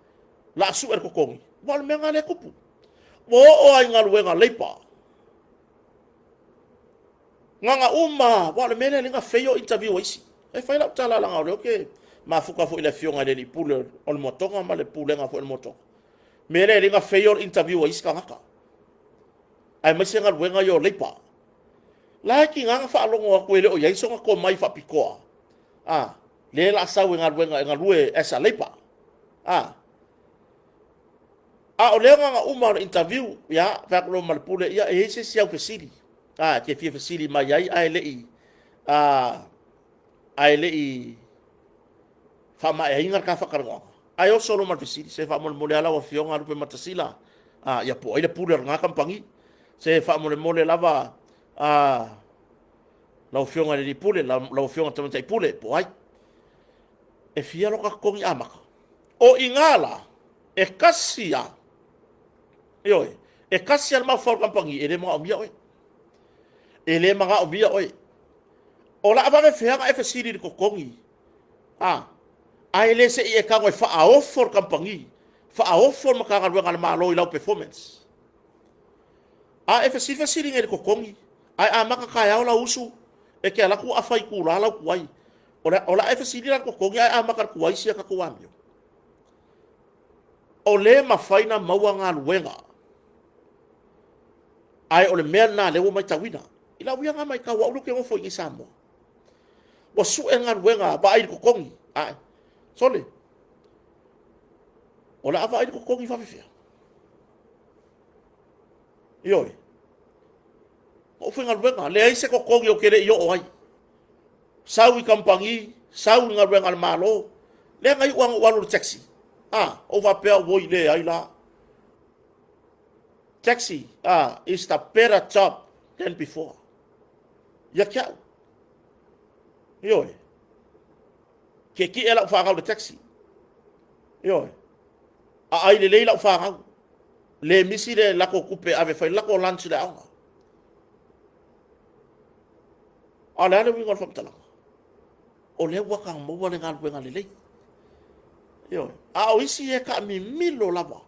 la sue le totogi, aua o le mea lena lea e tupu. Ua oo lava i galuega leipa. Na ona uma lava, aua o le mea lea e ala ai ona fail interview a isi. E fai lau tala leaga o lea ou te mafuta foi i le afioga i le alii pule o le Moatoga ma le pulega foi o le Moatoga. O le mea lea e ala ai ona fail interview a isi tagata, aemaise galuega ia o leipa. La e tiga ona faalogo atu e le o i ai sona tomai faapitoa, a, lea o le a sau e galuega e galue as a leipa. A, a o lea na ona uma o le interview, ia, fai atu loa ma le pule, ia, e i ai se isi au fesili, a, e te fia fesili mai ai ae le i, a, ae le i faamaeaina le ta faatalanoaga. Ae oso loa ma le fesili, se faamolemole lava lau Afioga Lupematasila, a, ia po o ai le pule o lena kamupani. Se faamolemole lava, a, lau Afioga i le alii pule, lau Afioga i le Tamaitai Pule, po o ai. E fia lo ta totogi amata? O i ina la, e tasi lava, ioe, e tasi lava le mafaufau o le kamupani, e le manaomia oe. E le manaomia oe. O le a faapefea ona e fesili i le totogi, a, ae le se i e tago e faaofo le kamupani, faaofo le Matagaluega a le Malo i lau performance. A e fesili nei i le totogi, ae amata taeao lau usu, e te alu atu afa itula lau tuai. O le, o le a e fesili la i le totogi ae amata i le tuai si a tatou amio. O le mafai na maua galuega, ae o le mea lena lea ua matauina. I lau ia na matau, au lea ou te nofo i inei i Samoa. Ua sue galuega, vaai i le totogi, ae, sole, o le a vaai i le totogi faapefea? Ioe. Na ou faigaluega, leai se totogi ou te le i oo ai. Sau i kamupani, sau i galuega a le Malo, lea na iu lava ina ou alu i le taxi. A, ou faapea, oi leai la. Taxi, ah, is the better job than before. Ia te au. Ioe. Tietie lau fanau i le taxi. Ioe. Aai lelei lau fanau. Le misi le latou tupe e ave e fai le latou lunch i le aoga. A o le a le uiga o le faamatalaga? O lea ua ta maua le galuega lelei. Ioe. A o isi e taamimilo lava.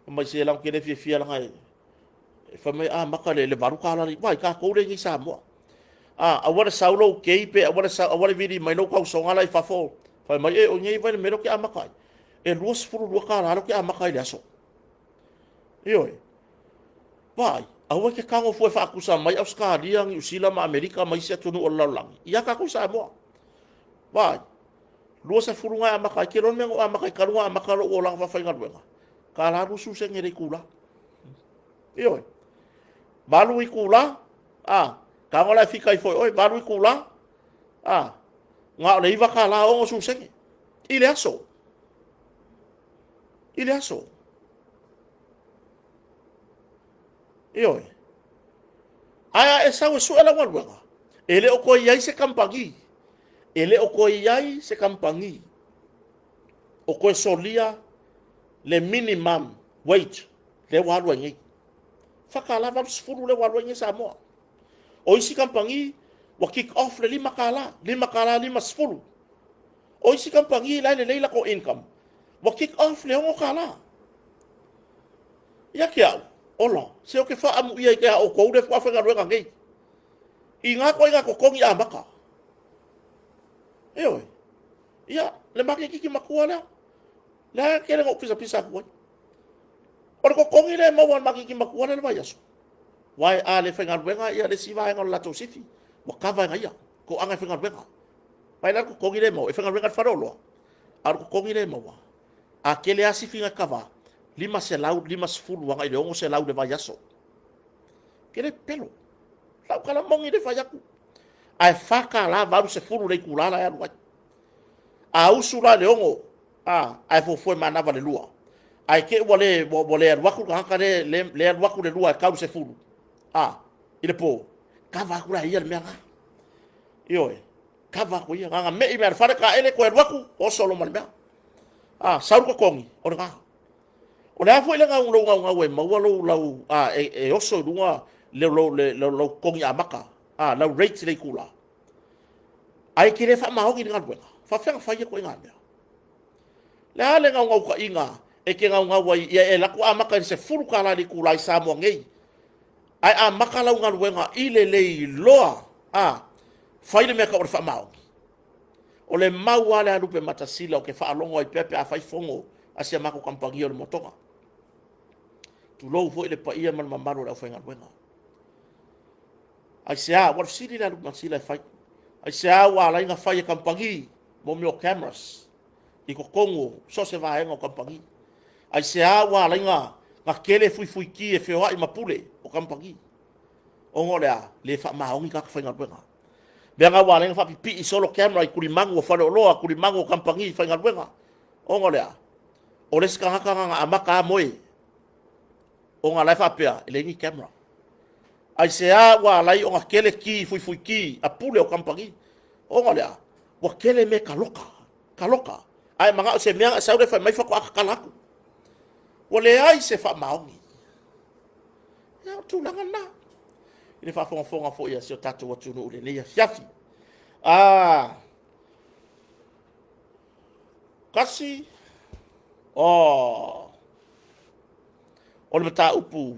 Fai mai se latou te le fiafia leaga e fai mai amata i le $8 le... Vaai, tatou lea e i inei i Samoa. A, aua le sau lou kei pe aua le sau, aua le vili mai lou tausoga la i fafo. Fai mai, e, o inei vai le mea lea ou te amata ai. E $22 lea ou te amata ai i le aso. Ioe. Vaai, aua e te tago fua e faatusa mai Ausetalia, Niu Sila ma Amerika ma isi atunuu o le lalolagi ia tatou i Samoa. Vaai, 20 na e amata ai, te iloa le mea na ou amata ai talu ona amata lou olaga faafaigaluega, $1.20 le itula. Ioe. 8 itula, a, tago la e fika ifo e oe, 8 itula, a, na o le $9.60 i le aso. I le aso. Ioe. Ae a e sau e sue lau galuega, e le o toe i ai se kamupani, e le o toe i ai se kamupani o toe solia le minimum wage lea ua alu ai nei. $4.80 lea ua alu ai nei Samoa. O isi kamupani ua kick off le $5, $5.50. O isi kamupani la e lelei latou income, ua kick off le $6. Ia te au, ola, se ou te faaamuia i a outou lea faatoa faigaluega nei. I na ituaiga totogi amata. Ioe. Ia, le maketiti matua lea. Lea e tele na ou pisapisa atu ai. O le totogi lea e maua e le maketiti matua lea le vaiaso. Uae a le faigaluega ia le isi vaega o le latou sifi, ua kava e ia, toaga e faigaluega. Vaai la le totogi lea e maua, e faigaluega i le faleoloa, a o le totogi lea e maua, a tele lava sifi na e kava, 550 agai i le 600 i le vaiaso. Ou te le pepelo. Lau tala moni le fai atu. Ae $4.80 le itula la e alu ai. A usu la i le 6, a, ae fuafua e manava i le 2. Ae te i ua le, ua le alu atu le tagata le, le, le alu atu le 2 e tau i le 10, a, i le po, kava atu la e ia le mea la. Ioe, kava atu e ia. Na ona mei mea le fale taele toe alu atu, oso lo ma le mea. A, sau le totogi, o lena. O le a foi le gau, lou gaugau e maua lou, lau, a, e, e oso i luga le, lou, le, lou, lou totogi amata, a, lau rate i le itula. Ae e te le faamaoni i le galuega, faafefea ona fai ia ituaiga mea? Le a le naunautaiga e te naunau ai ia e alu atu amata i le $10 i le itula i Samoa nei, ae amata lau galuega i le le iloa, a, fai le mea tau o le faamaoni. O le mau lava lea a Lupe Matasila ou te faalogo ai pea pe a fai fono a si a matou kamupani o le motoga. Tulou foi le paia ma le mamalu o le aufaigaluega. Aisea? Ua o le fesili lea a Lupe Matasila e fai. Aisea ua ala ai ona fai e kamupani mo mea o cameras i totonu o so o se vaega o kamupani? Aisea ua ala ai ona tele fuifuiti e feoai ma pule o kamupani? Ona o le a? Le faamaoni tagata faigaluega. Mea na ua ala ai ona faapipii solo camera i tulimanu o faleoloa, tulimanu o kamupani faigaluega. Ona o le a? O le isi tagata na ona amata lava moe. Ona la e faapea, e leai ni camera. Aisea ua ala ai ona tele ki fuifuiti a pule o kamupani? Ona o le a? Ua tele mea e taloka, taloka. A e manao i se mea ona e sau lea fai mai faatoa tatala atu. Ua leai se faamaoni. Ia, o le tulaga lena. I le faafogafoga foi a si o tatou atunuu i lenei afiafi. Ah, tasi, oh, o le mataupu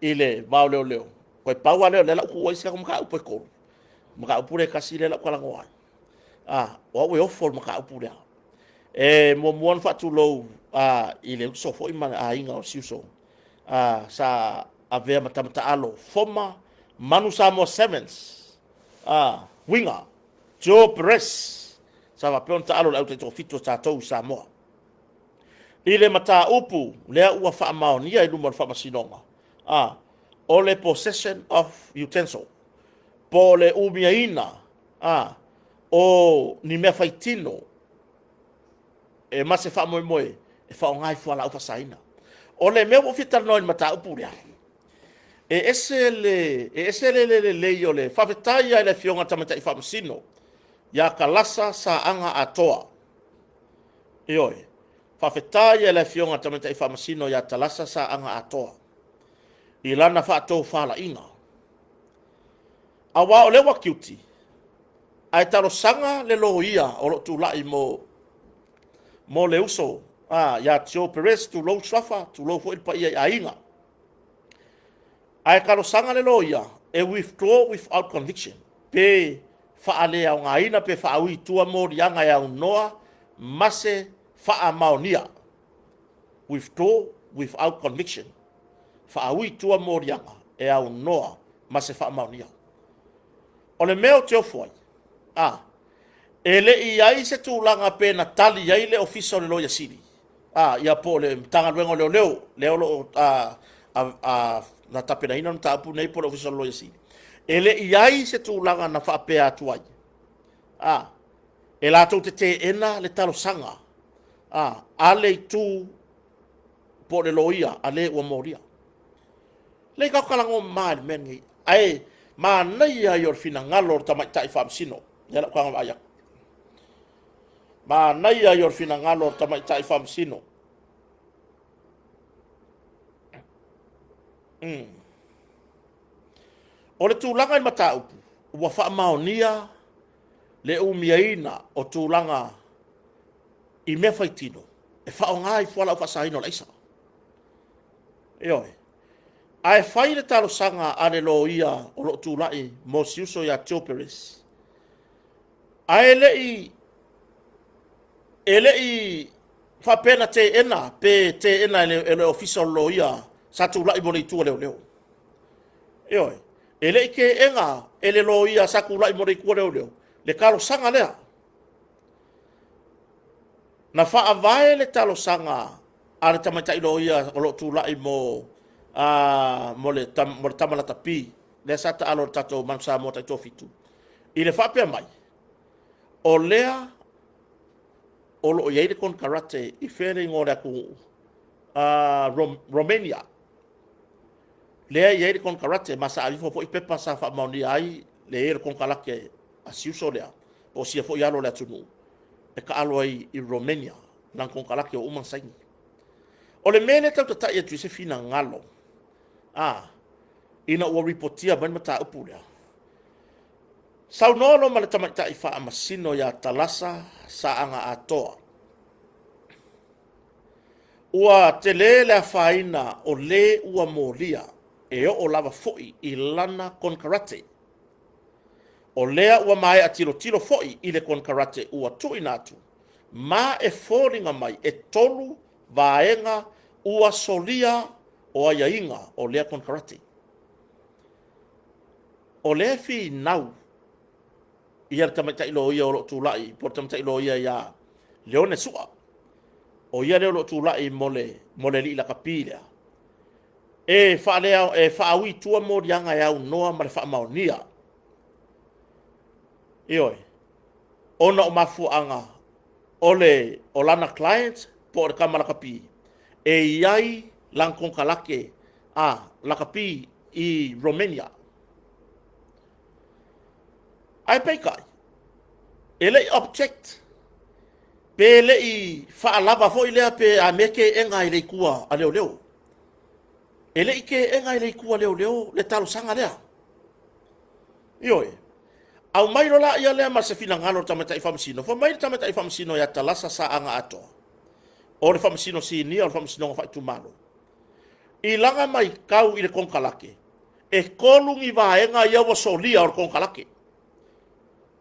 i le va o leoleo. Koe pau lava lea o lea la ua tuu ai si tatou mataupu e tolu. Mataupu lea e tasi lea la ua talanoa ai. A, o au e ofo i le mataupu lea. E muamua ona faatulou i le uso foi ma le aiga o si uso sa avea ma tama taalo former Manu Samoa Sevens winger Joe Perez sa faapea ona taalo i le au taitoafitu a tatou i Samoa. I le mataupu lea ua faamaonia i luma o le Faamasinoga, o le possession of utensil, po o le umiaina o ni mea faitino e ma se faamoemoe e faaaoga i fualaau faasaina. O le mea ua ou fia talanoa i le mataupu lea, e ese le, e ese le le lelei o le faafetai lava i le Afioga i le Tamaitai Faamasino ia Kalasa Saaga Atoa. Ioe, faafetai lava i le Afioga i le Tamaitai Faamasino ia Talasa Saaga Atoa i lana faatofalaiga. Aua o lea ua tiuti, ae talosaga le loia o lo o tulai mo le uso ia Joe Perez, tulou suafa, tulou foi le paia i aiga. Ae talosaga le loia e withdraw without conviction, pe faaleaogaina pe faaui i tua moliaga e aunoa ma se faamaonia. Withdraw without conviction. Faaui i tua moliaga e aunoa ma se faamaonia. O le mea ou te ofo ai, e le i i ai se tulaga pe na tali ai le Ofisa o le Loia Sili, ia po o le Matagaluega o Leoleo, lea o lo o na tapenaina le mataupu lenei po o le Ofisa o le Loia Sili. E le i i ai se tulaga na faapea atu ai, e latou te teena le talosaga a le itu po o le loia a le ua molia. Lea tatou talanoa mama i le mea lenei, ae manaia ia o le finagalo o le tamaitai faamasino, lea la ou taga vaai atu. Manaia ia o le finagalo o le tamaitai faamasino. O le tulaga i le mataupu, ua faamaonia le umiaina o tulaga i mea faitino e faaaoga i fualaau faasaina o le aisa. Ioe. Ae fai le talosaga a le loia o lo o tulai mo si uso ia Joe Perez, ae le i faapea na teena pe teena e le ofisa o le loia sa tulai mo le itu a leoleo. Ioe, e le i teena e le loia sa tulai mo le itu a leoleo le talosaga lea. Na faavae le talosaga a le tamaitai loia o lo o tulai mo le tama lakapi lea sa taalo i le tatou Manu Samoa Taitoafitu i le faapea mai, o lea o lo o i ai le konekarate i fea le igoa o le atunuu, Romania, lea e i ai le konekarate, ma sa aveifo foi pepa sa faamaonia ai le i ai o le konekarate a si uso lea, po o sia foi alo o le atunuu e taalo ai i Romania, lana konekarate ua uma ona saini. O le mea lea e tau tatai atu i se finagalo, ina ua ripotia mai le mataupu lea, saunoa loa ma le tamaitai faamasino ia Talasa Saaga Atoa, ua tele le afaina o le ua molia e oo lava foi i lana konekarate. O lea ua maea tilotilo foi i le konekarate ua tuuina atu, ma e foliga mai e 3 vaega ua solia o aiaiga o lea konekarate. O lea e finau ia le tamaitai loia o lo o tulai, po o le tamaitai loia ia Leone Sua, o ia lea o lo o tulai mo le alii lakapi lea, e faaui i tua moliaga e aunoa ma le faamaonia. Ioe, ona o mafuaaga o lana client po o le tama lakapi e i ai lana konekarate lakapi i Romania. Ae peitai, e le i object pe le i faalava foi lea pe a mea teena ai le itu a leoleo. E le i teena e le itu a leoleo le talosaga lea. Ioe. Aumai loa lea lea ma se finagalo o le tamaitai faamasino. Fai mai le tamaitai faamasino ia Talasa Saaga Atoa, o le faamasino sinia o le faamasinoga faaitumalo. I lana maitau i le konekarate, e tolu ni vaega ia ua solia o le konekarate.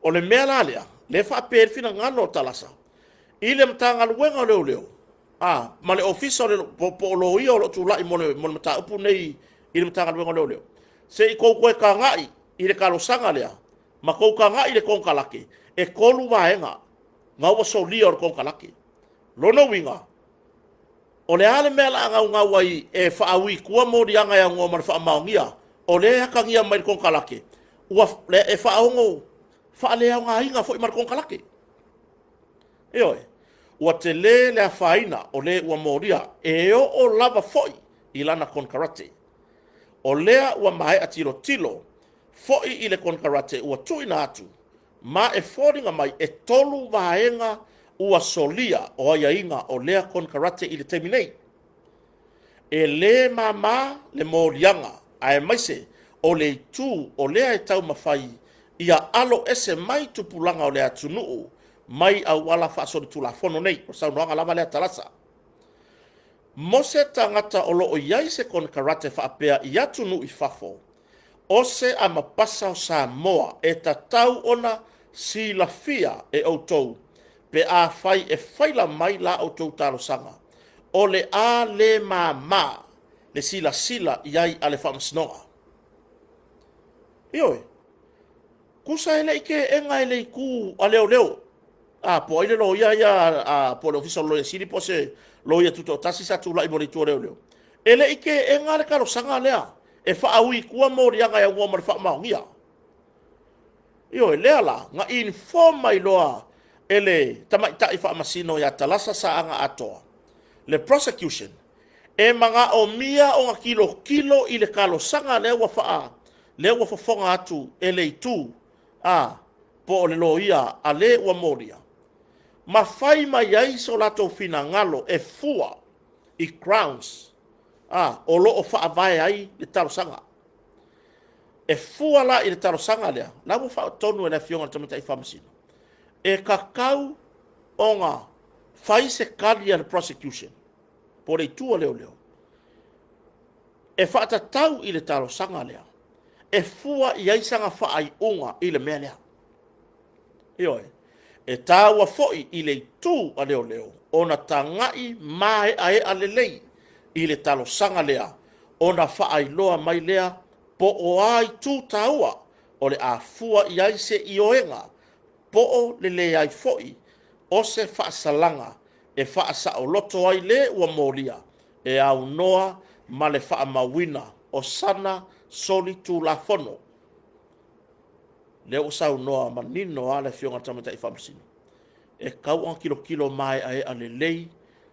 O le mea la lea, lea e faapea ai le finagalo o Talasa i le Matagaluega o Leoleo, a, ma le Ofisa o le, po o Loia o lo o tulai mo le mataupu nei i le Matagaluega o Leoleo, se i tou toe tagai i le talosaga lea, ma tou tagai i le konekarate, e 3 vaega na ua solia o le konekarate. Lona uiga, o le a le mea o le a naunau ai e faaui i tua moliaga e aunoa ma le faamaonia, o lea e atagia mai i le konekarate, ua, e faaono faaleaogaina foi ma le konekarate. Ioe, ua tele le afaina o le ua molia, e oo lava foi i lana konekarate. O lea ua maea tilotilo foi i le konekarate ua tuuina atu, ma e foliga mai e 3 vaega ua solia o aiaiga o lea konekarate i le taimi nei. E le mama le moliaga, aemaise o le itu o lea e taumafai ia alo ese mai tupulaga o le atunuu mai auala faasolitulafono nei. O le saunoaga lava lea a Talasa. Mo se tagata o lo o i ai se konekarate faapea i atunuu i fafo, o se amapasa o Samoa e tatau ona silafia e outou pe afai e faila mai la outou talosaga, o le a le mama le silasila i ai a le Faamasinoga. Ioe, tusa e le i teena e le itu a leoleo, a, po o ai le loia ia, a, po o le Ofisa o le Loia Sili po o se loia tutoatasi sa tulai mo le itu a leoleo. E le i teena le talosaga lea e faaui i tua moliaga e aunoa ma le faamaonia. Ioe, lea la, na inform mai loa e le tamaitai faamasino ia Talasa Saaga Atoa le prosecution e manaomia ona tilotilo i le talosaga lea ua faa, lea ua fofoga atu e le itu, a, po o le loia a le ua molia, ma fai mai ai so latou finagalo e fua i grounds, a, o lo o faavae ai le talosaga. E fua la i le talosaga lea, la ua faatonu e le Afioga i le Tamaitai Faamasino, e tatau ona fai se tali a le prosecution po o le itu a leoleo e faatatau i le talosaga lea, e fua i ai sana faaiuga i le mea lea. Ioe, e taua foi i le itu a leoleo ona tagai maeaea lelei i le talosaga lea, ona faailoa mai lea po o a itu taua o le a fua i ai se ioega po o le leai foi o se faasalaga e faasaoloto ai le ua molia e aunoa ma le faamauina o sana solitulafono. Lea ua saunoa manino lava le Afioga i le Tamaitai Faamasino, e tatau ona tilotilo maeaea lelei,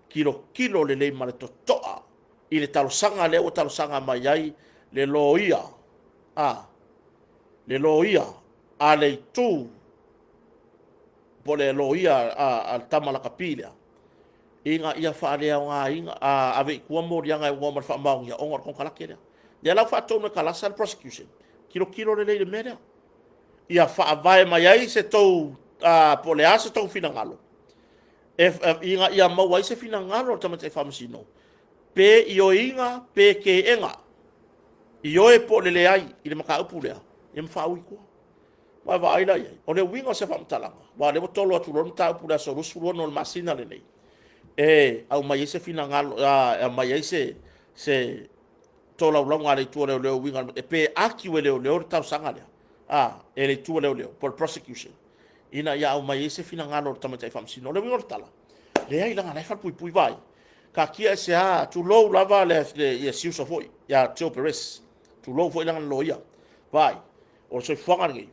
tilotilo lelei ma le totoa i le talosaga lea ua talosaga mai ai le loia, a, le loia a le itu po o le loia a le tama lakapi lea, ina ia faaleaogaina, a, ave i tua moliaga e aunoa ma le faamaonia ona o le konekarate lea. Lea la ua faatonu e Talasa le prosecution, tilotilo lelei i le mea lea, ia faavae mai ai se tou, po o le a se tou finagalo, e, ina ia maua ai se finagalo o le tamaitai faamasino, pe ioeina pe teena, ioe po o le leai i le mataupu lea, ia ma faaui i tua. Vaavaai la i ai, o le uiga o se faamatalaga, aua o lea ua tolo atu loa le mataupu i le aso 26 o le masina lenei, e aumai ai se finagalo, e aumai ai se tolaulauga a le itu a leoleo uiga e pe argue e leoleo le talosaga lea, a, e le itu a leoleo po o le prosecution, ina ia aumai ai se finagalo o le tamaitai faamasino. O le uiga o le tala, leai, leaga o la e falepuipui. Vaai, taatia ese a, tulou lava le, ia Siuso foi, ia Joe Perez, tulou foi leaga na loia. Vaai, o le soifuaga lenei,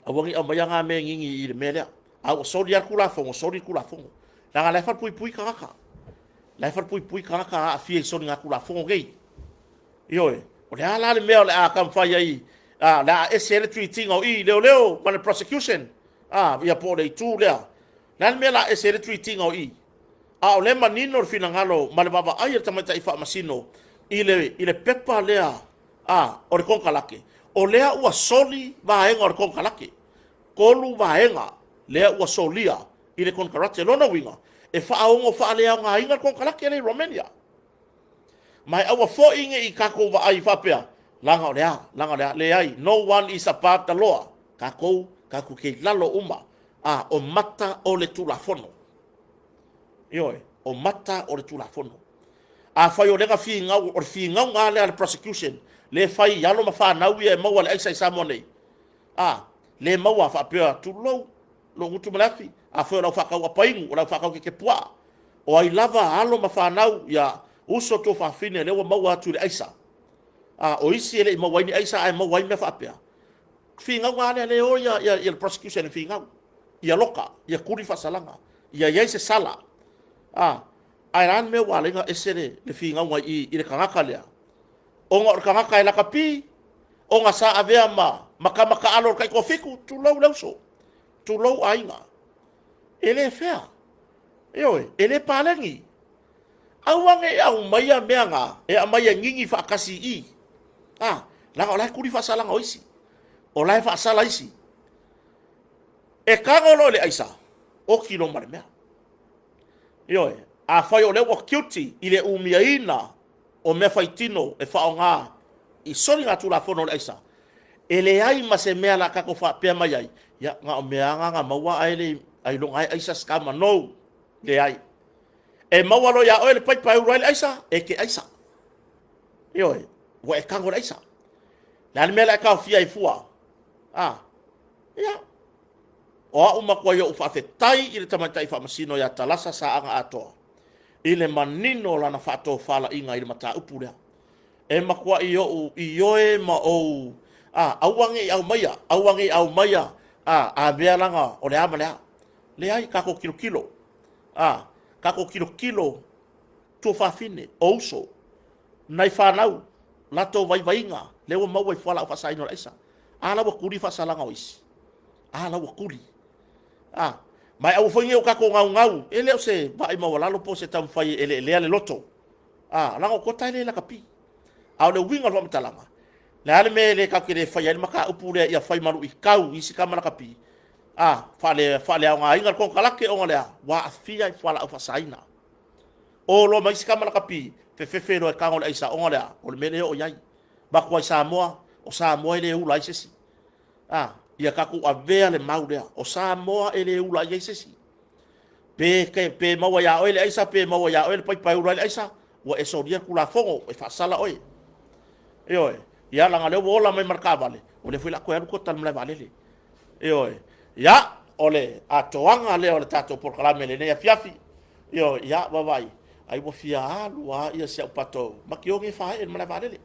aua ne i aumaia na mea nini i le mea lea. A ua soli lava le Tulafono, soli le Tulafono. Leaga o la e falepuipui tagata. La e falepuipui tagata aafia i soligatulafono nei. Ioe, o le a la le mea o le a taumafai ai, a, o le a ese ai le treat ina o i, leoleo ma le prosecution, a, ia po o le itu lea. O le a le mea o le a ese ai le treat ina o i? A o lea e manino le finagalo ma le vaavaai a le tamaitai faamasino i le pepa lea, a, o le konekarate, o lea ua soli vaega o le konekarate. 3 vaega lea ua solia i le konekarate. Lona uiga, e faaono faaleaogaina le konekarate lea i Romania. Ma e aua foi ne i tatou vaai faapea, leaga o le a, leaga o le a. Leai, no one is above the law. Tatou, tatou te i lalo uma, a, o mata o le Tulafono. Ioe, o mata o le Tulafono. Afai o lea na finau, o le finauga lava lea a le prosecution, lea e fai i alo ma fanau ia e maua le aisa i Samoa nei, a, le maua faapea, tulou, lou gutu ma le afi, afai o le au faatau apainu, o le au faatau kekepuaa, o ai lava alo ma fanau, ia, uso tuafafine lea ua maua atu i le aisa, a, o isi e le i maua ai ni aisa ae maua ai mea faapea, finauga lava lea, lea e o ia, ia, ia le prosecution e finau, ia loka, ia tuli faasalaga, ia i ai se sala, a, ae a le mea ua ala ai ona ese le, le finauga i, i le tagata lea, ona o le tagata e lakapi, ona sa avea ma, ma tama taalo o le taitoafitu, tulou le uso, tulou aiga. E le fea. Ioe, e le paleni. Aua ne i aumaia mea na e aumai e gigi faatasi i i. A, leaga o la e tuli faasalaga o isi. O la e faasala isi. E tago loa i le aisa, oti loa ma le mea. Ioe, afai o lea ua guilty i le umiaina o mea faitino e faaaoga i soligatulafono o le aisa, e leai ma se mea la tatou faapea mai ai, ia, na o mea lava na maua ae le ailoga e aisa se tama. No, leai. E maua loa ia oe le paipa e ulu ai le aisa, e te aisa. Ioe, ua e tago i le aisa. Le a le mea la e taofia ai fua? Ah, ia. O au matuai ou faafetai i le tamaitai faamasino ia Talasa Saaga Atoa i le manino o lana faatofalaiga i le mataupu lea. E matuai ou ioe ma ou, a, aua ne i aumaia, aua ne i aumaia, a, a mea laga o le a ma le a. Leai, tatou tilotilo, a, tatou tilotilo tuafafine, o uso, nai fanau, latou vaivaiga, lea ua maua i fualaau faasaina o le aisa. A la ua tuli faasalaga o isi. A la ua tuli. A, ma e aua foi ne i o tatou gaugau, e le o se vaai maualalo po o se taumafai e eleelea le loto. A, leaga o kota e le lakapi. A o le uiga o le faamatalaga, le a le mea e le tatou te le faia ai le mataupu lea ia fai ma luitau i isi tama lakapi, a, faale, faaleaogaina le konekarate ona o le a? Ua aafia i fualaau faasaina. O loa ma isi tama lakapi, fefefe loa e tago i le aisa ona o le a? O le mea lea e oo i ai. Matua i Samoa, o Samoa e le ula ai se isi. A, ia tatou avea le mau lea, o Samoa e le ula ai se isi. Pe, ke, pe maua iā oe le aisa, pe maua iā oe le paipa e ula ai le aisa, ua e solia le Tulafono, e faasala oe. Ioe. Ia, leaga o lea ua ola mai ma le taavale, o lea foi o le a toe alu kota i le malae vaalele. Ioe. Ia, o le atoaga lea o le tatou polokalame i lenei afiafi. Ioe. Ia, vaavaai, ai ua fia alu lava ia si au patou makiogi e faaee i le malae vaalele.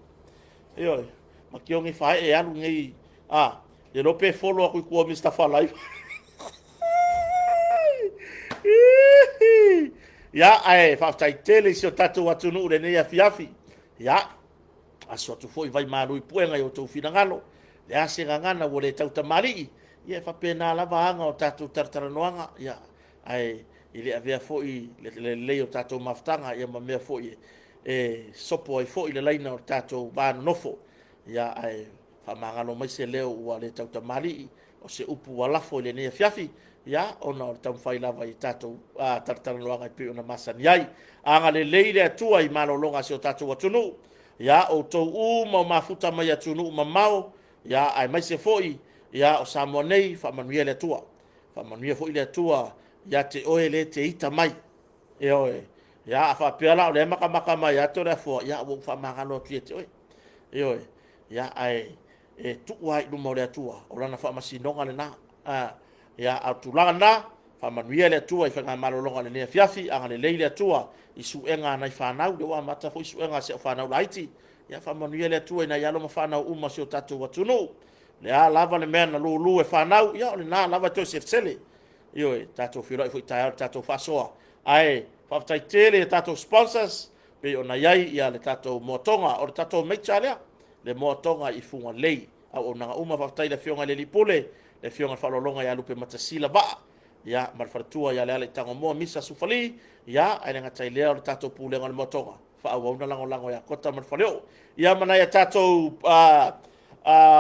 Ioe. Makiogi e faaee e alu nei, a, le iloa pe follow atu i tua o Mister Falai. Ia, ae faafetai tele i si o tatou atunuu lenei afiafi. Ia, aso atu foi vai malu i puega i outou finagalo. Le a se gagana ua le tautamalii, ia e faapena lava aga o tatou talatalanoaga, ia, ae i le avea foi le lelei o tatou mafutaga, ia ma mea foi e sopo ai foi le laina o le tatou va nonofo. Ia, ae faamagalo mai se leo ua le tautamalii, o se upu ua lafo i lenei afiafi, ia, ona o le taumafai lava i tatou talatalanoaga e pei ona masani ai. Agalelei le Atua i malologa a si o tatou atunuu, ia, outou uma o mafuta mai atunuu mamao, ia, aemaise foi, ia, o Samoa nei, faamanuia le Atua. Faamanuia foi le Atua ia te oe le te ita mai. Ioe. Ia, a faapea la o lea e matamata mai ia Toleafoa, ia, ua ou faamagalo atu ia te oe. Ioe. Ia, ae e tuu lava i luma o le Atua, o lana faamasinoga lena. A, ia, a o le tulaga lena, faamanuia le Atua i faigamalologa o lenei afiafi, agalelei le Atua i suega a nai fanau, lea ua amata foi suega a si au fanau laiti. Ia, faamanuia le Atua i nai alo ma fanau uma o si o tatou atunuu. O le a lava le mea na lulu e fanau, ia, o lena lava e toe selesele. Ioe, tatou feiloai foi taeao i le tatou faasoa. Ae faafetai tele i tatou sponsors, pei ona i ai ia le tatou moatoga, o le tatou major lea, le moatoga i Fugalei. Auaunaga uma, faafetai i le Afioga i le Alii Pule, le Afioga i le Faaaloaloga ia Lupemasasila Vaa, ia, ma le faletua ia Leala i Tagomoa, Misa Sufali, ia, ae le gata i lea o le tatou Pulega o le Moatoga, faaauau na lagolago ia Kota ma le Faleoo. Ia, ma nai a tatou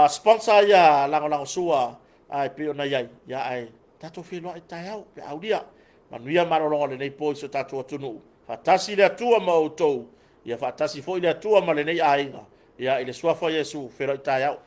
sponsor ia lagolago sua e pei ona i ai, ia, ae tatou feiloai taeao pe aulia. Manuia malologa o lenei po i si o tatou atunuu. Faatasi le Atua ma outou. Ia faatasi foi le Atua ma lenei aiga, ia i le suafa o Iesu, feiloai taeao.